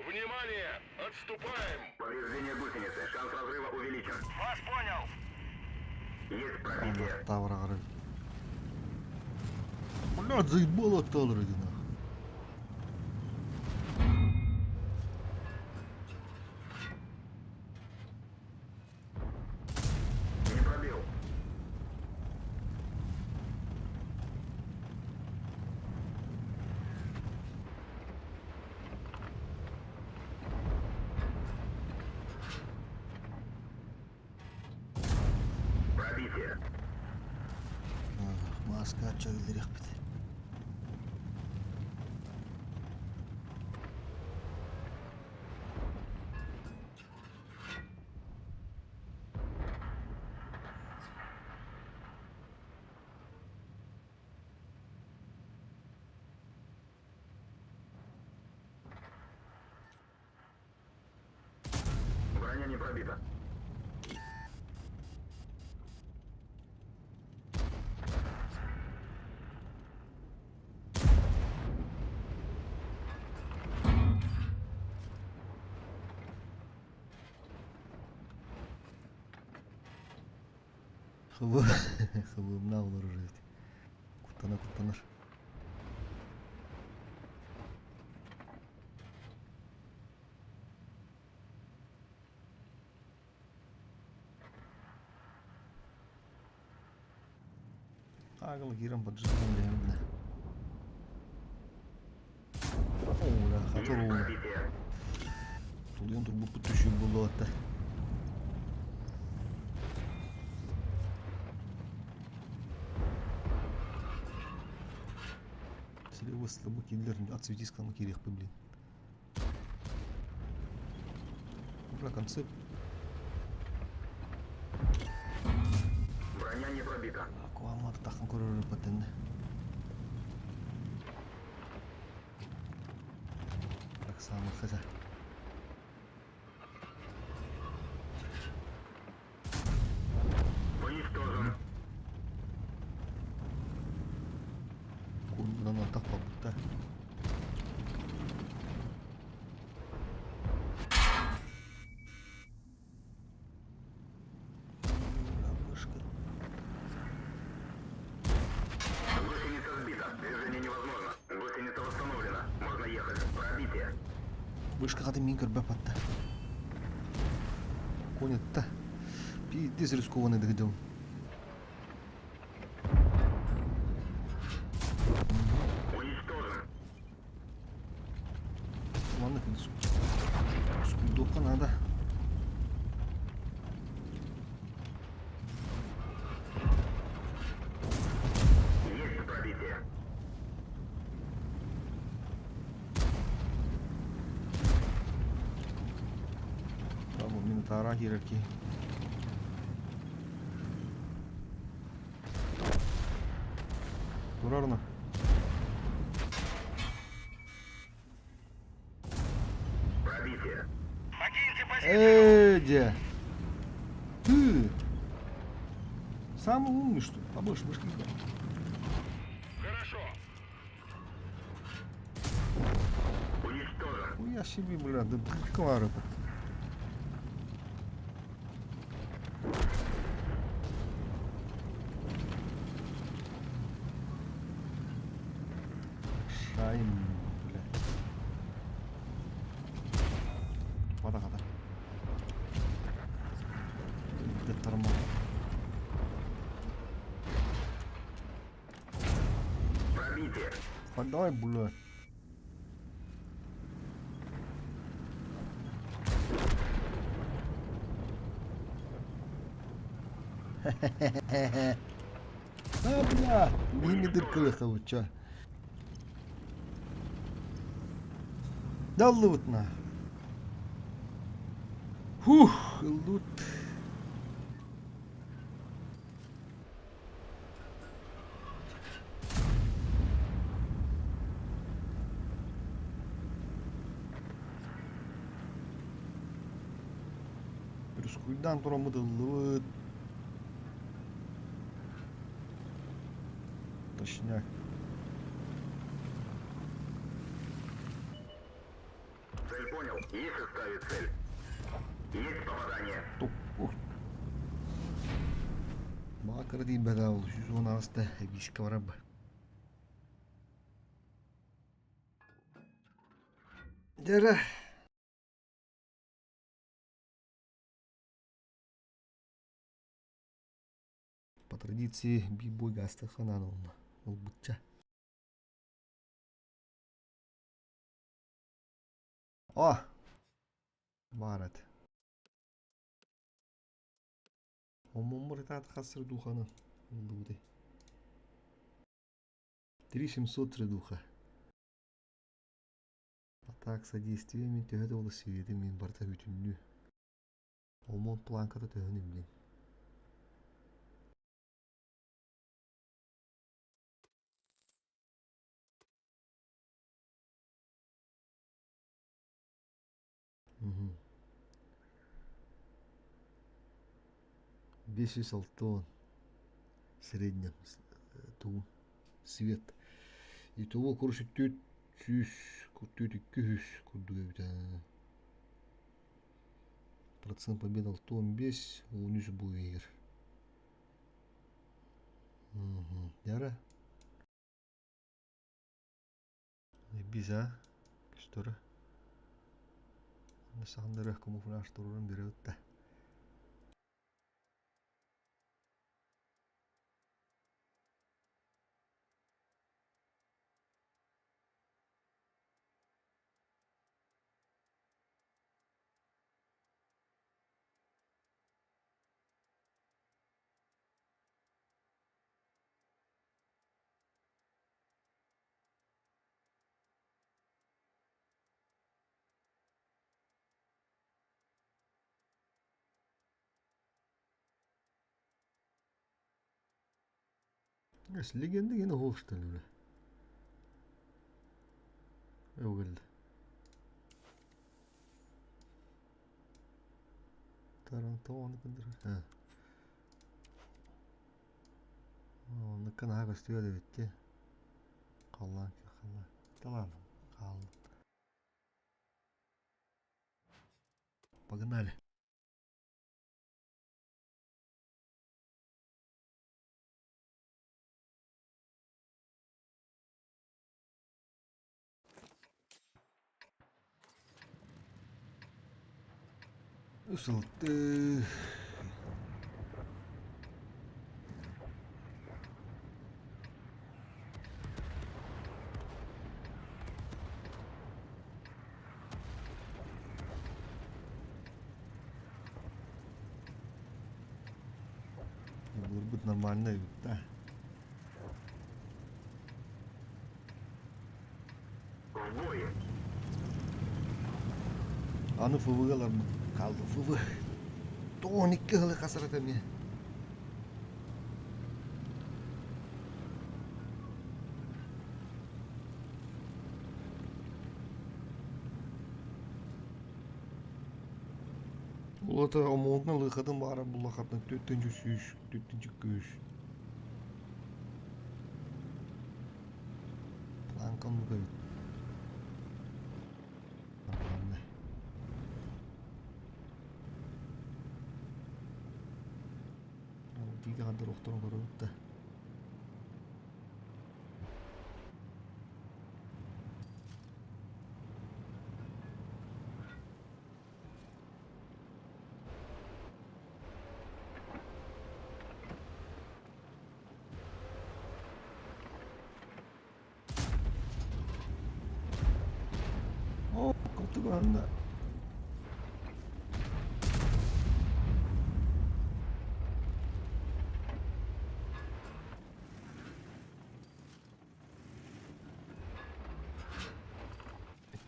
Внимание! Отступаем! Повреждение гусеницы. Шанс разрыва увеличен. Вас понял! Есть пробитие. Тавра Блядь, заебало талры нахуй. Не пробил. Пробитие. Маска ача киллэриэхпит. Броня не пробита. Хыбыымнаах олорор эбит. Куттана куттанар. Агыл киирэн бырдьыгын бэйэм Оо, хатыр ууну. Тулуйан турбуппут түшүү буолуо Слева слабо киллер, отсветись кому кириэхпин, блин. Ура, концепт. Броня не пробита. Аквамат тахын көрөр патенне. Так само хотя. Уничтожен. Курбунан атах бабытта. Вышка. Гусеница сбита. Движение невозможно. Гусеница восстановлена. Можно ехать. Пробитие. Вышка хаты мин көрбө патта. Конетта. Пиздец рискованный дыгдым. Уничтожен. Ладно, скудоха надо. Есть пробитие. Браво, Минотавра киирэр киһи. Турарына. Пробитие. Покиньте позицию! Эй, где? Ты! Самый умный, что ли? Побольше башки. Хорошо. Уничтожен. Хуя себе, бля, да клара Шайм, бля. Хата хата. Тарма. Пробитие. Подай, бля. А, бля, мини дыркылыха чё. Даллыбыт на. Фух, ыллут. Бүрүскүйдаан тураммыт ыллыбыт. Точняк. Цель понял. Есть ставит цель. Есть попадание. Топ. Ох. Баакара тиийбэтэ ол 110 ааста эбиискэ барар Дьэ По традиции би-бой гаастыахха наада уонна ылбычча. О! Баар этэ. Омуммар итаат хас средуханы ыллыбытый? 3700 средуха. А так содействие мин төһө да буола сириэтим мин барыта бүтүннүү. Омон планката төһөнүй блин? Угу. 560 среднем тугу свет. Итого короче 400 200 курдук эбит Процент победы алтан 5, 13 бу иһигэр. Дьэ Биз а көстөрө. Сахандары камуфляж турурун беребит да. Легенда гена что ли? Өгөл. Таран тоҕону күндүр. Оннукка наһаа көстүө эбит дии. Халлаан халлаан. Талаан хаалла. Погнали. Ысылты. Былырбыт нормально эбит да. В бой! Аны ФВ-ларбыт хаалла. ФВ. 12 сылы хасарата эмиэ. Улата омугунан лыхатын баара буллахатына төртүнчү сүүс, төртүнчү күүс. Планка оннук эбит. Нормально. Тиийгэ хандар охторон көрөбүт да. О, кутуганна.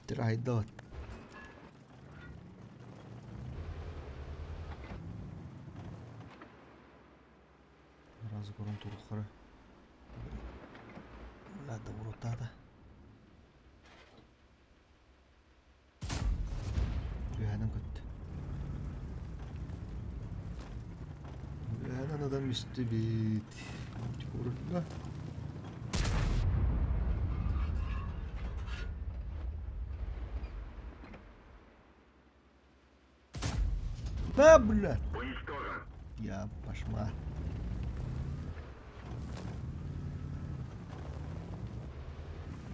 Трайдот. Разы көрөн туруохтара. Ладно, урутаата. Үөһэнэн көттө. Үөһэнэн адам истибит. Урутна. Да, блядь! Уничтожен! Я пошла.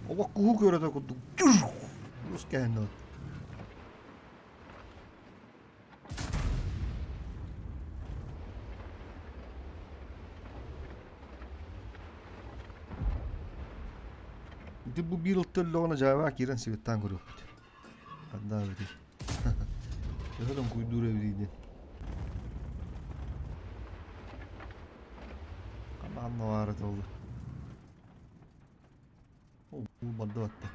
Олох куһу көрөтө курдук Рус кэһэннэ Ити бу биир ылтыллоҕуна дьаабаа киирэн сыбыттаан көрүөхпүт. Ханна эбитий? Төһө тоҥкуйдуур эбитий диэн. Ханна баар этэ ол? Уу барда батта.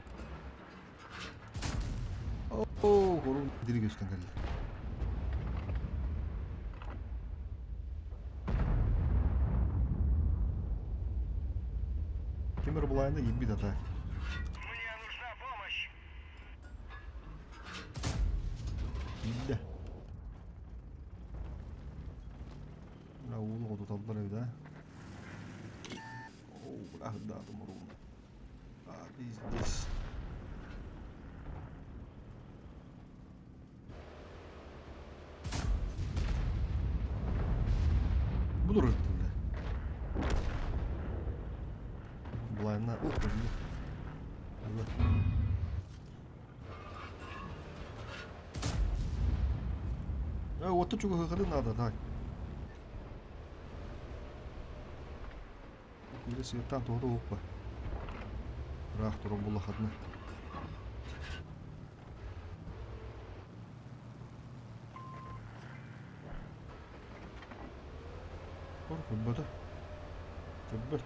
Оо, хорун дири көстөн кэллэ. Ким эрэ булаайына киирбит ата. Мне нужна помощь! Киирдэ. Мына ууну хотуталлар эбит а. Оо, бля, даатым уруна. А, пиздец. Бу турар бля. Ух, көрдө. Уотта чугаһыаххытын наада, так. Кыыра сыаттаан тоҕо да уһукпа. Ыраах туран буллаххытына. Көр көрбөтө. Көрбөт.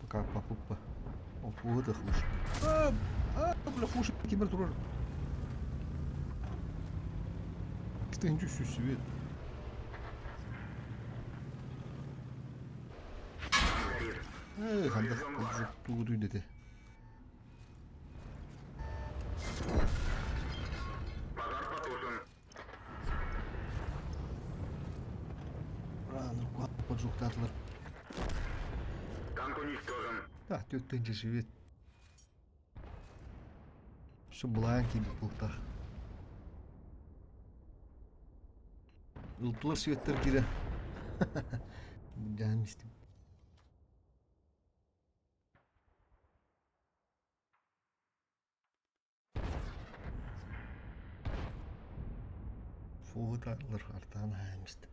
Пока папуппа. О, это хуш. А, а, бля, хуш, кибер турар. Ты ничего себе. Эй, ханда тугу дети. Пожар потушен. Поджуктатлар. Танк уничтожен. Да, тетенче живет. Все бланки букта. Ылтылар светтер кире. Жан истим. Фууталлар артаан хаамист.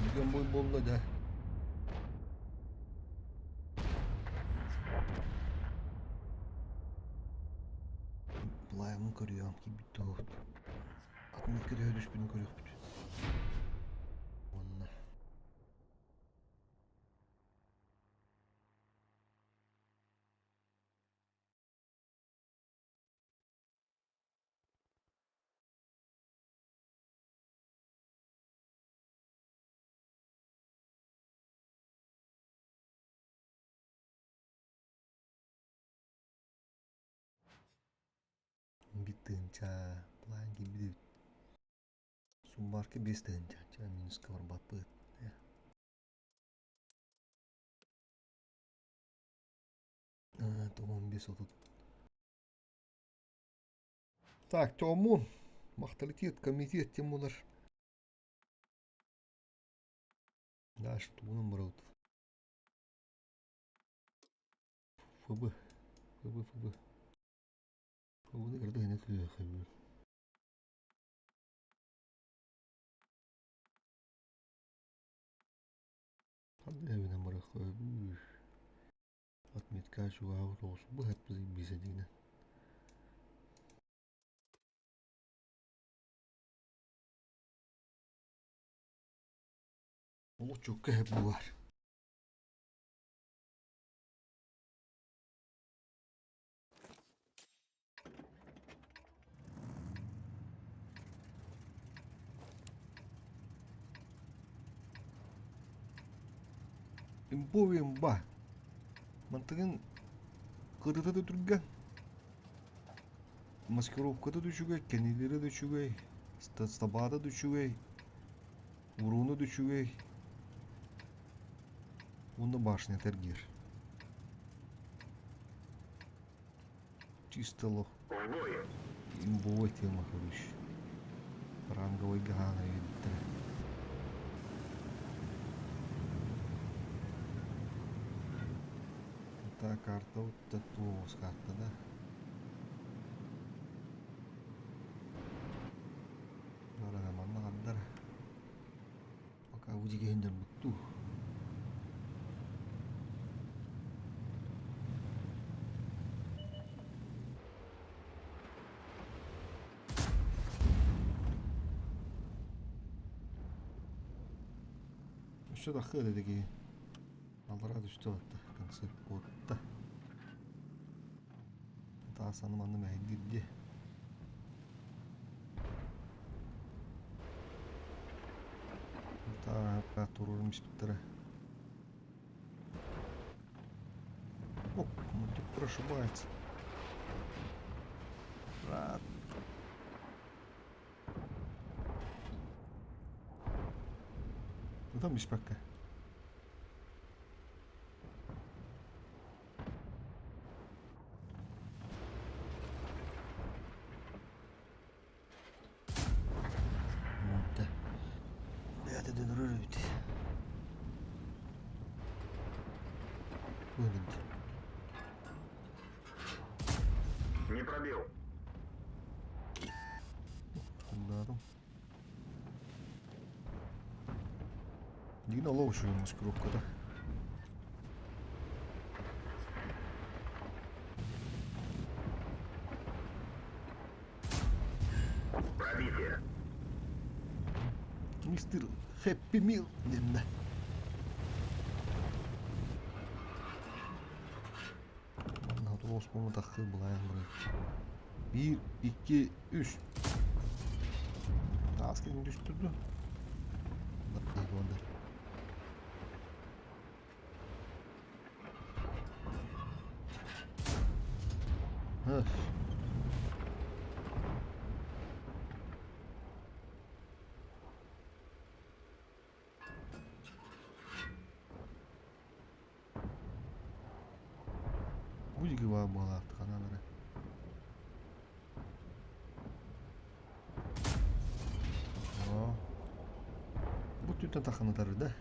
Бүгін бой болды да. Былайымын көрüyorum ki bitti oldu. Atın kötü düşbünü көрүөхпүт. Онна. Биттыынча, план кибит. Сумбарка бес тыынча, ча минуска бар баппыт. Томон бес отут. Так, Томон. Махталитет, комитет, Тимунар. Да, что он брал. ФБ. ФБ, ФБ. ФБ, наверное, нет, ФБ. Отметка бизадина. Олучу кэп бар. Имбовый имба. Мантыгын кырыта да түргэн. Маскировката да үчүгэй, кенилери да үчүгэй, стабада да үчүгэй, уруну да үчүгэй. Онда башня тергир. Чисто лох. Имбовая тема, короче. Ранговый гана видите. Это карта, вот это карта, да? Пока удигендер бутту. Что да хыды такие. Аллара что это концерт кодта. Таасаны манны мәһидде. Та турурум испиттера. О, мультик прошибается. Рад. Ну там беспокой. Бэйэтэ да өлөрөр эбит. Выгодно. Не пробил. Ударом. Дигин олох үчүгэй маскировката. Пробитие. Мистер Хэппи Мил диэннэ. Манна туос таххы былаан бары. Биир, икки, үс. Таас кэлин түстүрдү. Öf. Бу диэки баар буолаахтык аналара. Оо. Бу түтэн тахханытары да.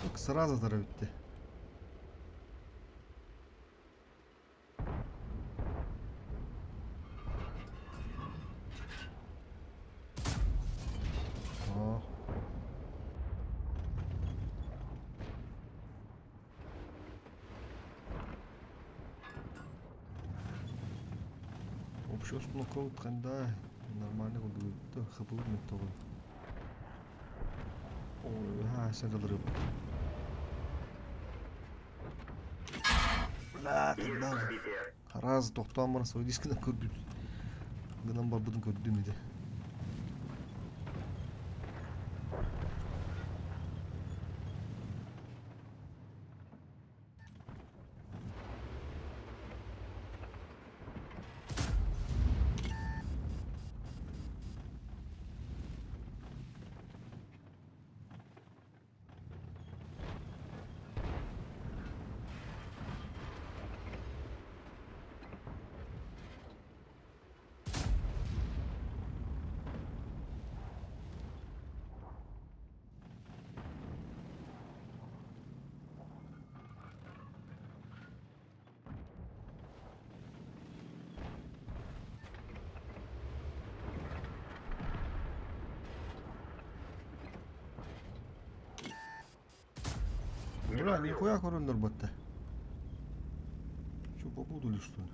Так сразу бүттэ. Оо. Общий установка нормально курдук хапылып мөттөҕү. Ой, ха, сагалырып. Бля, Есть да. пробитие. Раз тохтоон баран свой дискынан көрдүм. Гынан барбытын көрдүм иде. Не Бля, пробил. нихуя көрөллөр батта. Что, попутали что ли?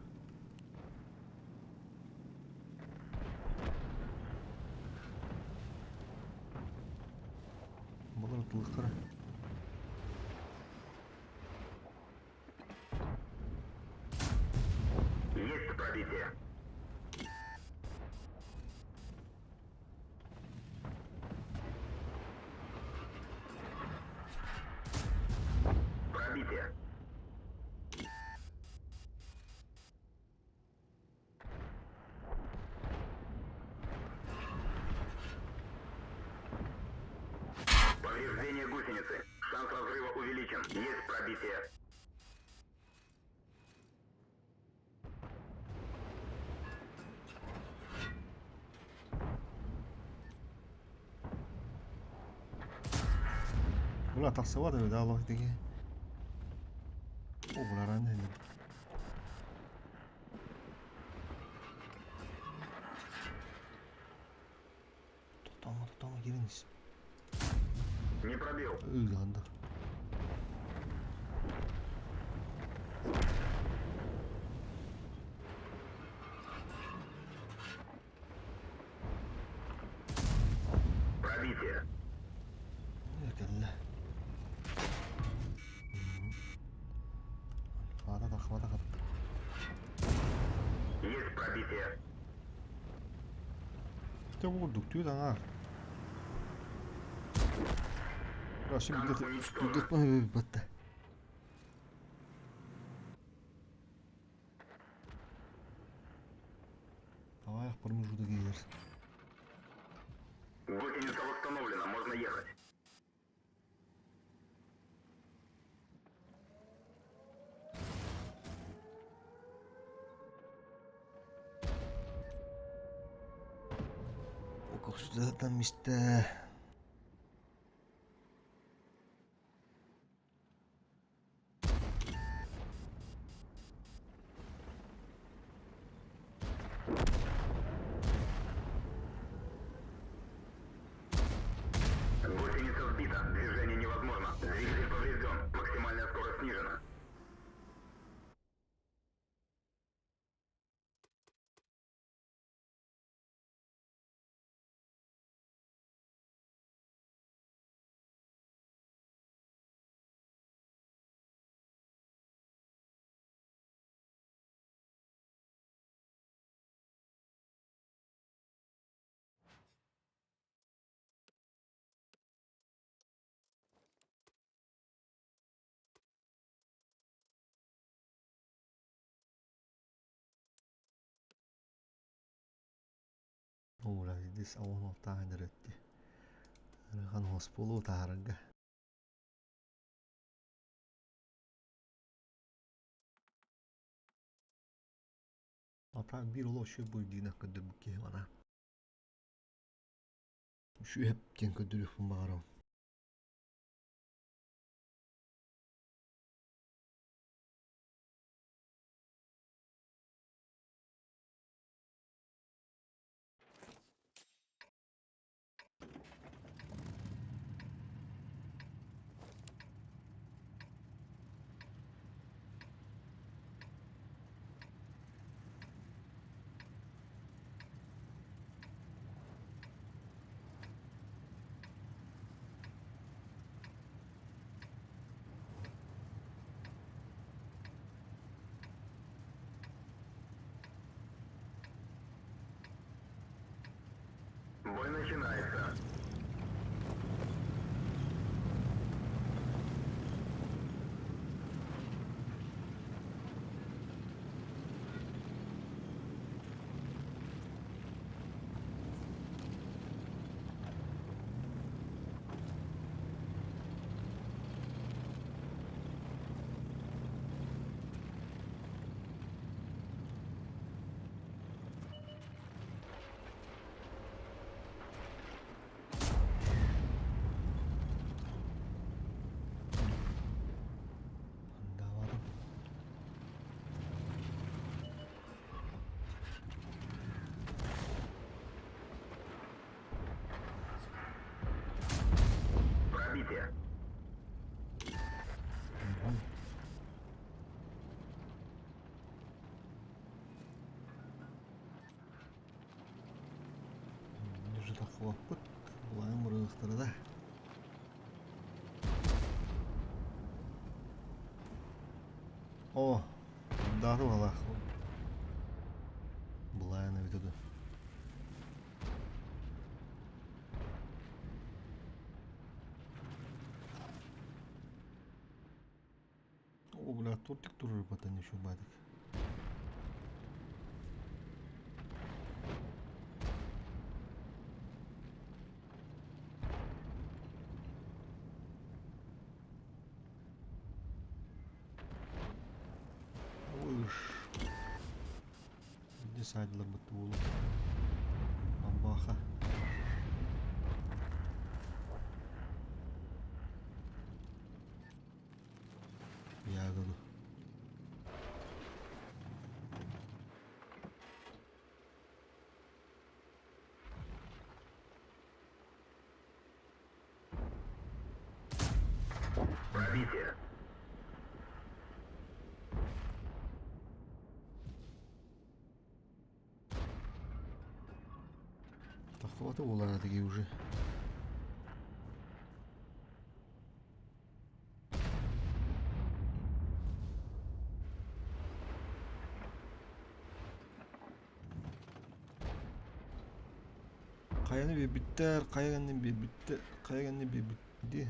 Балар тылыктара. Есть пробитие. Пробитие. Повреждение гусеницы. Шанс разрыва увеличен. Есть пробитие. Бля, тахсыбат эбит аллах диги. О, буларан эми. Тохтоомо, тохтоомо, кириңиз. Не пробил. Ыыланды. Пробитие. Кэллэ. Хвата хвата хат. Есть пробитие. Тэ курдук түөт аҥаар. Танк уничтожен. Батта. Давай промежуток егер. Гусеница восстановлена. Можно ехать. Туохсутатан мистэ. Гусеница сбита. Движение невозможно. Двигатель поврежден. Максимальная скорость снижена. Уура дис ауан алтаан эрэтти. Арахан хоспулу таарга. Ата бир оло шө буйдина көдөр бу мана. Шү хеп тен көдөр фун багарам. Бой начинается. Даварым. Пробитие. Держи тахлаппыт. Булайым мырыктары да. О, дары балах. Булайын битеди. О, бля, тортик турur батан еще бадик. Уш. Десайдлар бутулу. Бабаха. Ягоду. Пробитие. Так вот и такие уже. Каяны bir bitter, каяны bir bitti, каяны bir bitti.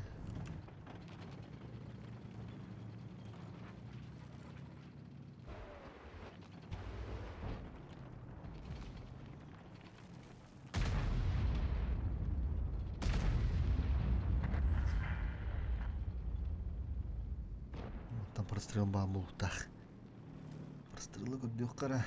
Там прострел бамбултах. Прострелы көрдүк кара.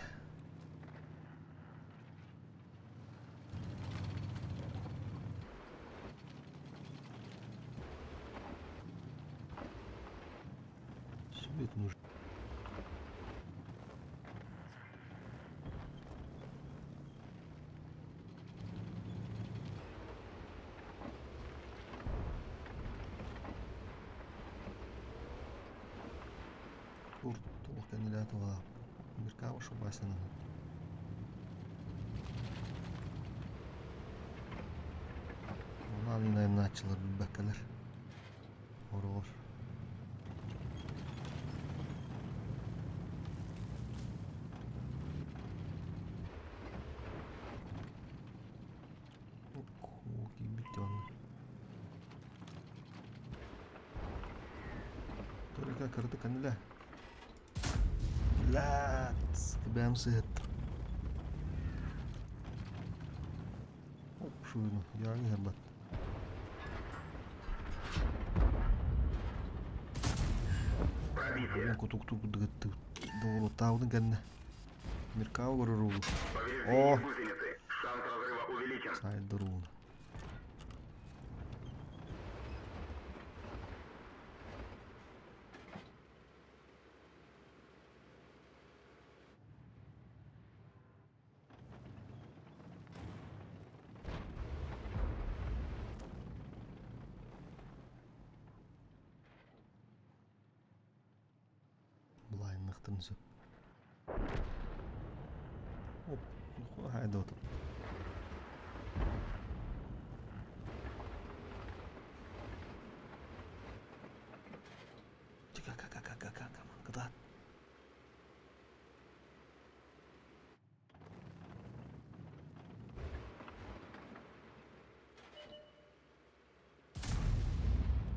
Кэннилээ туһалаах. Миркаба шубасынан. Онон айаннааччылар билбэккэлэр. Ороҕор. Киирбит онно. Только кырдык кэннилээ. Блядь, бэм сыһыт. Шуйну, я не хербат. Пробитие. Кутукту кудыгытты доҕуруоттаабытын кэннэ Миркау көрөр Повреждение О! гусеницы. Шанс разрыва увеличен. Сайдыр ууну. Былайынныктын сөп. Оп, хайда отыр. Кытаат.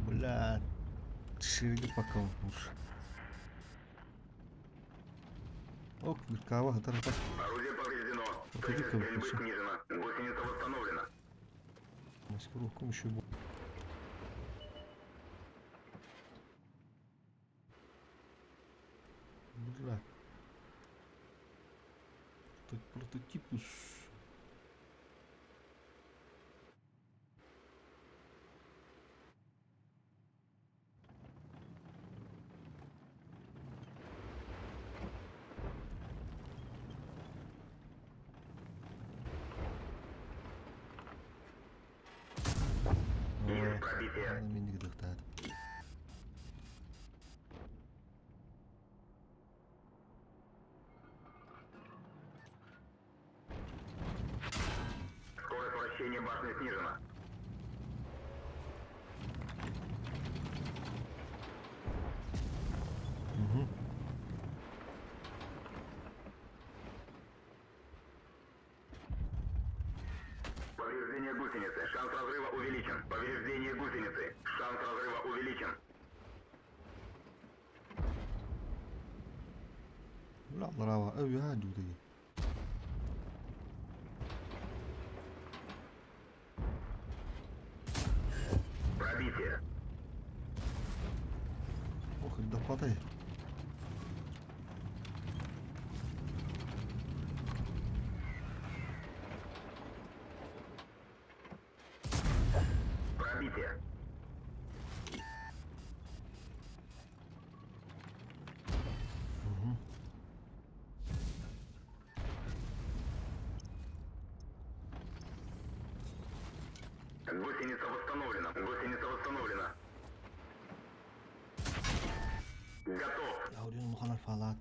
Бля, шириги пока уж. Ок, Миркава, хатар хатар. Орудие повреждено. Вот иди-ка, Точность стрельбы всё. снижена. Гусеница восстановлена. Маскировку еще Бля. Тут прототипус. Есть пробитие. Минник дыхтает. Скорость вращения башни снижена. Угу. Повреждение гусеницы. Шанс разрыва увеличен. Повреждение гусеницы. Шанс разрыва увеличен. Бля, ларава, өйө дуудagi. Пробитие. Ох, допатай. Пробитие. Угу. Гусеница восстановлена. Гусеница восстановлена. Готов. Аурин муханар фалат.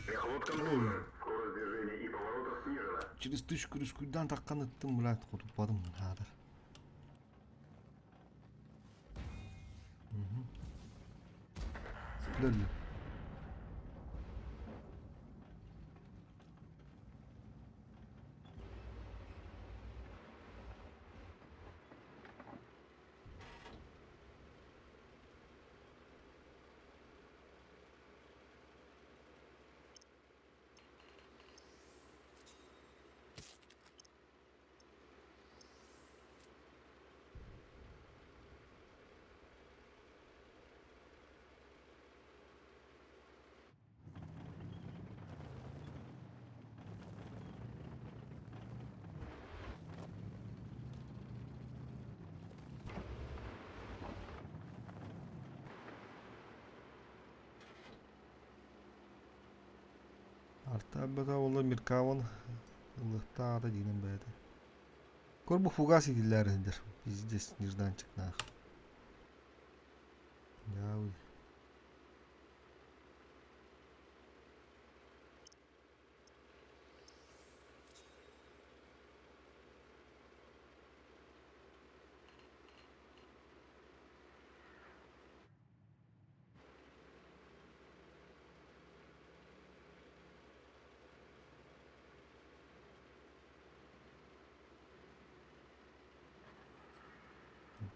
Мехвод контужен. Скорость движения и поворотов снижена. Через тысячу күрүскүйден таққан ыттым, блядь, хотуппадым, хаатар. Угу. Лөллө. Таабата уола Миркаван ылыахтаата диинэн бэйэтэ. Көр бу фугас иитиллээри сылдьар. Пиздец, нежданчик-наах. Дьаабый.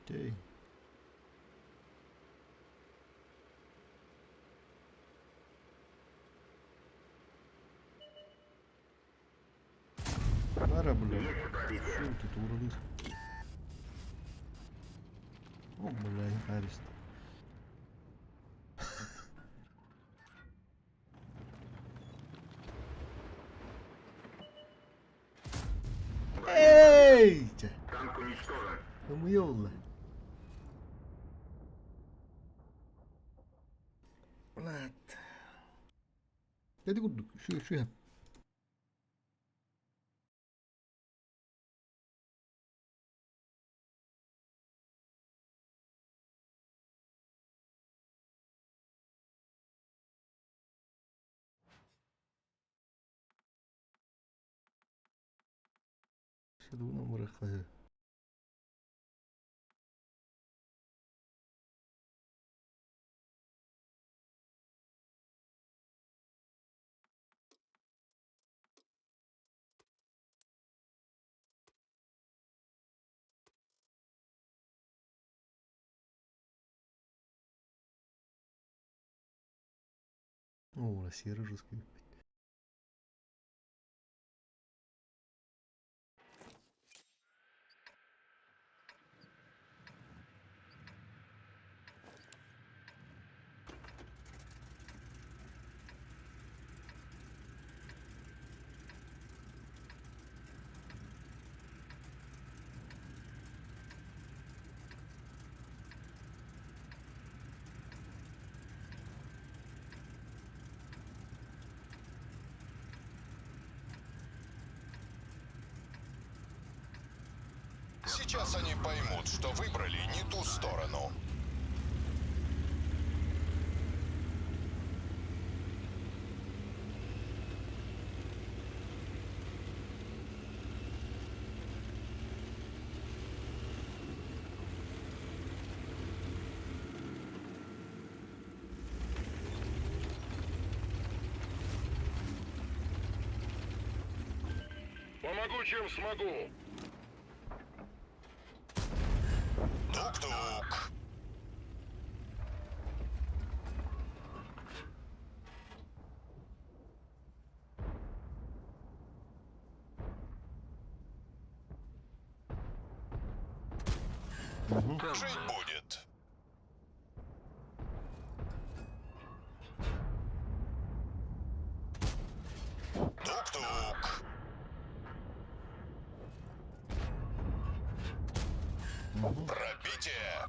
Окей. Нара, бля. Что тут уровень? О, бля, арест. Эй! Танк уничтожен. Ымыйа буолла. Блядь. Ити курдук, үчүгэй. О, серый жесткий. Сейчас они поймут, что выбрали не ту сторону. Помогу, чем смогу. Тук-тук. Жить будет. Тук-тук. Пробитие.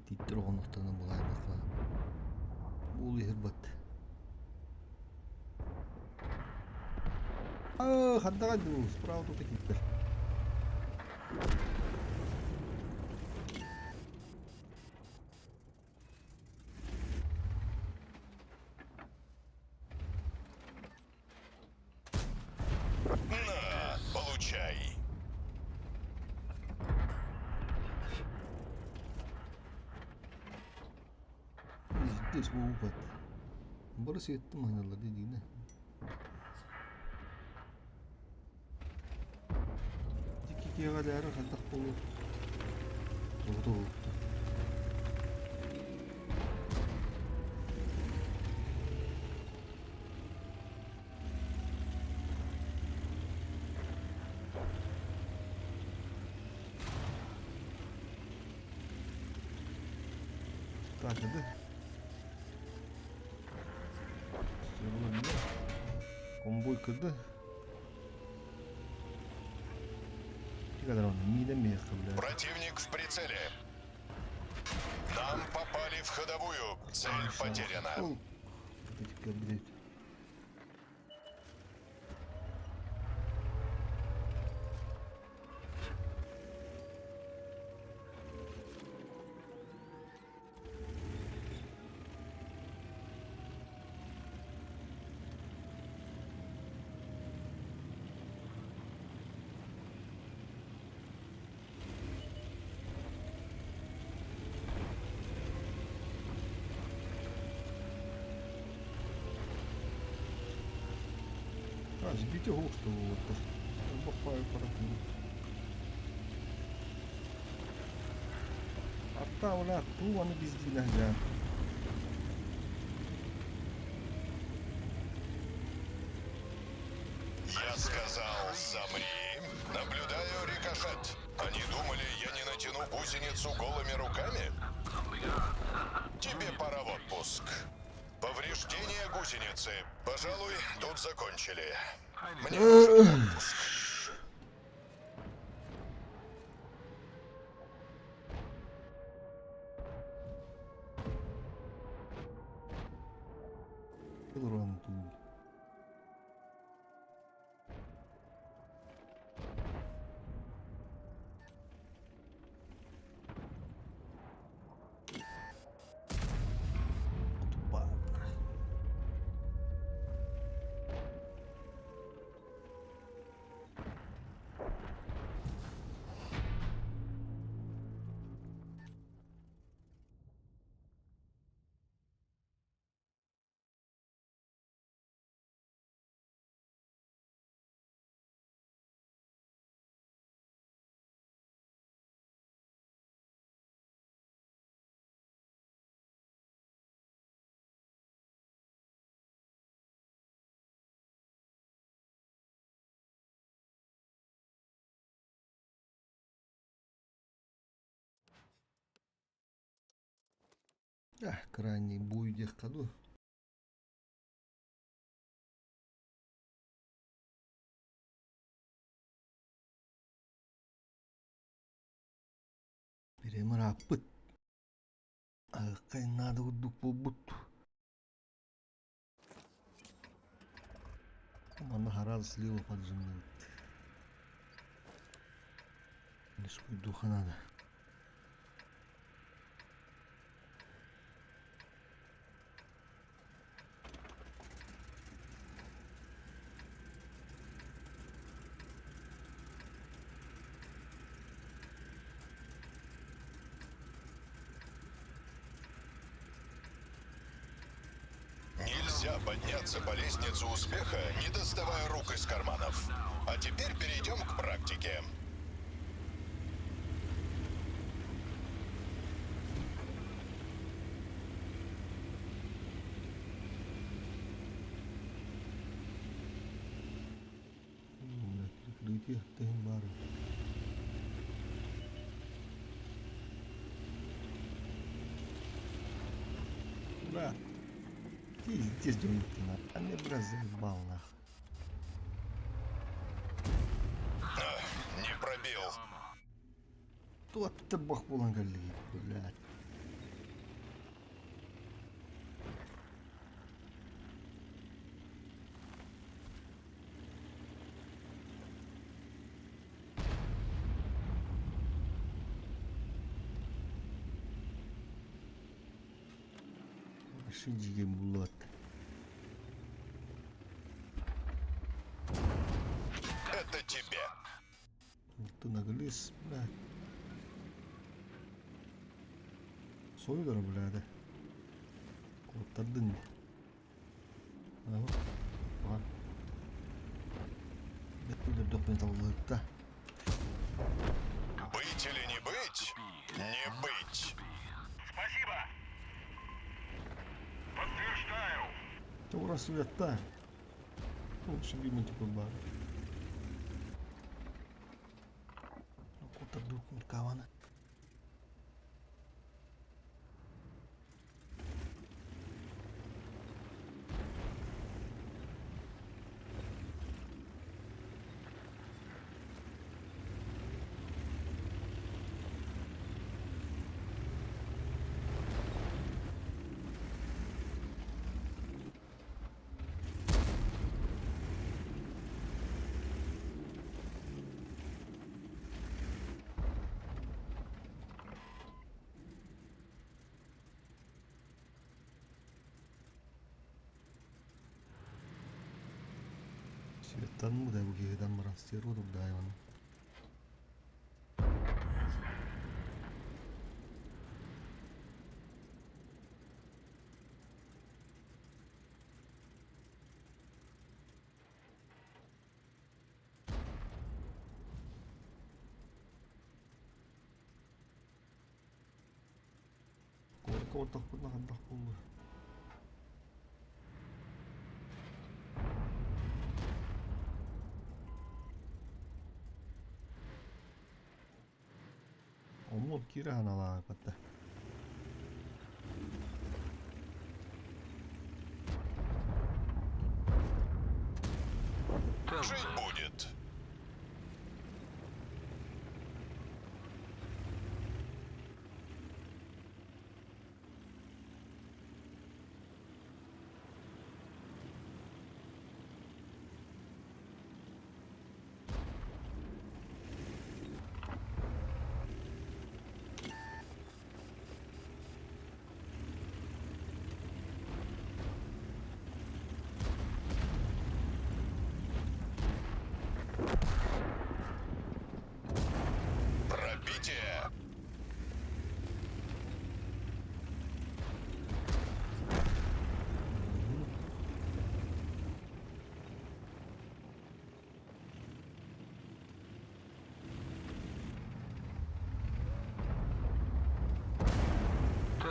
Тииттэр оҕоннохторунан былаайбакка уол иһирбат. Аа, хандаҕай дуу, справа тут киирдэр. На, получай. Здесь буолбат. Бары сиэттим аһыналлар диигинэ. Икки киэҕэлээри хайдах буолуо? Тоҕо Так, hadi. Конвой кд. Миинэн миэхэ, блядь. Противник в прицеле. Нам попали в ходовую. Цель потеряна. Ол кэлбит. А, сбить его, что вот. Бахаю парапют. Аттаула тууаны биздинәһдә. Я сказал, замри. Наблюдаю рикошет. Они думали, я не натяну гусеницу голыми руками? Тебе пора в отпуск. Повреждение гусеницы. Пожалуй, тут закончили. Мне нужен отпуск. Уран туу. Тупа. Ах, крайний бой ходу. Перемыраппыт. Кайнады курдук буолбут. Манна харал слива поджимныбыт. Духа надо. Нельзя подняться по лестнице успеха, не доставая рук из карманов. А теперь перейдем к практике. Бля, перекрытие тыгын. Брат, пиздец ты на. А мне, брат, заебал нах. А, не пробил. Тот бах булан галли, блядь. Шиджиге булат. Это тебе. Ты наглис, блядь. Сойдор, блядь. Куттардын. Ага. Ага. Документ. Быть или не быть? Не быть. Спасибо. Подтверждаю. Тура суета. Лучше бимо типа бар. Куттардук миркавана. Светтанмыт бу киһитэн баран стерва турдаайбын. Куоракка бардахпытына хайдах буолуой? Омук киирэ ханалаабыта. Жить будет. Пробитие.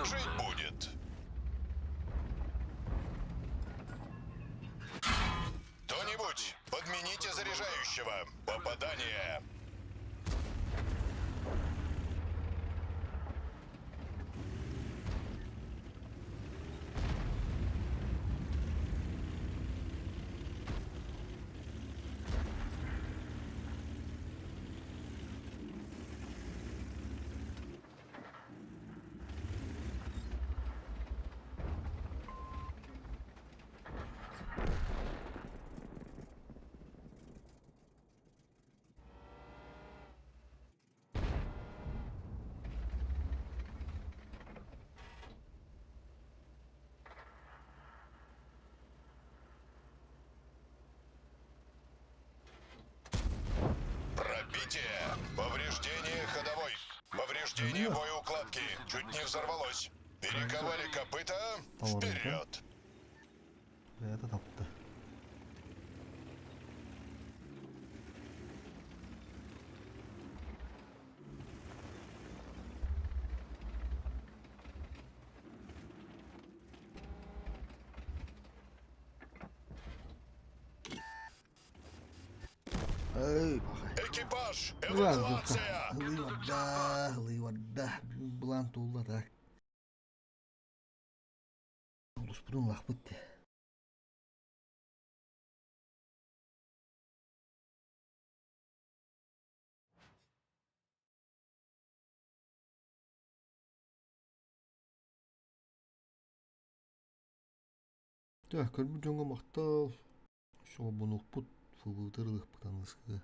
Жить будет. Кто-нибудь, подмените заряжающего. Попадание. Пробитие. Повреждение ходовой. Повреждение боеукладки. Чуть не взорвалось. Перековали копыта. Вперед. Это тапты. Эй, пахай. Экипаж, эвакуация! Ылыы барда, былаан туолла так. Улуспутун лахпыт. Так, көрбүт дьоҥҥо махтал. Шобунукпут, фылбытыр ылыхпыт аныскы.